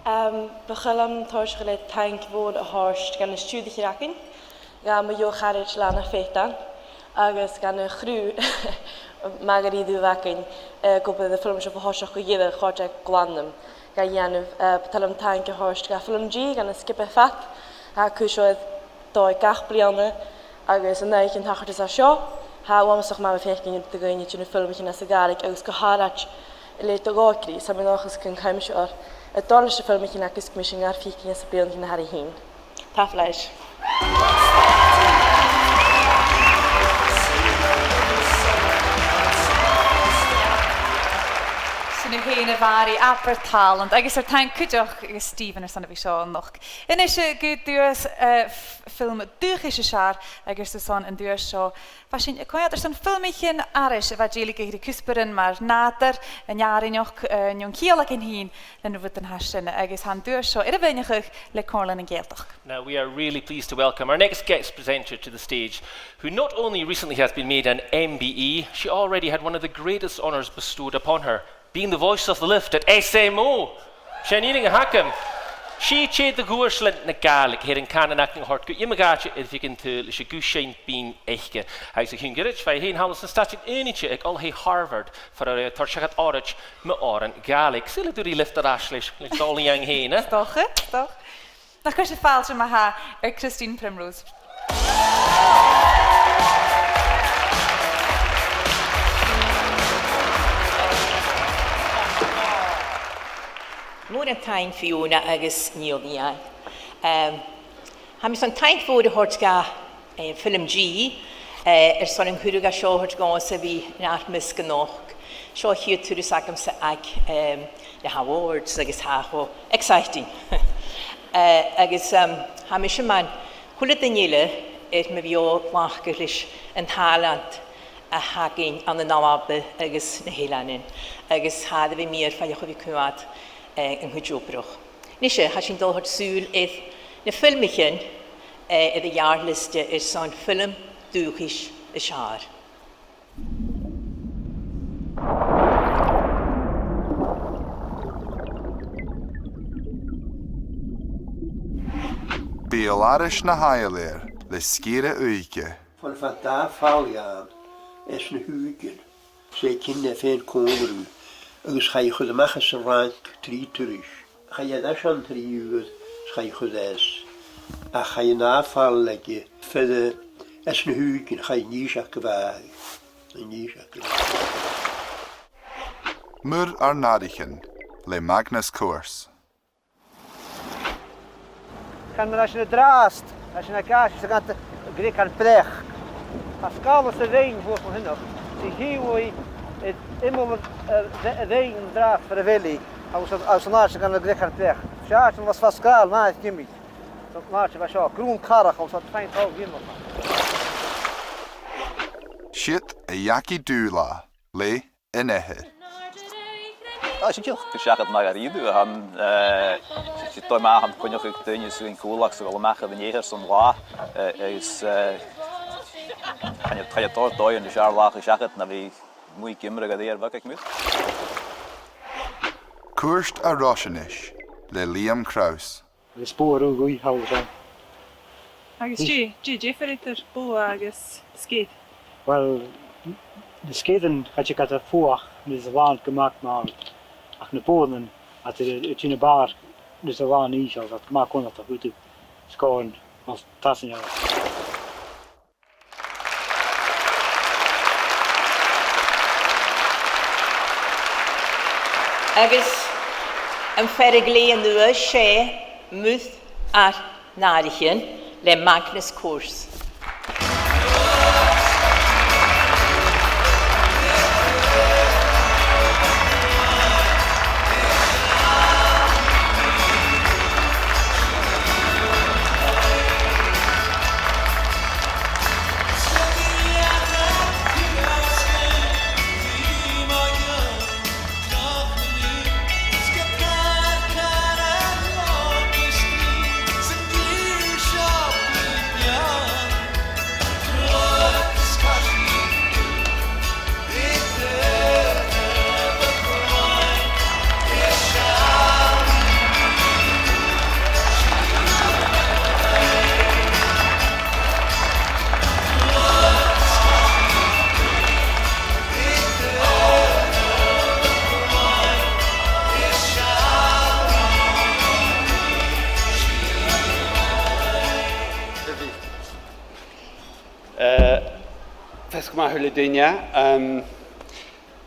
Um, bu chaomh leam an toiseach uile taing mhòr a thoirt dha na stiùirichean againn, dha mo dheagh charaid Lana Featan, agus dha na chriutha math dha-rìribh againn, eh, gu bheil am film seo a' tòiseachadh gu dìreach, chòrd e glan rium ga dhèanamh. Eh, bu toil leam taing a thoirt dha Film G, dha na sgioba fad, tha cùisean dòigh gach bliadhna, agus an oidhche an tachartas seo, tha e uabhasach math a bhith a' faicinn daoine a' dèanamh filmichean anns a' Ghàidhlig agus gu h-àraid a leithid de dh'òigridh, 's tha mi an dòchas gun cùm seo a' dol leis na filmichean agus gum bi sinn gar faicinn anns na bliadhnaichean a tha ri thighinn. Tapadh leibh. Sin thu fhèin, a Mhàiri, abair tàlant, agus air taing cuideachd dha Stephen airson a bhith seo a-nochd. A-nis, eh, gu duais, eh, f-, film dùthchais as fheàrr, agus airson an duais seo, bha sinn a' coimhead airson filmichean aithris a bha dèiligeadh ri cuspairean mar nàdar, an fheàraineachd, eh, no an ciall againn fhìn, no rudan mar sin, agus tha an duais seo air a mhaoineachadh le Comhairle nan Gàidhealtachd. Now, we are really pleased to welcome our next guest presenter to the stage, who not only recently has been made an M B E, she already had one of the greatest honours bestowed upon her, being the voice of the lift at S M O. 'S e an fhìrinn a th' agam. 'S e tè de dh'uaislean na Gàidhlig a th' air an cànan againn a thoirt gu iomadh àite air feadh an t-saoghail leis a' chuid sin binn aice. Agus a chionn ghoirid, bha i fhèin thall anns na Stàitean Aonaichte aig Oilthigh Harvard, far an robh i a' toirt seachad òraid mu òran Gàidhlig. Saoil an d' fhuair i lioft air ais leis, leis a' dol a dhèanamh fhèin, eh? 'S dòcha, 's dòcha. Nach cuir sibh fàilte ma-thà air Christine Primrose. Mòran taing, Fiona agus Neil Iain. Em, tha mi airson taing mhòr a thoirt dha, eh, FilmG, eh, airson an cuireadh a seo a thoirt dhòmhsa a bhith nar measg a-nochd. Seo a' chiad turas agamsa aig, em, na h-awards agus tha e cho exciting. Eh, agus, em, tha mise mar a h-uile duine eile air mo bheò-ghlacadh leis an tàlant a th' againn ann an Alba agus na h-Eileanan, agus tha e air a bhith mìorbhaileach a bhith a' coimhead, eh, an cuid obrach. Nise, tha sinn a' dol a thoirt sùil air na filmichean, eh, air a' gheàrr-liosta airson film dùthchais as fheàrr. Beul-aithris na h-ath-fhilidh le sgìre Ùige. Bha, bha dà phàirt ann, Às na h-Ùighean. 'S e a' chiad fhèin còmhla riutha, agus chaidh a chur a-mach às an Fhraing trì turais. Chaidh e air ais ann trì uairean, 's chaidh a chur às. Ach chaidh an ath phàirt leatha, far, eh, Às na h-Ùighean, chaidh an dithis aca a-mach. An dithis aca a-mach. Muir ar n-Àirighean le Magnus Course. Chan ann a tha sinn an-dràsta, tha sinn aig àite a' Ghreug Breac. Tha sgàil sa bheinn shuas an sin, 's i a' ciallachadh, eh, iomall, eh, a' bhe-, a' bheinn an-dràsta far a bheil i, agus an, agus an àite a' Ghreug Breac. 'S e àite a bha sgàil math timcheall. An àite a bha seo, grunn carrach, agus tha fine tall ghiomach. Siud a' Jackie Dubh Là le An Eathar. Ah, 's e ciall gu seachad mar a rinn thu, a tha, eh, 's e, 's e dòigh math a th' ann coinneachadh ri daoine a tha a' tighinn còmhla 's a' dol a-mach air an eathar san latha, eh, agus, eh, chan eil, chan eil dòigh, dòigh nas fheàrr latha a chur seachad na bhith a-muigh ag iomradh air eathar bheag aig muir. Cuairt air-loidhne a-nis le Liam Crouse. Agus bogha a' ruith thall an sin. Agus dè, dè an diofar eadar bogha agus sgeir? Uill, na sgeirean, tha iad a' fuachd nuair a tha an làn gu math mall, ach na boghan, tha iad a' tighinn a-mach nuair a tha an làn ìosal, tha iad gu math connadh a chur sgòrn, mas tasan iad. Agus am fear a ghlèidh an uair seo, Muir ar n-Àirighean le Magnus Course. Eh, feasgar math a h-uile duine. Em,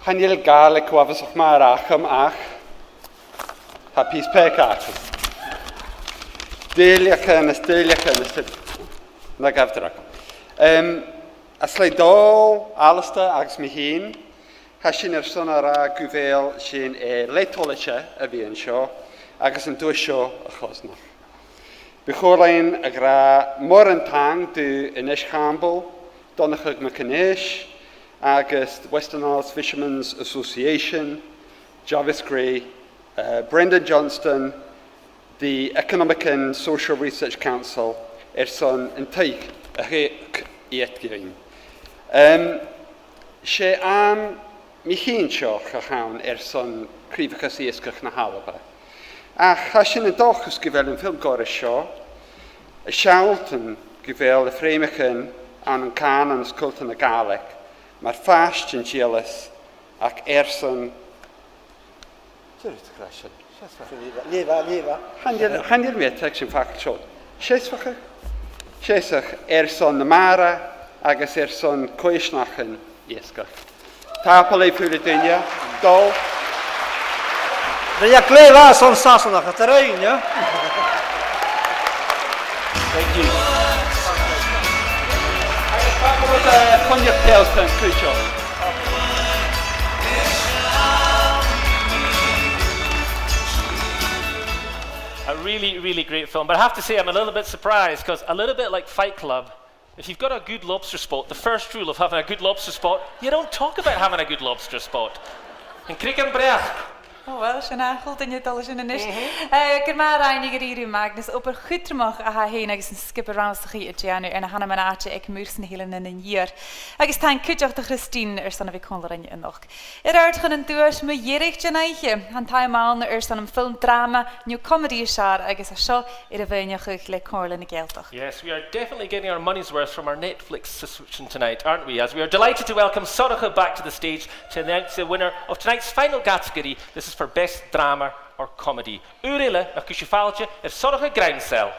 chan eil Gàidhlig uabhasach math agam ach tha pìos pàipeir agam. Duilleagan is duilleagan is na gabh dragh. Em, às leth Dòmhnall, Alasdair agus mi fhìn, tha sinn airson a ràdh gu bheil sinn, eh, leth-toilichte a bhith an seo agus an duais seo a chosnadh. Bu chòir leinn a ràdh mòran taing do Innes Campbell, Donnchadh MacAonghais agus Western Isles Fishermen's Association, Jarvis Gray, eh, Brendan Johnston, the Economic and Social Research Council, airson an taic a thug iad dhuinn. Em, 's e àm mì-chinnteach a th' ann airson Crìomhachas Iasgaich na h-Alba. Ach tha sinn an dòchas gu bheil am film-ghoireas seo a' sealltainn gu bheil na freumaichean ann an cànan is cultar na Gàidhlig mar phàirt den dìleas ach airson... Dè tha thu ag ràdh? Leugh e, leugh e. Chan eil, chan eil mi a' tuigsinn facal seo. Seasmhachadh? Seasamh airson na mara agus airson cuimhneachan iasgair. Tapadh leibh, a h-uile duine. Dol. Rinn e glè mhath son Sasanach, a rinn, eh? Thank you. Agus tapadh leibh, eh, Coinneach Tealtainn, cuideachd. A really, really great film. But I have to say, I'm a little bit surprised, 'cause a little bit like Fight Club, if you've got a good lobster spot, the first rule of having a good lobster spot, you don't talk about having a good lobster spot. An creagan breac. O, uill, sin a' chùl duine a' dol a sin a-nis. Mhm. Eh, gur math a rinn thu gu dearbh, Magnus, obair chudromach a tha thu fhèin agus an sgioba rannsachaidh a' dèanamh air na h-anam an àite aig Mùr sna h-Eileanan an Iar. Agus taing cuideachd do Christine airson a bhith còmhla rinn a-nochd. Air adhart chun an duais mu dheireadh den oidhche, an t-àm ann airson am film dràma no comedy as fheàrr agus tha seo air a mhaoineachadh le Comhairle na Gàidhealtachd. Yes, we are definitely getting our money's worth from our Netflix subscription tonight, aren't we? As we are delighted to welcome Sorcha back to the stage to announce the winner of tonight's final category. This is for Best Drama or Comedy. Uair eile, nach cuir sibh fàilte air Sorcha Groundswell.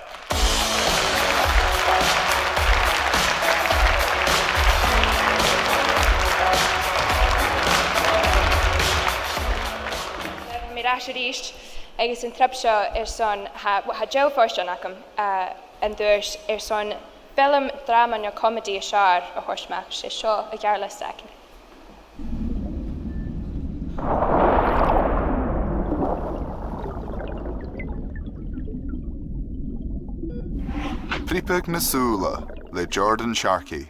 Tha mi air ais a-rithist, agus an trip seo airson, tha, tha deagh fhortan agam, eh, an duais airson film, dràma no comedy as fheàrr a thoirt a-mach, 's e seo a' cheàrr-liosta agam. Priobadh na Sùla le Jordan Sharkey.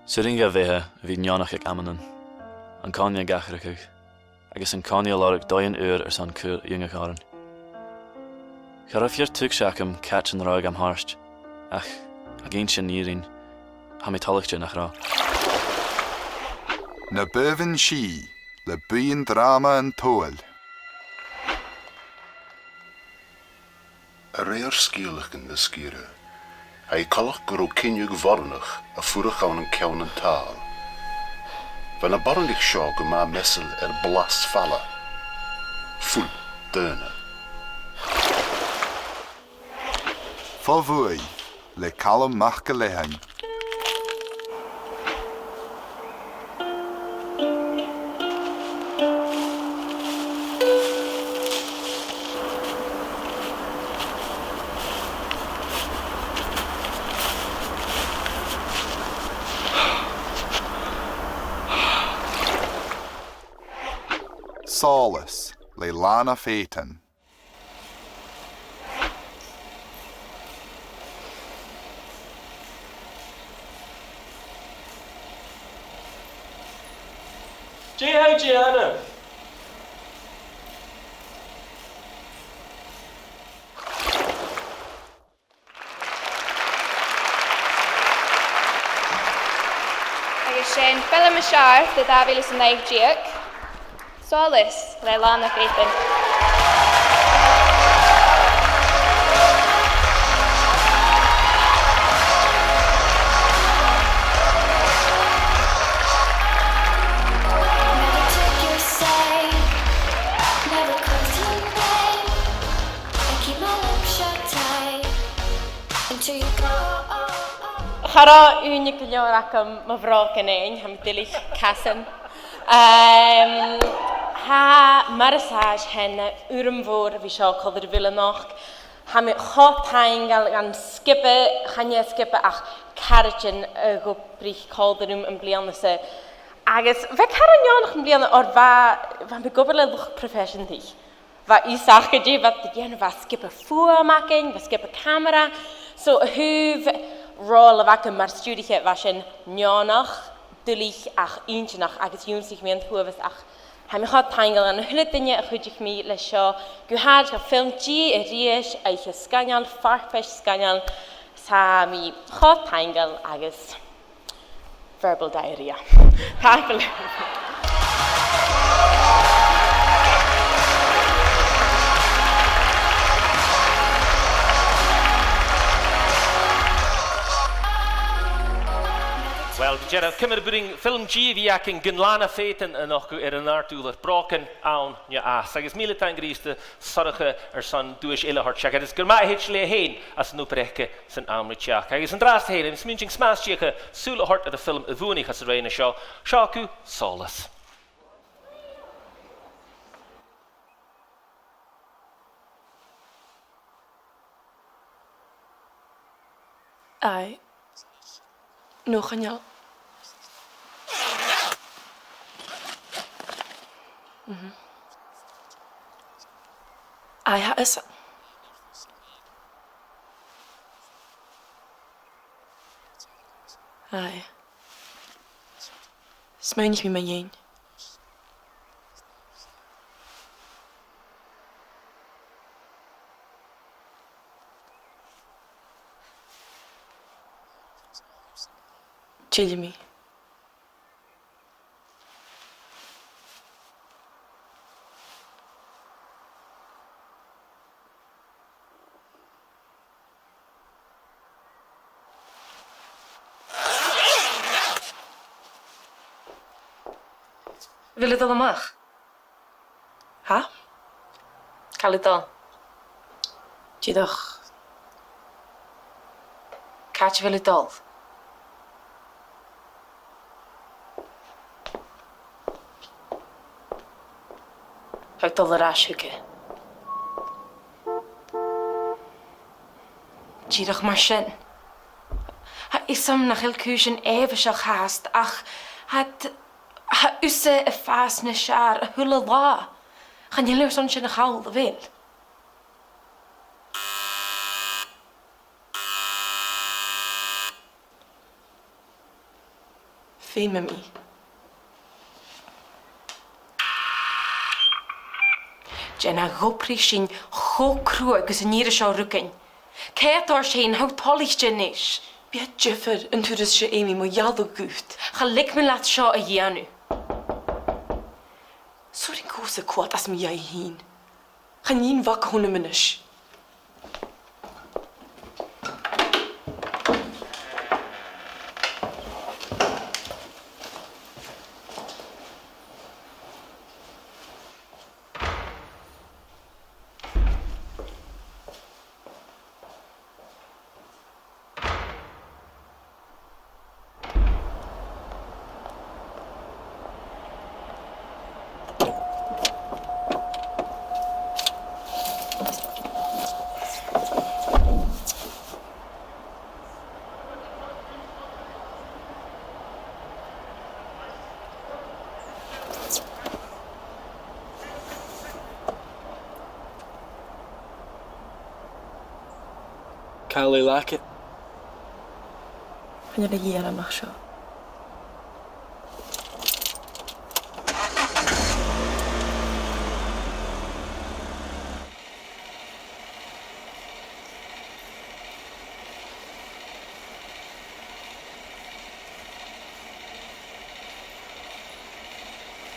'S urrainn dha bheatha a bhith neònach aig amannan, an-còmhnaidh ag atharrachadh, agus an-còmhnaidh a lorg dòighean ùra airson cur a dh'iongnadh oirnn. Cha robh fìor thuigse agam càit an robh e gam thoirt, ach ag innse an fhìrinn, tha mi toilichte nach robh. Na Baobhan Sìth le buidheann dràma an t-Sabhail. A rèir sgeulachdan na sgìre, tha e coltach gun robh cinneadh bhoireannach a' fuireach ann an Ceann an t-Sabhail. Bha na boireannaich seo gu math measail air blas fala, fuil daonna. Fo Bhuaidh le Calum MacIlleathain. Sòlas le Lana Phaton. Dè tha thu a' dèanamh? Agus sin film as fheàrr do dhà mhìle 's a naoi deug, Sòlas le Lana Phaton. Cha robh ùine gu leòr agam mu bhrògan fhèin, tha mi duilich casan. Ehm, tha, mar as àbhaist, tha e na urram mhòr a bhith seo còmhla ribh uile a-nochd. Tha mi cho taingeil dhan sgioba, chan e sgioba ach caraidean a dh'obraich còmhla rium am bliadhna-sa. Agus bha e car neònach am bliadhna oir bha, bha mi ag obair le luchd-proifeiseantaich. Bha fios aca dè bha iad a' dèanamh, bha sgioba fuaim againn, bha sgioba camara. So, a thaobh ròl a bh' agam mar stiùiriche, bha sin neònach, duilich ach inntinneach agus dh'ionnsaich mi an t-uabhas ach tha mi cho taingeil dhan a h-uile duine a chuidich mi leis seo, gu h-àraid dhan film Dia a-rithist, oidhche sgoinneil, farpais sgoinneil, tha mi cho taingeil agus verbal diarrhea. Tapadh leibh. Gu dearbh, ciamar a b' urrainn film-d a bhith againn gun lean a' phaotainn a-nochd air an àrd-ùrlar, brògan, ann no às. Agus mìle taing Rìs do Shorcha airson duais eile a thoirt seachad. Is gur math a thèid leatha fhèin anns an obair aige san àm ri teachd. Agus an-dràsta fhèin, tha mi a' smaointinn 's math as fhiach sùil a thoirt air a' fhilm a bhuannaich anns an rèis seo, seo agaibh Solas. Aye. No, chan eil. Mhm. Aye, tha fhios. Aye. Smaoinich mi mu dheidhinn. Tillidh mi. A bheil thu a' dol a-mach? Tha? Càit a bheil thu a' dol? Dìreach. Càit a bheil thu a' dol? Tha thu a' dol air ais thuige. Dìreach mar sin. Tha fhios agam nach eil cùisean èibhinn seo fhathast, ach tha, tha thusa a' fàs nas fheàrr a h-uile latha. Chan eil thu airson sin a chall, a bheil? Feumaidh mi. Dè na dh'obraich sinn cho cruaidh gus an ìre seo a ruigsinn? Cò a tha sinn, tha thu toilichte a-nis. Bidh e diofar an turas seo, Amy, mo dhealbh dhut. Cha leig mi leat seo a dhèanamh. 'S urrainn dhòmhsa coimhead às mo dhèidh fhìn. Chan e a-mhàin bhog a th' annam a-nis. Càit a bheil thu a' dol? Chan eil e ag iarraidh a-mach seo.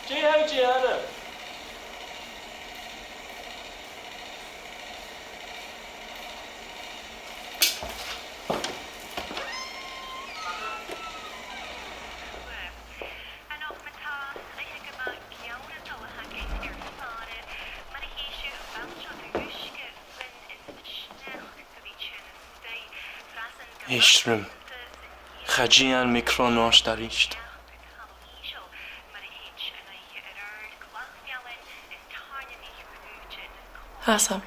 Dè tha thu a' dèanamh? Èist rium. Cha dèan mi cronn ort a-rithist. Tha, Sam.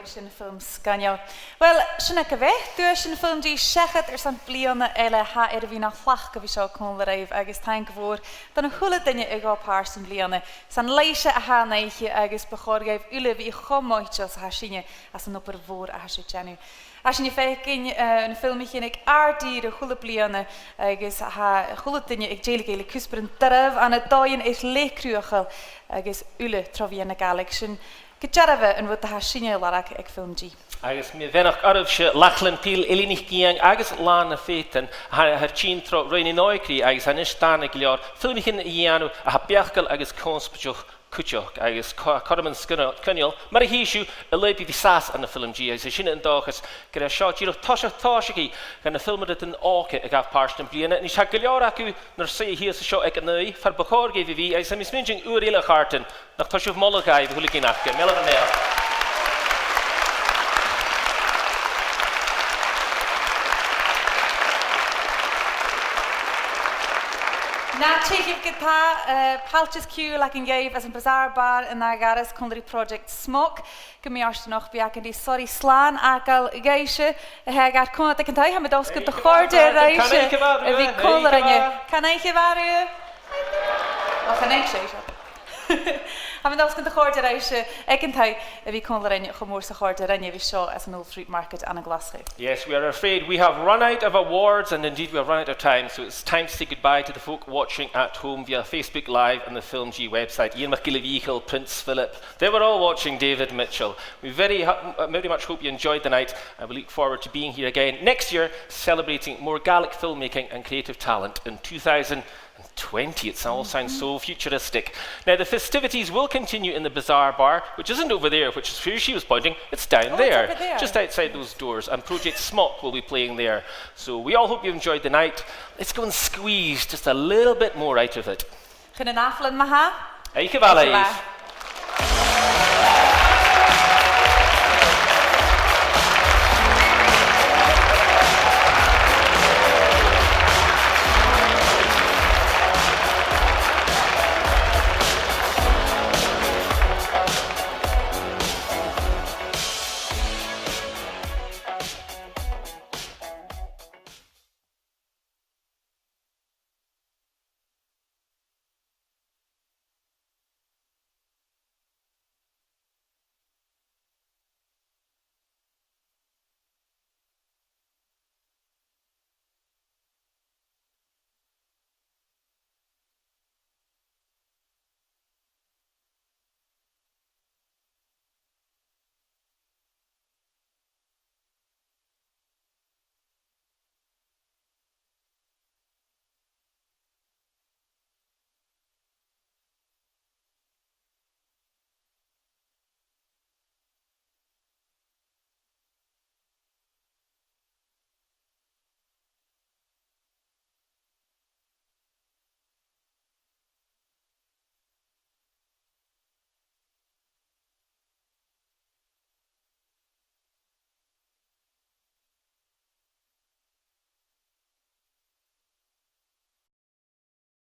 Sin film sgoinneil. Uill, sin agaibh e. Duaisean FilmG seachad airson bliadhna eile. Tha e air a bhith na thlachd a bhith seo còmhla ribh, agus taing mhòr dhan a h-uile duine a ghabh pàirt sa bhliadhna. 'S ann leibhse a tha an oidhche agus bu chòir dhuibh uile a bhith cho moiteil 's a tha sinne às an obair mhòr a tha sibh a' dèanamh. Tha sinn a' faicinn, eh, na filmichean aig àrd-ìre a h-uile bliadhna agus tha a h-uile duine aig dèiligeadh le cuspairean doirbh ann an dòighean air leth cruthachail agus uile tro mheadhan na Gàidhlig. Sin gu dearbha an rud a tha sinne a' lorg aig FilmG. Agus mi a' beannachd oirbhse, Lachlann Peel, Eilidh NicIain agus Lana Feadhan, a tha, a tha air tighinn tro Roinn an Òigridh agus a-nis dàna gu leòr filmichean a dhèanamh a tha beachdail agus connspaideach cuideachd, agus co-, cothroman sgoinneil, sgoinneil, mar a chì sibh, a leughadh a bhith sàs ann am FilmG, agus 's e sin an dòchas gur e seo dìreach toiseach tòiseachaidh dha na filmearaidean òga a ghabh pàirt am bliadhna. Nise, tha gu leòr agaibh nur suidhe shìos an seo aig an taigh, far bu chòir dhuibh a bhith, agus tha mi a' smaointinn uair eile, a chàirdean, nach toir sibh moladh dhaibh, a h-uile gin aca. Meal ur nail. Na teichibh ge-tà, eh, pailteas ciùil againn dhuibh anns a' Bazaar Bar ann an Agharas còmhla ri Project Smok. Gu mì-fhortanach, bidh againn ri soraidh slàn fhàgail dhuibhse, a tha gar coimhead aig an taigh. Tha mi an dòchas gun do chòrd e ribhse a bhith còmhla rinne. Can oidhche mhath. Well, chan eil sibhse. Tha mi an dòchas gun do chòrd e ribhse aig an taigh a bhith còmhla rinne cho mòr 's a chòrd e rinne a bhith seo anns an Old Fruit Market ann an Glaschu. Yes, we are afraid we have run out of awards, and indeed we have run out of time, so it's time to say goodbye to the folk watching at home via Facebook Live and the FilmG website. Iain MacGilleMhìcheil, Prince Philip, they were all watching David Mitchell. We very, ho-, uh, very much hope you enjoyed the night, and we look forward to being here again next year, celebrating more Gaelic filmmaking and creative talent in two thousand twenty. It all sounds so futuristic. Now, the festivities will continue in the Bazaar Bar, which isn't over there, which is where she was pointing. It's down there, just outside those doors, and Project Smok will be playing there. So we all hope you enjoyed the night. Let's go and squeeze just a little bit more out of it. Chun an ath-bhliadhna ma-thà. Oidhche mhath leibh.